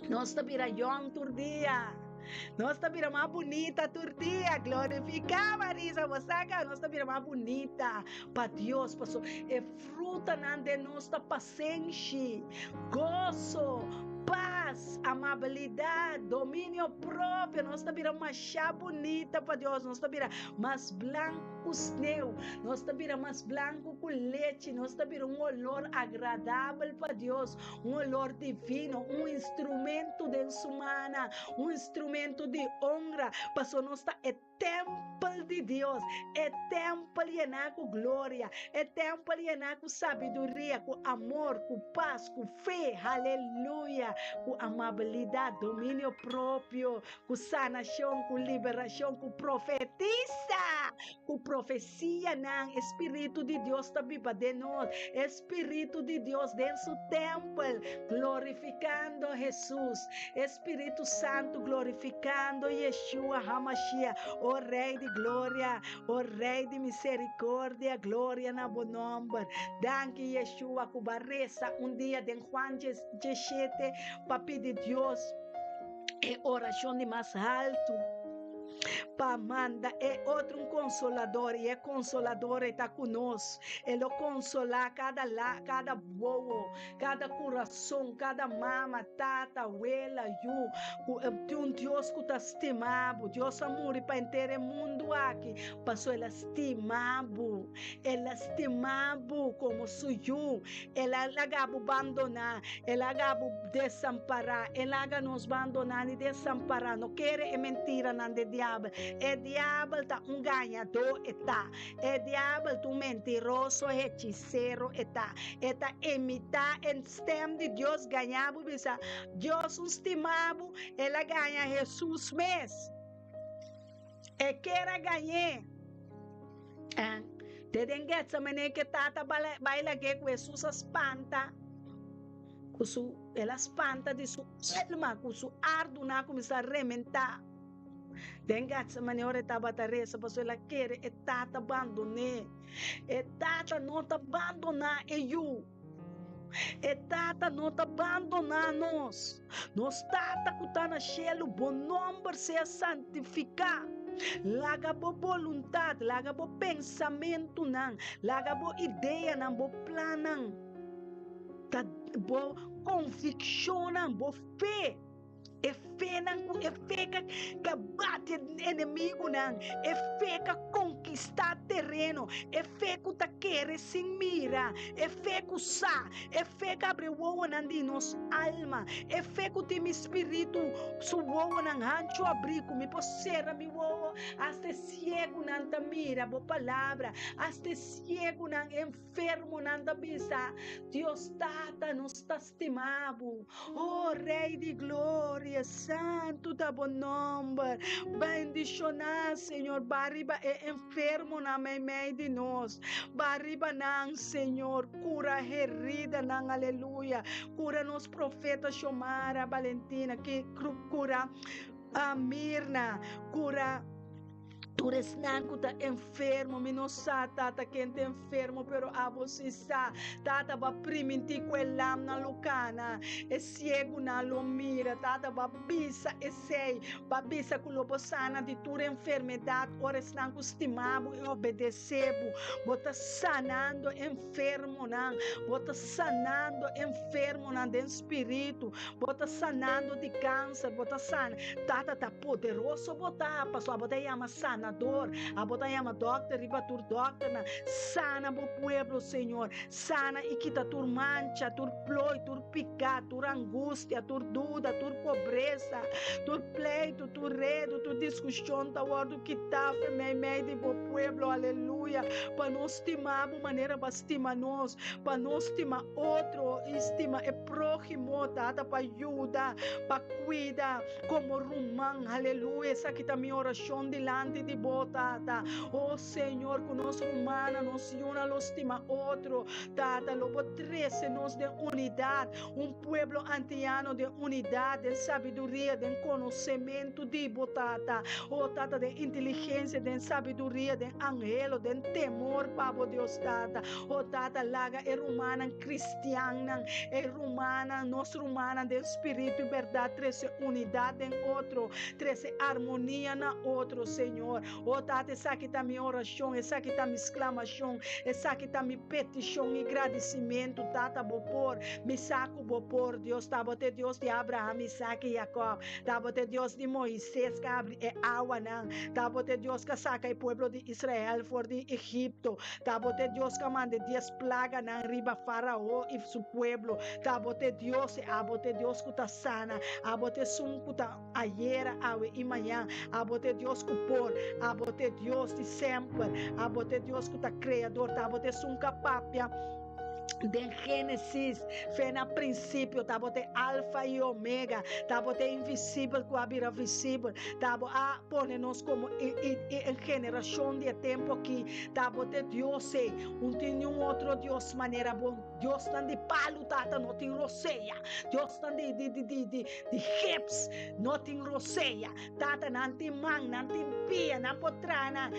Nos ta bira yong tur dia. Nos ta bira mas bunita tur dia. Glorifica Marisa, bo sa ka nos ta bira mas bunita pa Dios, paso e frutanan den nos ta pasenshi, goso, pas, amabilidad, dominio propio. Nos ta bira masha bunita pa Dios, nos ta bira mas blanco ku sneu, nos ta bira mas blanku ku lechi, nos ta bira un olor agradabel pa Dios, un olor divino, un instrumento den su mana, un instrumento di honra, pasobra nos ta e tèmpel di Dios, e tèmpel yená ku gloria, e tèmpel yená ku sabiduria, ku amor, ku pas, ku fe, haleluya, ku amabilidat, dominio propio, ku sanashon, ku liberashon, ku profetisa, ku profesianan. E Spiritu di Dios ta biba den nos, e Spiritu di Dios den su tèmpel, glorifikando Hesus, e Spiritu Santu glorifikando Yeshua HaMashiach, o Rei di gloria, o Rei di miserikordia, gloria na bo nòmber. Danki Yeshua ku bo a resa un dia den Juan 17 pa pidi Dios. E orashon di mas haltu pa manda e otro un konsolador, i e konsolador e ta ku nos. E lo konsolá kada la, kada wowo, kada kurason, kada mama, tata, wela, yu, ku tin un Dios ku ta stima bo. Dios a muri pa henter e mundu aki, pasobra el a stima bo. El a stima bo komo su yu. El a laga bo bandoná, el a laga bo desampará, el laga nos bandoná ni desampará. No kere e mentiranan di diabel. E diabel ta un gañadó e ta. E diabel ta un mentiroso hechisero e ta. E ta imitá e stem di Dios gañá bo bisa, Dios un stima bo, el a gaña Hesus mes. E kier a gañ'é. Te den Getsemane ke tata bai lag'é ku Hesus a spanta ku su el a spanta di su alma ku su ardunan a kuminsá rementá. Den Getsemane ora e tabata resa pasobra el a kere e tata bandon'é. E tata no ta bandoná e yu. E Tata no ta bandoná nos. Nos Tata ku ta na shelu, bo nòmber sea santifiká. Laga bo boluntat, laga bo pensamentunan, laga bo ideanan, bo plannan, ta bo konvikshonnan, bo fe. E fenan ku e fe ka ka bati enemigunan, e fe ka konkistá tereno, e fe ku ta kere sin mira, e fe ku sa, e fe ka abri wowonan di nos alma, e fe ku tin mi spiritu su wowonan hanchu abrí ku mi por sera mi wowo asta e siegunan ta mira bo palabra, asta e siegunan, e enfermonan ta bisa, Dios Tata, nos ta stima bo. Oh Rei di gloria, santu ta bo nomber. Bendishoná, Señor, ba riba e enfermonan meimei di nos. Ba riba nan, Señor, kura heridanan, aleluya. Kura nos profeta Xiomara Valentina, kura Mirna, kura. Tur esnan ku ta enfermo, mi no sa, Tata, ken ta enfermo, pero abo si sa. Tata, bo a primintí ku e lamnan lo kana, e siegunan lo mira. Tata, bo a bisa esei. Bo a bisa ku lo bo sana di tur enfermedat ora esnan ku stima bo i obedesé bo. Bo ta sanando enfermonan. Bo ta sanando enfermonan den spiritu. Bo ta sanando di kanser. Bo ta sana. Tata ta. Poderoso bo ta, pasobra abo ta yama sanador, abo ta yama dòkter riba tur dòkternan. Sana bo pueblo, Señor. Sana i kita tur mancha, tur ploi, tur piká, tur angustia, tur duda, tur pobresa, tur pleitu, tur redu, tur diskushon ta wòrdu kitá for meimei di bo pueblo. Aleluya! Pa nos stima bo manera bo a stima nos, pa nos stima otro i stima e próhimo, Tata, pa yuda, pa kuida. Komo ruman, aleluya, esaki ta mi orashon dilanti di bo, Tata. O Señor, ku nos rumannan, nos yunan lo stima otro, Tata, lo bo trese nos den unidat, un pueblo antiano den unidat, den sabiduria, den konosementu di bo, Tata. O Tata, den inteligensia, den sabiduria, den anhelo, den temor pa bo, Dios Tata. O Tata, laga e rumannan kristiannan, e rumannan, nos rumannan den spiritu i bèrdat trese unidat den otro, trese armonia na otro, Señor. O Tata, esaki ta mi orashon, esaki ta mi sklamashon, esaki ta mi petishon i gradisimentu, Tata, Bo por, mi sa ku Bo por, Dios. Ta Bo ta e Dios di Abraham, Isaki i Jakòb. Ta Bo ta e Dios di Moises ku a abri e awanan. Ta Bo ta e Dios ku a saka e pueblo di Israel for di Egipto. Ta bo ta e Dios ku a manda e dies plaganan riba Fárao i su pueblo. Ta bo ta e Dios, i abo ta e Dios ku ta sana. Abo ta esun ku ta ayera, awe i mañan. Abo ta e Dios ku por. Abo ta e Dios di semper. Abo ta e Dios ku ta Kreador. Ta bo ta esun ku a papia den Génesis, fe na prinsipio. Ta bo ta e Alfa i Omega. Ta bo ta e invisibel ku a bira visibel. Ta bo a pone nos komo e generashon di e tempu aki. Ta bo ta e Dios ei. Un tin niun otro Dios manera bo. Diosnan di palu, Tata, no tin rosea. Diosnan di di di di di di gips no tin rosea. Tata, nan tin man, nan tin pia, nan por traha nan.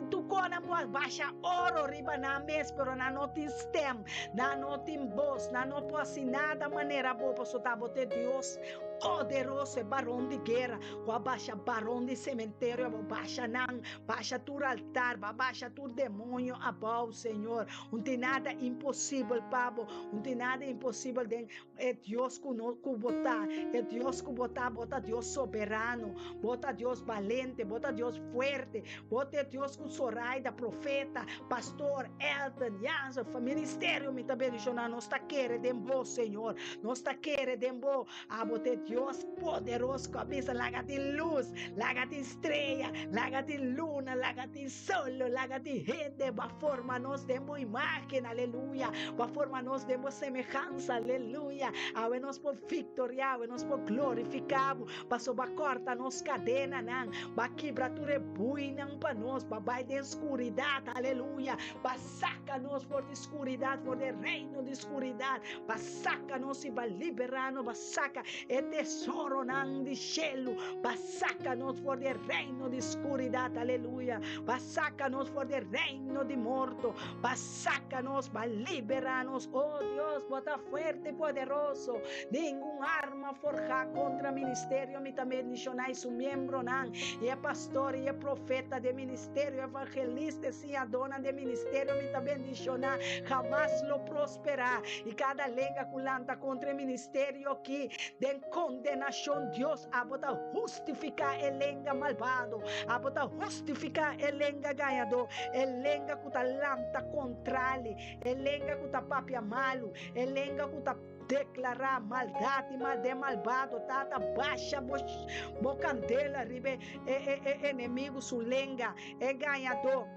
Tu kon nan por basha oro riba nan mes, pero nan no tin stem, nan no tin bos, nan no por hasi nada manera bo, pasobra ta bo ta e Dios poderoso, e baron di guera ku a basha baron di sementerio, a basha nan, basha tur altar, ba basha tur demonio abou, Señor. Un tin nada imposibel pa bo, un tin nada imposibel den e Dios ku no ku bo ta, e Dios ku bo ta, bo ta Dios soberano, bo ta Dios balente, bo ta Dios fuerte, bo ta e Dios ku Zoraida, profeta, pastor, Elton, Jansen, ministerio mi ta bendiciona, nos ta kere den bo, Señor, nos ta kere den bo. Abo ta e Dios poderoso ku a bisa, Laga tin lus, laga tin strea, laga tin luna, laga tin solo, laga tin hende. Bo a forma nos den bo imágen, aleluya. Bo a forma nos den bo semehansa, aleluya. Awe nos por viktoriá, awe nos por glorifiká bo, pasobra bo a kòrta nos kadenanan, bo a kibra tur e buinan pa nos, bo a bai den skuridat, aleluya. Bo a saka nos for di skuridat. skuridat, for di e reino di skuridat. B'a saka nos i b'a liberá nos, b'a saka e tesoronan di shelu, b'a saka nos for di e reino di skuridat, aleluya, b'a saka nos for di e reino di morto, b'a saka nos, b'a liberá nos. O Dios, bo ta fuerte i poderoso. Ningun arma forhá kontra ministerio mi ta bendishoná i su miembronan, i e pastor i e profeta di e ministerio, evangelista, e siñadónan di e ministerio mi ta bendishoná, hamas lo prosperá. I kada lenga ku lanta kontra e ministerio aki den kondenashon, Dios, abo ta hustifiká e lenga malbado, abo ta hustifiká e lenga gañadó, e lenga ku ta lanta kontrali, e lenga ku ta papia malu, e lenga ku ta deklará maldat i mal den malbado. Tata, basha bo bo kandela riba e e enemigu su lenga, e gañadó,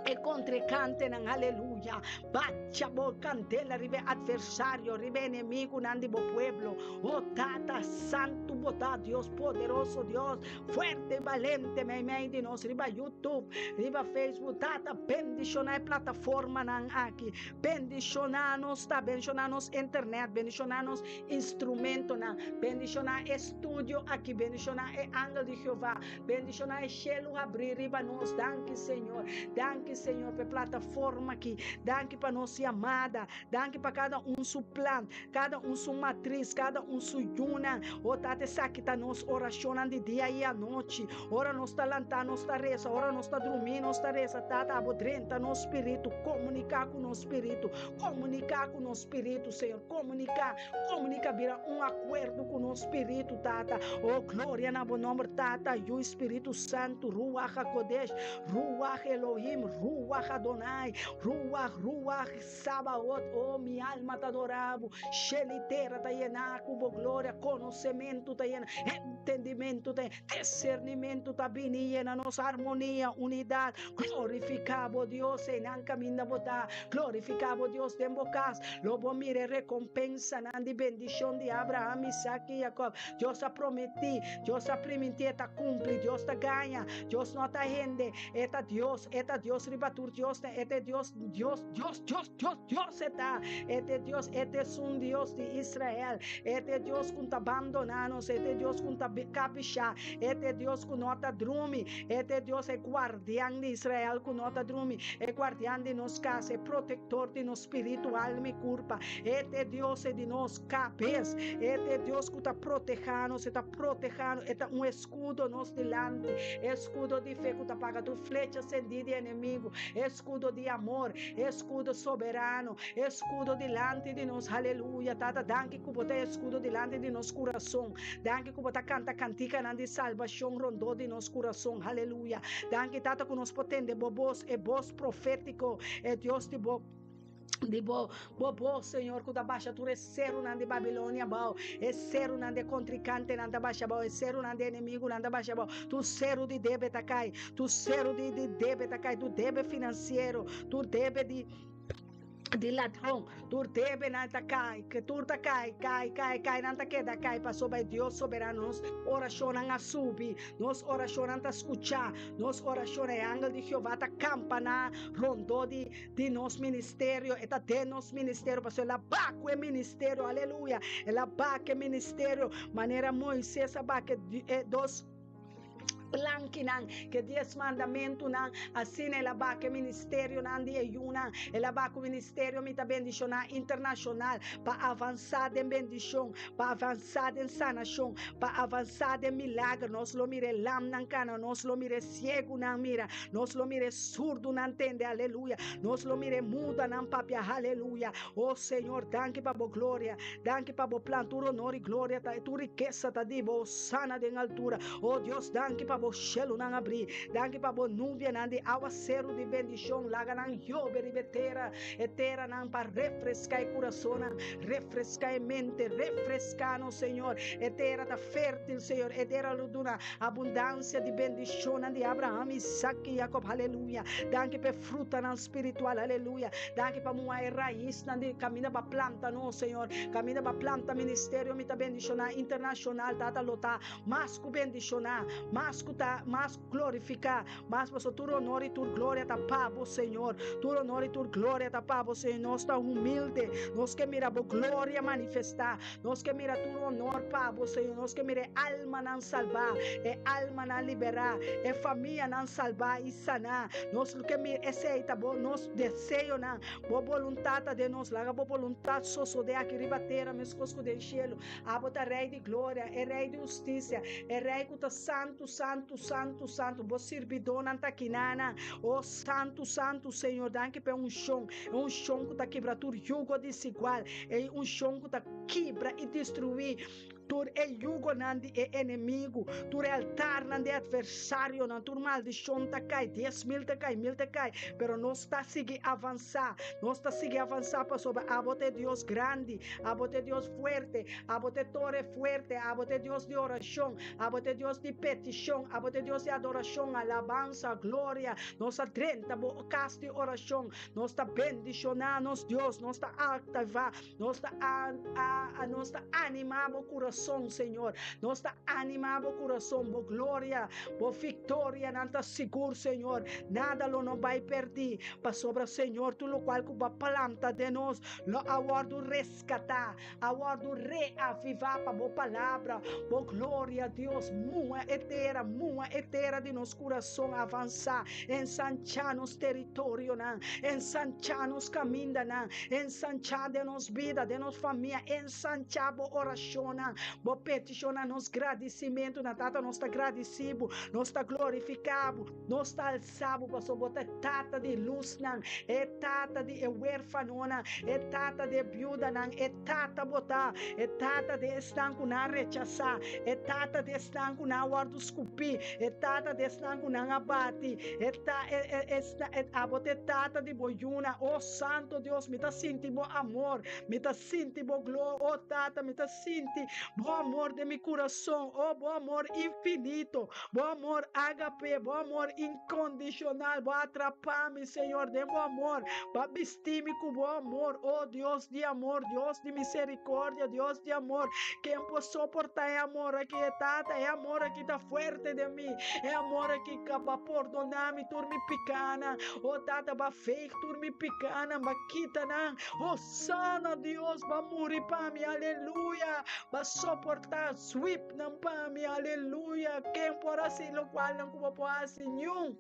e kontrikantenan, aleluya. Bacha bo kandela riba e atversario, riba e enemigunan di bo pueblo. O Tata Santu, bo ta Dios poderoso, Dios fuerte i balente meimei di nos, riba YouTube, riba Facebook. Tata, bendishoná e plataformanan aki. Bendishoná nos ta, bendishoná nos internet, bendishoná nos instrumentonan, bendishoná e studio aki, bendishoná e angel di Jehová, bendishoná e shelu habrí riba nos. Danki, Señor. Danki, Señor, pa e plataforma aki. Danki pa nos yamada. Danki pa kada un su plan, kada un su matris, kada un su yunan. O Tata, esaki ta nos orashonnan di dia i anochi. Ora nos ta lantá, nos ta resa. Ora nos ta drumí, nos ta resa. Tata, abo drenta nos spiritu. Komuniká ku nos spiritu. Komuniká ku nos spiritu, Señor. Komuniká, komuniká. Bira un akuerdo ku nos spiritu, Tata. O, gloria na bo nòmber, Tata, Yu i Spiritu Santu. Ruach HaKodesh, Ruach Elohim, Ruach Adonai, Ruach, Ruach Sabaot. O, mi alma ta adorá bo. Shelu i tera ta yená ku bo gloria. Konosementu ta yena, entendimentu ta yena. Disernimentu ta bini yena nos armonia, unidat. Glorifiká bo Dios einan kaminda bo ta. Glorifiká bo Dios den bo kas. Lo bo mira e rekompensanan di bendishon di Abraham, Isak i Jakòb. Dios a prometí, Dios a primintí, e ta kumpli. Dios ta gaña, Dios no ta hende. E ta Dios, e ta Dios riba tur diosnan. E ta e Dios, Dios, Dios, Dios, Dios, Dios e ta. E ta e Dios, e ta esun Dios di Israel. E ta e Dios ku ta bandoná nos, e ta e Dios ku ta kabishá, e ta e Dios ku no ta drumi, e ta e Dios, e guardian di Israel ku no ta drumi, e guardian di nos kas, e protektor di nos spiritu, alma i kurpa. E ta e Dios e di nos kabes, e ta e Dios ku ta protehá nos, e ta protehá nos, e ta un eskudo nos dilanti, e eskudo di fe ku ta paga tur flecha sendí di enemigu, e eskudo di amor, e eskudo soberano, e eskudo dilanti di nos, aleluya. Tata, danki ku bo ta e eskudo dilanti di nos kurason. Danki ku bo ta kanta kantikanan di salbashon rondó di nos kurason, aleluya. Danki, Tata, ku nos por tende bo bos, e bos profétiko, e Dios di bo. Di bo, bo bos, Señor, ku ta basha tur e serunan di Babilonia abou, e serunan di e kontrikantenan ta basha abou, e serunan di e enemigunan ta basha abou. Tur seru di debe ta kai, tur seru di di debe ta kai, tur debe finansiero, tur debe di di ladron, tur debenan ta kai, tur ta kai, kai, kai, kai, nan ta keda kai, pasobra e Dios soberano nos orashonnan a subi, nos orashonnan ta skuchá, nos orashon, e angel di Jehová ta kampaná rondó di di nos ministerio, e ta den nos ministerio, pasobra el a ba ku e ministerio, aleluya, el a ba ku e ministerio, manera Moises a ba ku e dos plankinan, ku e dies mandamentunan, asina el a ba ku e ministerionan di e yunan, el a ba ku ministerio mi ta bendishoná internashonal pa avansá den bendishon, pa avansá den sanashon, pa avansá den milager, nos lo mira e lamnan kana, nos lo mira e siegunan mira, nos lo mira e Surdunan tende, aleluya. Nos lo mira e mudanan papia, aleluya. O Señor, danki pa bo gloria. Danki pa bo plan. Tur honor i gloria ta, tur rikesa ta di bo. Hosana den altura. O Dios, danki pa bo shelunan abrí. Danki pa bo nubianan di awaseru di bendishon. Laga nan yobe riba e tera, e teranan pa refreská e kurasonnan, refreská e mente, refreská nos, Señor. E tera ta fértil, Señor. E tera lo duna Abundansia di bendishonnan di Abraham, Isaac i Jacob, aleluya. Danki pa e frutanan spiritual, aleluya. Danki pa muha e raisnan di kaminda pa planta nos, Señor. Kaminda pa planta ministerio mi ta bendishoná internashonal, Tata lo ta mas ku bendishoná, mas ku. ku ta mas glorifiká, mas pasobra tur honor i tur gloria ta pa bo, Señor. Tur honor i tur gloria ta pa bo, Señor. Nos ta humilde, nos ke mira bo gloria manifestá, nos ke mira tur honor pa bo, Señor. Nos ke mira e almanan salbá, e almanan liberá, e famianan salbá i saná. Nos ke mira, esei ta bo, nos deseonan. Bo boluntat ta den nos, laga bo boluntat sosodé aki riba tera meskos ku den shelu. Abo ta Rei di gloria, e Rei di hustisia, e Rei ku ta santu, santu, santu, santu. Bo sirbidónan ta kinana. O santu, santu Señor, danki pa e unshon, e unshon ku ta kibra tur yugo desigual, e unshon ku ta kibra i destruí tur e yugonan di e enemigu, tur e altarnan di e atversarionan, tur maldishon ta kai, 10,000 ta kai, mil ta kai, pero nos ta sigui avansá, nos ta sigui avansá pasobra abo ta e Dios grandi, abo ta e Dios fuerte, abo ta e tore fuerte, abo ta e Dios di orashon, abo ta e Dios di petishon, abo ta e Dios di adorashon, alabansa, gloria. Nos ta drenta bo kas di orashon, nos ta bendishoná nos Dios, nos ta aktivá. Nos ta a, a, nos ta animá bo kurason, Señor. Nos ta animá bo kurason, bo gloria, bo viktoria nan ta sigur, Señor. Nada lo no bai pèrdí, pasobra, Señor, tur lokual ku bo a planta den nos lo a wòrdu reskatá, a wòrdu reavivá pa bo palabra, bo gloria, Dios. Muha e tera, muha e tera di nos kurason avansá, ensanchá nos teritorionan, ensanchá nos kamindanan. Ensanchá den nos bida, den nos famia, ensanchá bo orashonnan, bo petishonnan, nos gradisimentunan. Tata, nos ta gradisí bo, nos ta glorifiká bo, nos ta alsá bo, pasobra bo ta e Tata di lusnan, e Tata di e wérfanonan, e Tata di e biudanan, e Tata bo ta, e Tata di esnan ku nan a rechasá, e Tata di esnan ku nan a wòrdu skupí, e Tata di esnan ku nan a bati, e ta, e, e, e, abo ta e Tata di bo yunan. O Santo Dios, mi ta sinti bo amor, mi ta sinti bo gloria, o Tata, mi ta sinti bo amor den mi kurason, o bo amor infinito, bo amor agape, bo amor inkondishonal, bo a atrapá mi, Señor, den bo amor, bo a bisti mi ku bo amor, o Dios di amor, Dios di misericordia, Dios di amor, ken por soportá e amor aki, e Tata, e amor aki ta fuerte den mi, e amor aki ka bo a pordoná mi tur mi pikánan, o Tata, bo a veeg tur mi pikánan, bo a kita nan. Hosana Dios, bo a muri pa mi, aleluya. Bo a soportá zwipnan pa mi, aleluya. Ken por hasi lokualnan ku bo por hasi? Niun.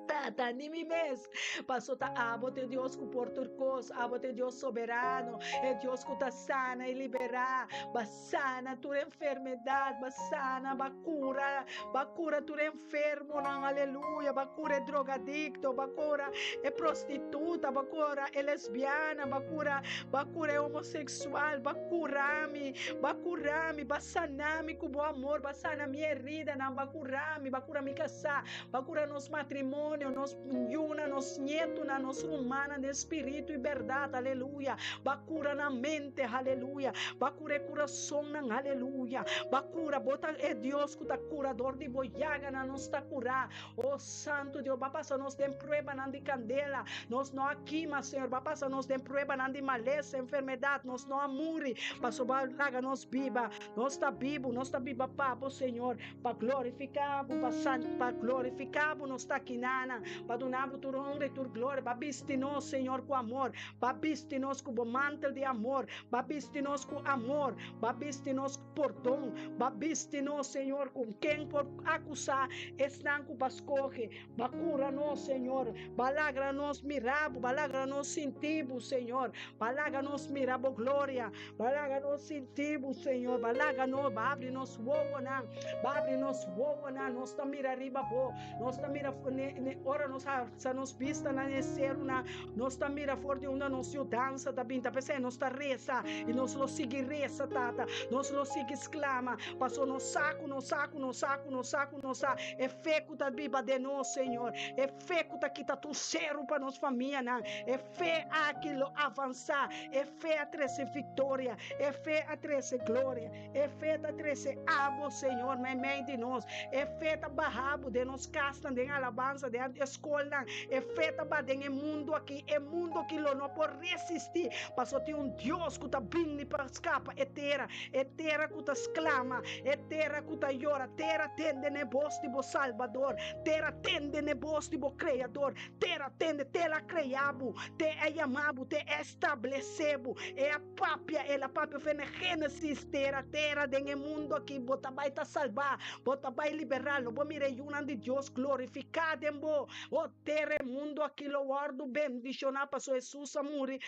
Tata, ni mi mes. Paso ta abo ta e Dios ku por tur kos, abo ta e Dios soberano, e Dios ku ta sana i liberá. Bo a sana tur enfermedat, bo a sana, bo a kura, bo a kura tur enfermonan, aleluya, bo a kura e drogadikto, bo a kura e prostituta, bo a kura e lesbiana, bo a kura, bo a kura e homoseksual, bo a kura mi, bo a kura mi, bo a sana mi ku bo amor, bo a sana mi heridanan, bo a kura mi, bo a kura mi kasá, bo a kura nos matrimonio, nos yunan, nos nietunan, nos rumannan den spiritu i bèrdat, aleluya, bo a kura nan mente, aleluya, bo a kura e kurasonnan, aleluya, bo a kura, bo ta e Dios ku ta kurador di bo yaganan, nos ta kurá, o Santu Dios, bo a pasa nos den pruebanan di kandela, nos no a kima, Señor, bo a pasa nos den pruebanan di malesa, enfermedat, nos no a muri, pasobra bo a laga nos biba, nos ta bibu, nos ta biba pa bo, Señor, pa glorifiká bo, pa san, pa glorifiká bo nos ta akinanan, pa duna bo tur honra i tur gloria, pa bisti nos, Señor, ku amor, pa bisti nos ku bo mantel di amor, pa bisti nos ku amor, pa bisti nos ku pordon, pa bisti nos, Señor, ku ken por akusá esnan ku bo a skohe, Ba kura nos, Señor. Ba lagra nos mira bo, ba lagra nos sinti bo, Señor. Ba laga nos mira bo gloria. Ba laga nos sinti bo, Señor. Ba laga nos, ba abri nos wowonan. Ba abri nos wowonan. Nos ta mira riba bo. Nos ta mira ne, ne, ora nos alsa nos bistanan e serunan, nos ta mira for di unda nos yudansa ta bin. Ta p'esei nos ta resa i nos lo sigui resa, Tata. Nos lo sigui sklama, pasobra nos sa ku nos sa ku nos sa ku nos sa ku nos sa e fe ku ta biba den nos, Señor, e fe ku ta kita tur seru pa nos famianan, e fe aki lo avansá, e fe a trese viktoria, e fe a trese gloria, e fe ta trese abo, Señor, meimei di nos, e fe ta baha bo den nos kasnan den alabansa. alabansa den e skolnan. E fe ta ba den e mundu aki. E mundu aki lo no por resistí, pasobra tin un Dios ku ta bini pa skapa e tera, e tera ku ta sklama, e tera ku ta yora. Tera, tende na e bos di bo Salbador. Tera, tende na e bos di bo Kreador. Tera, tende, te el a krea bo, te a yama bo, te a establesé bo. E a papia, el a papia for na Génesis, Tera, tera, den e mundu aki bo ta bai ta salbá, bo ta bai liberá, lo bo mira e yunan di Dios glorifiká den bo. O tera, e mundu aki lo wòrdu bendishoná pasobra Hesus a muri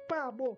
pa bo.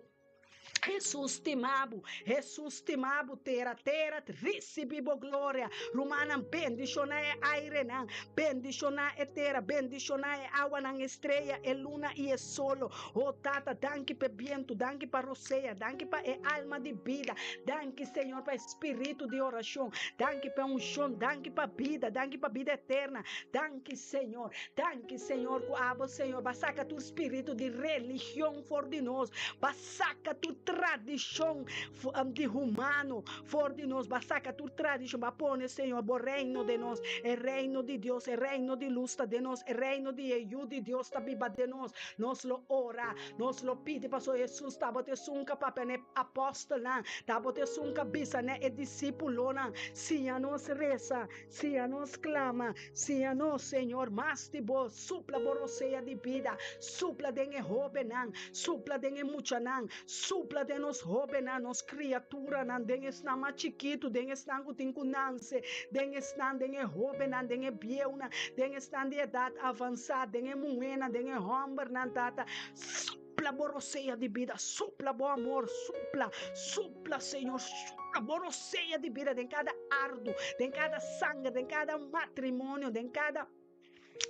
Hesus stima bo, Hesus stima bo, tera, tera, risibi bo gloria. Rumannan, bendishoná e airenan, bendishoná e tera, bendishoná e awanan, e strea, e luna i e solo. O Tata, danki pa e bientu, danki pa rosea, danki pa e alma di bida, danki, Señor, pa e spiritu di orashon, danki pa e unshon, danki pa bida, danki pa bida eterna. Danki, Señor, danki, Señor, ku abo, Señor, bo a saka tur spiritu di religion for di nos, bo a saka tur tradishon di humano for di nos, bo a saka tur tradishon, bo a pone, Señor, bo reino den nos, e reino di Dios, e reino di lus ta den nos, e reino di e Yu di Dios ta biba den nos. Nos lo ora, nos lo pidi, pasobra Hesus tabata esun ku a papia na e apòstelnan, tabata esun ku a bisa na e disípulonan, Siña nos resa, Siña nos clama, siña nos, Señor, mas di bo, supla bo rosea di bida, supla den e hobennan, supla den e muchanan, supla den nos hobennan, nos criaturanan, den esnan mas chikitu, den esnan cu tin cu nance, den esnan, den e hobennan, den e bieunan, den esnan di edad avansa, den e muhernan, den e hombernan, Tata. Supla bo rosea di bida, supla bo amor, supla, supla, Señor, supla bo rosea di bida den kada ardu, den kada sanger, den kada matrimonio, den kada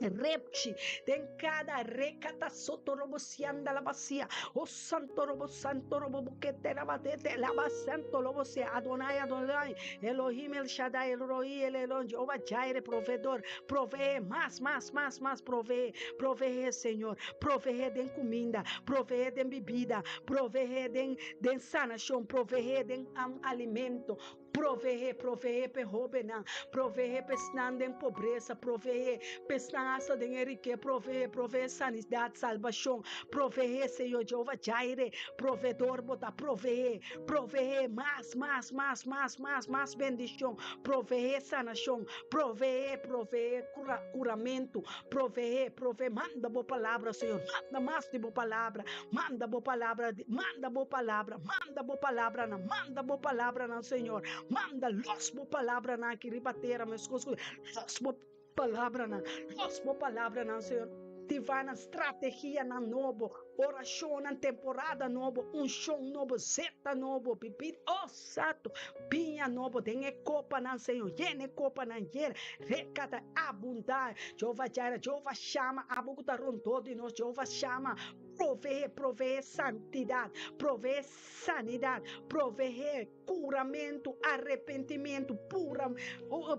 repchi, den kada rekata soto robo sianda la basia, o santo robo santo robo bukete la batete la basanto lobo sea Adonai Adonai Elohim El Shaddai El Roi El Elon Jehovah Jireh proveedor provee mas mas mas mas provee provee Señor Proveé den kuminda, proveé den bibida, proveé den den sanashon, proveé den alimento, proveé, proveé p'e hóbennan, proveé p'esnan den pobresa, proveé p'esnan asta den e rik'é, proveé, proveé sanidat, salbashon, proveé, Señor Jehová Jireh, proveedor bo ta, proveé, proveé mas, mas, mas, mas, mas, mas bendishon, proveé sanashon, proveé, proveé kura, kuramentu, Proveé, proveé, manda bo palabra, Señor, manda mas di bo palabra, manda bo palabra, manda bo palabra, manda bo palabranan, manda bo palabranan, Señor, manda los bo palabranan aki riba tera, meskos ku los bo palabranan, los bo palabranan, Señor. Aktivá nan strategianan nobo, orashonnan, temporada nobo, unshon nobo, zeta nobo, bibida, oh Santo, biña nobo den e kopanan, Señor, yena e kopanan, yena. Reka ta abundá. Jehová Jireh, Jehová Shama, abo ku ta rondó di nos, Jehová Shama, proveé, proveé santidat, proveé sanidat, proveé kuramentu, arepentimentu, pura,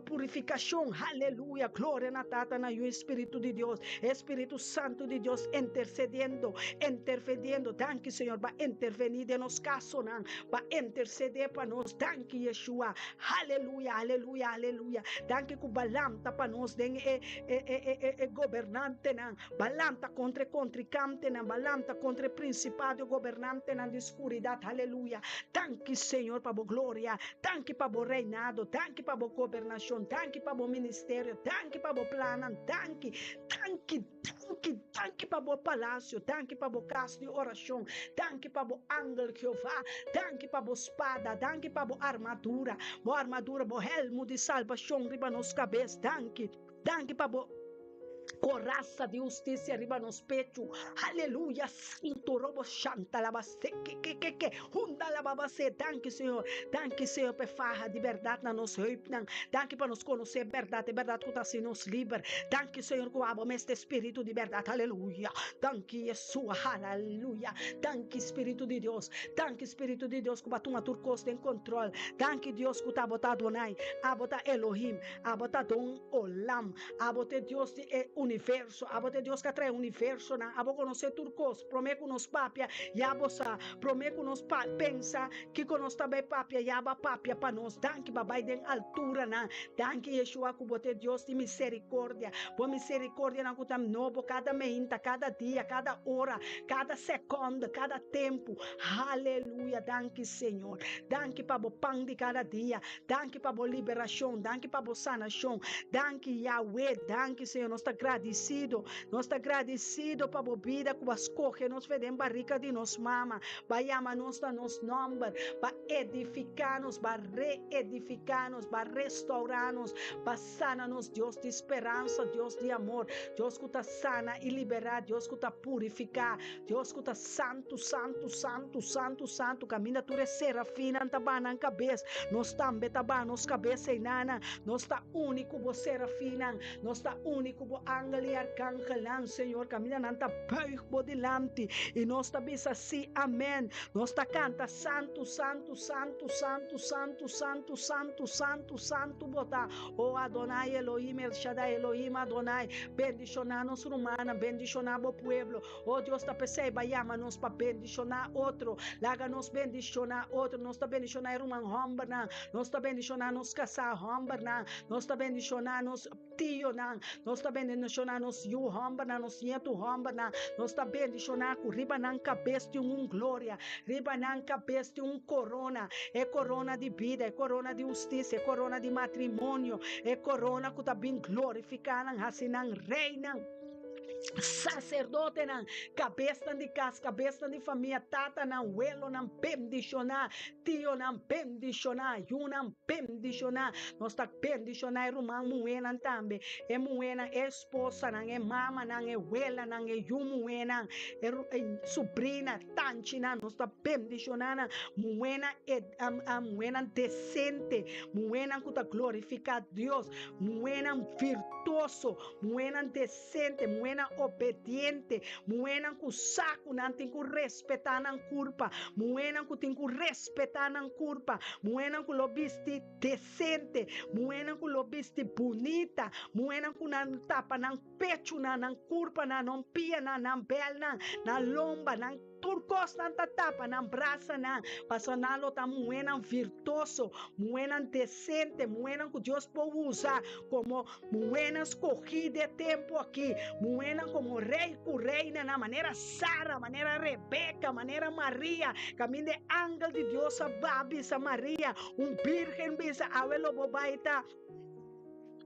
purifikashon. Aleluya! Gloria na Tata, na Yu i Spiritu di Dios. E Spiritu Santu di Dios intercediendo, interveniendo. Danki, Señor, ba intervení den nos kasonan, ba intercedé pa nos. Danki, Yeshua. Aleluya, aleluya, aleluya. Danki ku Balaam ta pa nos den e, e, e, e, e, e gobernantenan. Balaam ta kontra e kontrikantenan. Balaam ta kontra e prinsipado e gobernantenan di skuridat. Aleluya. Danki, Señor, pa bo gloria. Danki pa bo reinado. Danki pa bo gobernashon. Danki pa bo ministerio. Danki pa bo plannan. Danki, danki, Danki, danki pa bo palacio, danki pa bo cas di oracion, danki pa bo angel Jehová, danki pa bo spada, danki pa bo armadura, bo armadura, bo helmo di salbacion riba nos cabes, danki, danki pa bo coraza di husticia riba nos pecho, aleluya, santo robo shanta laba se ke ke ke ke, hunda laba ba se, danki Señor, danki Señor pa e faha di berdad na nos heupnan, danki pa nos conoce e berdad, e berdad cu ta haci nos liber, Danki Señor ku abo mester spiritu di bèrdat aleluya danki Yeshua haleluya danki spiritu di Dios danki spiritu di Dios ku bo a tuma tur kos den kontrol danki Dios ku ta abo ta Adonai abo ta Elohim abo ta Don Olam abo ta e Dios di e. universo, abo ta e Dios ku a traha e universonan, abo konosé tur kos, promé ku nos papia, ya bo sa, promé ku nos pensa kiko nos ta bai papia, ya bo a papia pa nos. Danki bo a bai den alturanan. Danki Yeshua ku bo ta e Dios di miserikordia. Bo miserikordianan ku ta nobo kada meinta, kada dia, kada ora, kada sekònde, kada tempu. Haleluya! Danki Señor. Danki pa bo pan di kada dia. Danki pa bo liberashon. Danki pa bo sanashon. Danki Yahweh. Danki Señor. Nos ta gradisido. Nos ta gradisido pa bo bida ku bo a skohe nos fe den barika di nos mama. Bo a yama nos na nos nòmber. Bo a edifiká nos. Bo a reedifiká nos. Bo a restourá nos. Bo a sana nos. Dios di speransa, Dios di amor, Dios ku ta sana i liberá, Dios ku ta purifiká, Dios ku ta santu, santu, santu, santu, santu, kaminda tur e serafinnan ta baha nan kabes, nos tambe ta baha nos kabes einanan. Nos ta uni ku bo serafinnan, nos ta uni ku bo angel i arkangelnan, Señor, kaminda nan ta buig bo dilanti i nos ta bisa sí, amèn. Nos ta kanta, Santu, santu, santu, santu, santu, santu, santu, santu, santu bo ta, o Adonai Elohim El Shaddai Elohim Adonai. Bendishoná nos rumannan, bendishoná bo pueblo. O Dios ta p'esei bo a yama nos pa bendishoná otro. Laga nos bendishoná otro. Nos ta bendishoná e ruman hòmbernan. Nos ta bendishoná nos kasá hòmbernan. Nos ta bendishoná nos tionan. Nos ta bendishoná nos yu hòmbernan, nos nietu hòmbernan. Nos ta bendishoná ku riba nan kabes tin un gloria, riba nan kabes tin un korona, e korona di bida, e korona di hustisia, e korona di matrimonio, e korona ku ta bin glorifiká nan, hasi nan reinan. Saserdotenan, kabesnan di kas, kabesnan di famia, tatanan, welonan bendishoná, tionan bendishoná, yunan bendishoná. Nos ta bendishoná e ruman muhénan tambe, e muhénan, e esposanan, e mamanan, e welanan, e yu muhénan, e subrina, tanchinan. Nos ta bendishoná nan muhénan, e muhénan desente, muhénan ku ta glorifiká Dios, muhénan virtuoso. Muhénan desente, muhénan obediente, muhénan ku sa ku nan tin ku respetá nan kurpa, muhénan ku tin ku respetá nan kurpa, muhénan ku lo bisti desente, muhénan ku lo bisti bunita, muhénan ku nan tapa nan pechunan, nan kurpanan, nan pianan, nan bèlnan, nan lomba, nan Tur kosnan ta tapa nan brasanan, pasobra nan lo ta muhénan virtuoso, muhénan desente, muhénan ku Dios por usa komo muhénan skogí di e tempu akí, muhénan komo rei ku reinanan, manera Sara, manera Rebeka, manera Maria, kaminda e angel di Dios a baha bisa Maria, un bírgen bisa, Awe lo bo bai ta.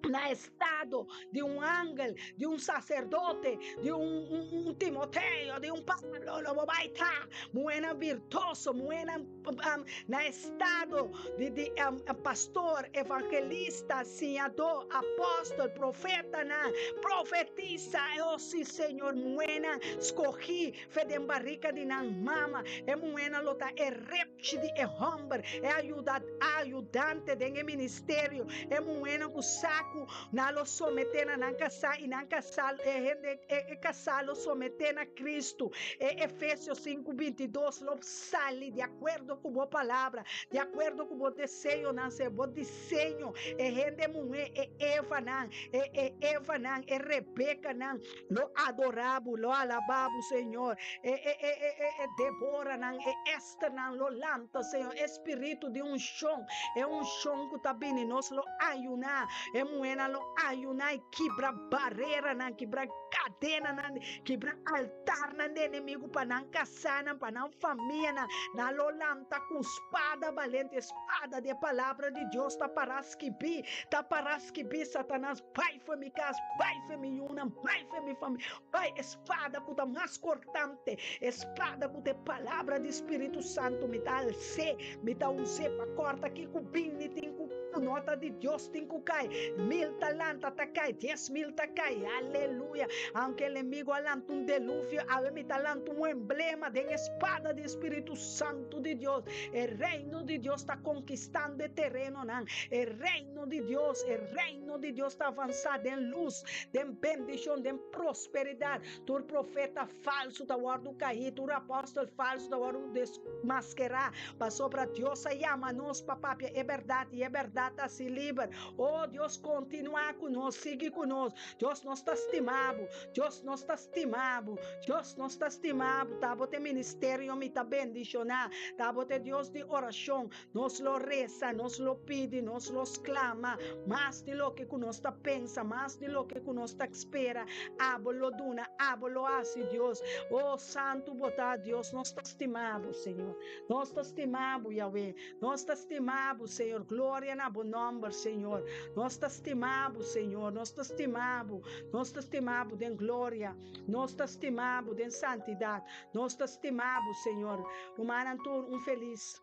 na estado di un angel, di un sacerdote, di un, un, un Timoteo, di un Pablo, lo bo bai ta muhénan virtuoso, muhénan um, na estado di, di um, pastor, evangelista, siñadó, apóstol, profetanan, profetisa, oh sí Señor, muhénan skogí fe den barrica di nan mama, e muhénan lo ta e rep Chi di e hòmber, e ayuda ayudante den e ministerio, e muhénan ku sa ku nan lo someté na nan kasá i nan kasá e hende e e kasá lo someté na Kristu. E Efesios sinku 22 lo sali di akuerdo ku bo palabra, di akuerdo ku bo deseonan, se bo diseño, e hende muhé, e Evanan, e e Evanan, e Rebekanan, lo adorá bo, lo alabá bo, Señor. E e e e e e Deboranan, e Esternan lo lanta, Señor. E spiritu di unshon, e unshon ku ta bini, nos lo ayuná, e muhénan lo ayuná i kibra bareranan, kibra kadenanan, kibra altarnan di enemigu pa nan kasánan, pa nan famianan. Nan lo lanta ku spada balente, e spada di e palabra di Dios ta pará skibí, ta pará skibí, Satanas, bai for mi kas, bai for mi yunan, bai for mi famia, bai e spada ku ta mas kortante, e spada ku ta e palabra di Spiritu Santu, mi ta als'é, mi ta us'é pa kòrta kiko bini tin ku no ta di Dios tin ku kai, mil ta lanta ta kai, 10,000 ta kai, aleluya, aunke enemigu a lanta un deluvio, awe mi ta lanta un emblema den e spada di Spiritu Santu di Dios, e reino di Dios ta konkistando e terenonan, e reino di Dios, e reino di Dios ta avansá den lus, den bendishon, den prosperidat. Tur profeta falsu ta wòrdu kaí, tur apòstel falsu ta wòrdu desmaskerá, pasobra Dios a yama nos pa papia e bèrdat i e bèrdat ta hasi liber. O Dios, kon. Kontinuá ku nos, sigui ku nos. Dios, nos ta stima bo. Dios, nos ta stima bo. Dios, nos ta stima bo. Ta bo te ministerio mi ta bendishoná. Ta bo te Dios di orashon. Nos lo resa, nos lo pidi, nos lo sklama mas di loke ku nos ta pensa, mas di loke ku nos ta spera. Abo lo duna, abo lo hasi, Dios. Oh, santu bo ta, Dios. Nos ta stima bo, Señor. Nos ta stima bo, Yahweh. Nos ta stima bo, Señor. Gloria na bo nomber, Señor. Nos ta stima bo, Señor. Nos ta stima bo. Nos ta stima bo den gloria. Nos ta stima bo den santidat. Nos ta stima bo, Señor. Rumannan tur un felis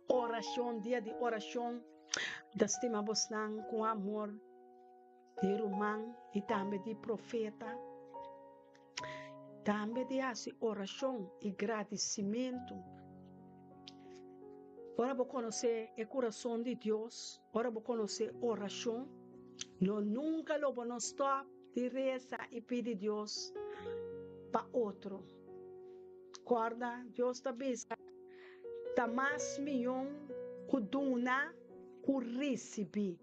orashon, dia di orashon. Mi ta stima bosnan ku amor di ruman i tambe di profeta. Tambe di hasi orashon i gradisimentu. Ora bo konosé e kurason di Dios, ora bo konosé orashon, lo nunka lo bo no stòp di resa i pidi Dios pa otro. Kòrda, Dios ta bisa, Ta mas mihó ku duna ku risibí.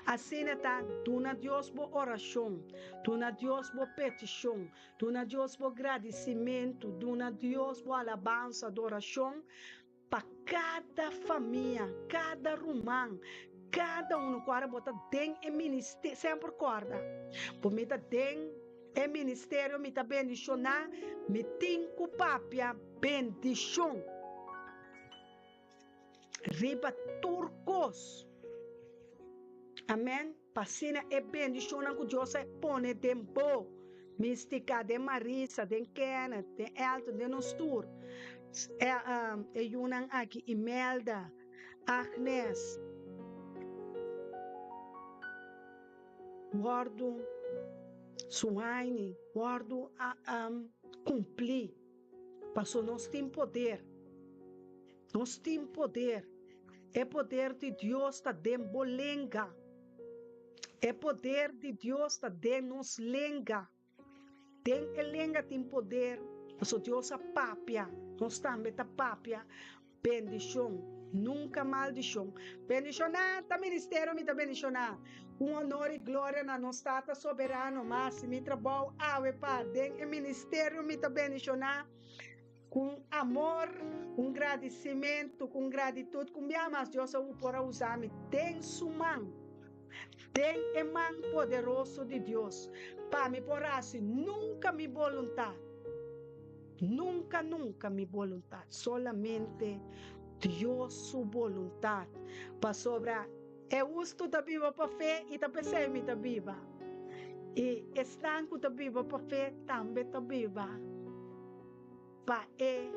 Asina ta, duna Dios bo orashon, duna Dios bo petishon, duna Dios bo gradisimentu, duna Dios bo alabansa, adorashon pa kada famia, kada ruman, kada unu ku ora bo ta den e ministerio, semper kòrda, bo mi ta den e ministerio, mi ta bendishoná, mi tin ku papia bendishon riba tur kos. Amèn. Pa asina e bendishonnan ku Dios a pone den bo, Mistica, den Marisa, den Kenneth, den Elton, den nos tur, e yunan aki, Imelda, Agnes, wòrdu suaini, wòrdu kumplí, pasobra nos tin poder. Nos tin poder. E poder di Dios ta den bo lenga. E poder di Dios ta den nos lenga. Den e lenga tin poder, pasobra Dios a papia, nos tambe ta papia bendishon, nunka maldishon. Bendishoná ta ministerio mi ta bendishoná. Un honor i gloria na nos Tata Soberano. Mas mi trabou awe pa den e ministerio mi ta bendishoná. Ku amor, un gradisimentu, ku un gratitut ku un bia mas Dios a por a usa mi den su man, den e man poderoso di Dios, pa mi por hasi nunka mi boluntat, nunka, nunka mi boluntat, solamente Dios su boluntat, pasobra e hustu ta biba pa fe i ta p'esei mi ta biba, i esnan ku ta biba pa fe tambe ta biba. Pa e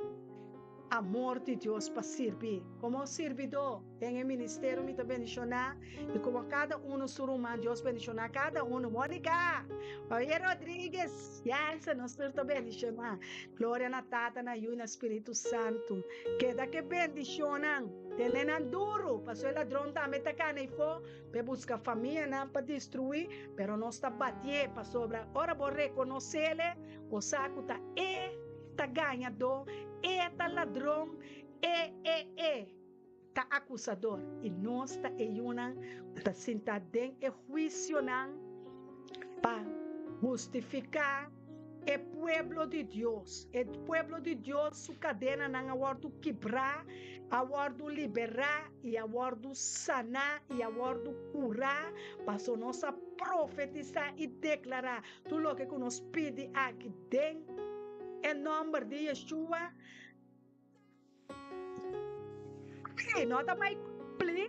amor di Dios pa sirbi komo sirbidó den e ministerio mi ta bendishoná i komo kada uno su ruman Dios bendishoná kada uno Monica Javier Rodriguez Jansen nos tur ta bendishoná Gloria na Tata na Yu i na Spiritu Santu keda ke bendishonnan tene nan duru pasobra e ladron tambe ta kana ifó P'e buska famianan pa destruí, pero nos ta batié pasobra ora bo rekonos'ele, bo sa ku ta e ta gañadó, e ta ladron, e, e, e ta akusador. I nos ta e yunan ku ta sintá den e huisionan pa hustifiká E pueblo di Dios, e pueblo di Dios su kadenanan a wòrdu kibrá, a wòrdu liberá i a wòrdu saná i a wòrdu kurá, paso nos a profetisá i deklará tur loke ku nos pidi aki den e nòmber di Yeshua. E no ta bai cumpli,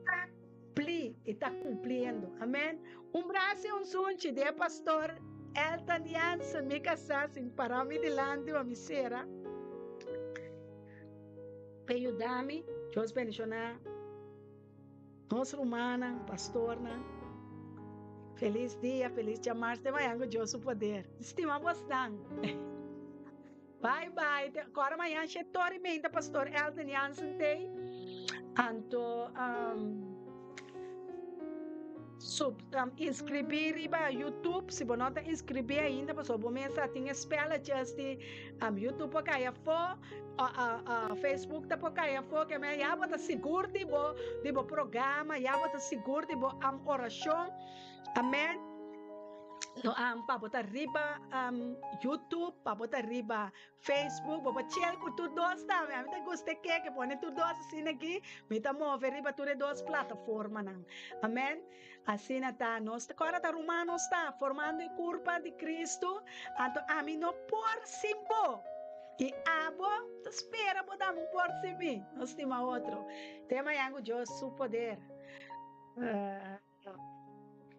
ta cumpli y ta cumpliendo. Amen. Un brasa y un sunchi di e pastor Elton Jansen, mi casá, sin para mi dilanti pa mi cera. Pe yuda mi. Dios bendiciona nos rumannan, pastornan. Feliz dia, feliz djamars. Te mañan cu Dios su poder. Stima bosnan. Bye bye te kora mañan she tori meinta pastor Elton Jansen tei anto um, Sub, um, inscribí riba YouTube, si bo no ta inscribí ainda, pasobra bo mes a tin e spelletjes di um, YouTube por kai afó, uh, uh, uh, Facebook ta por kai afó, ke men ya bo ta sigur di bo, di bo programa, ya bo ta sigur di bo um, orashon. Amen. No, um, pa bo ta riba um, YouTube, pa bo ta riba Facebook, bo por chel ku tur dos tambe. Ami ta gusta e keke, pone tur dos asina aki, mi ta move riba tur e dos plataformanan. Amen. Asina ta, nos ta kòrda ta ruman nos ta, formando e kurpa di Kristu, anto ami no por sin bo. I abo ta spera bo dam un por sin mi. Nos stima otro. Te mañan ku Dios su poder.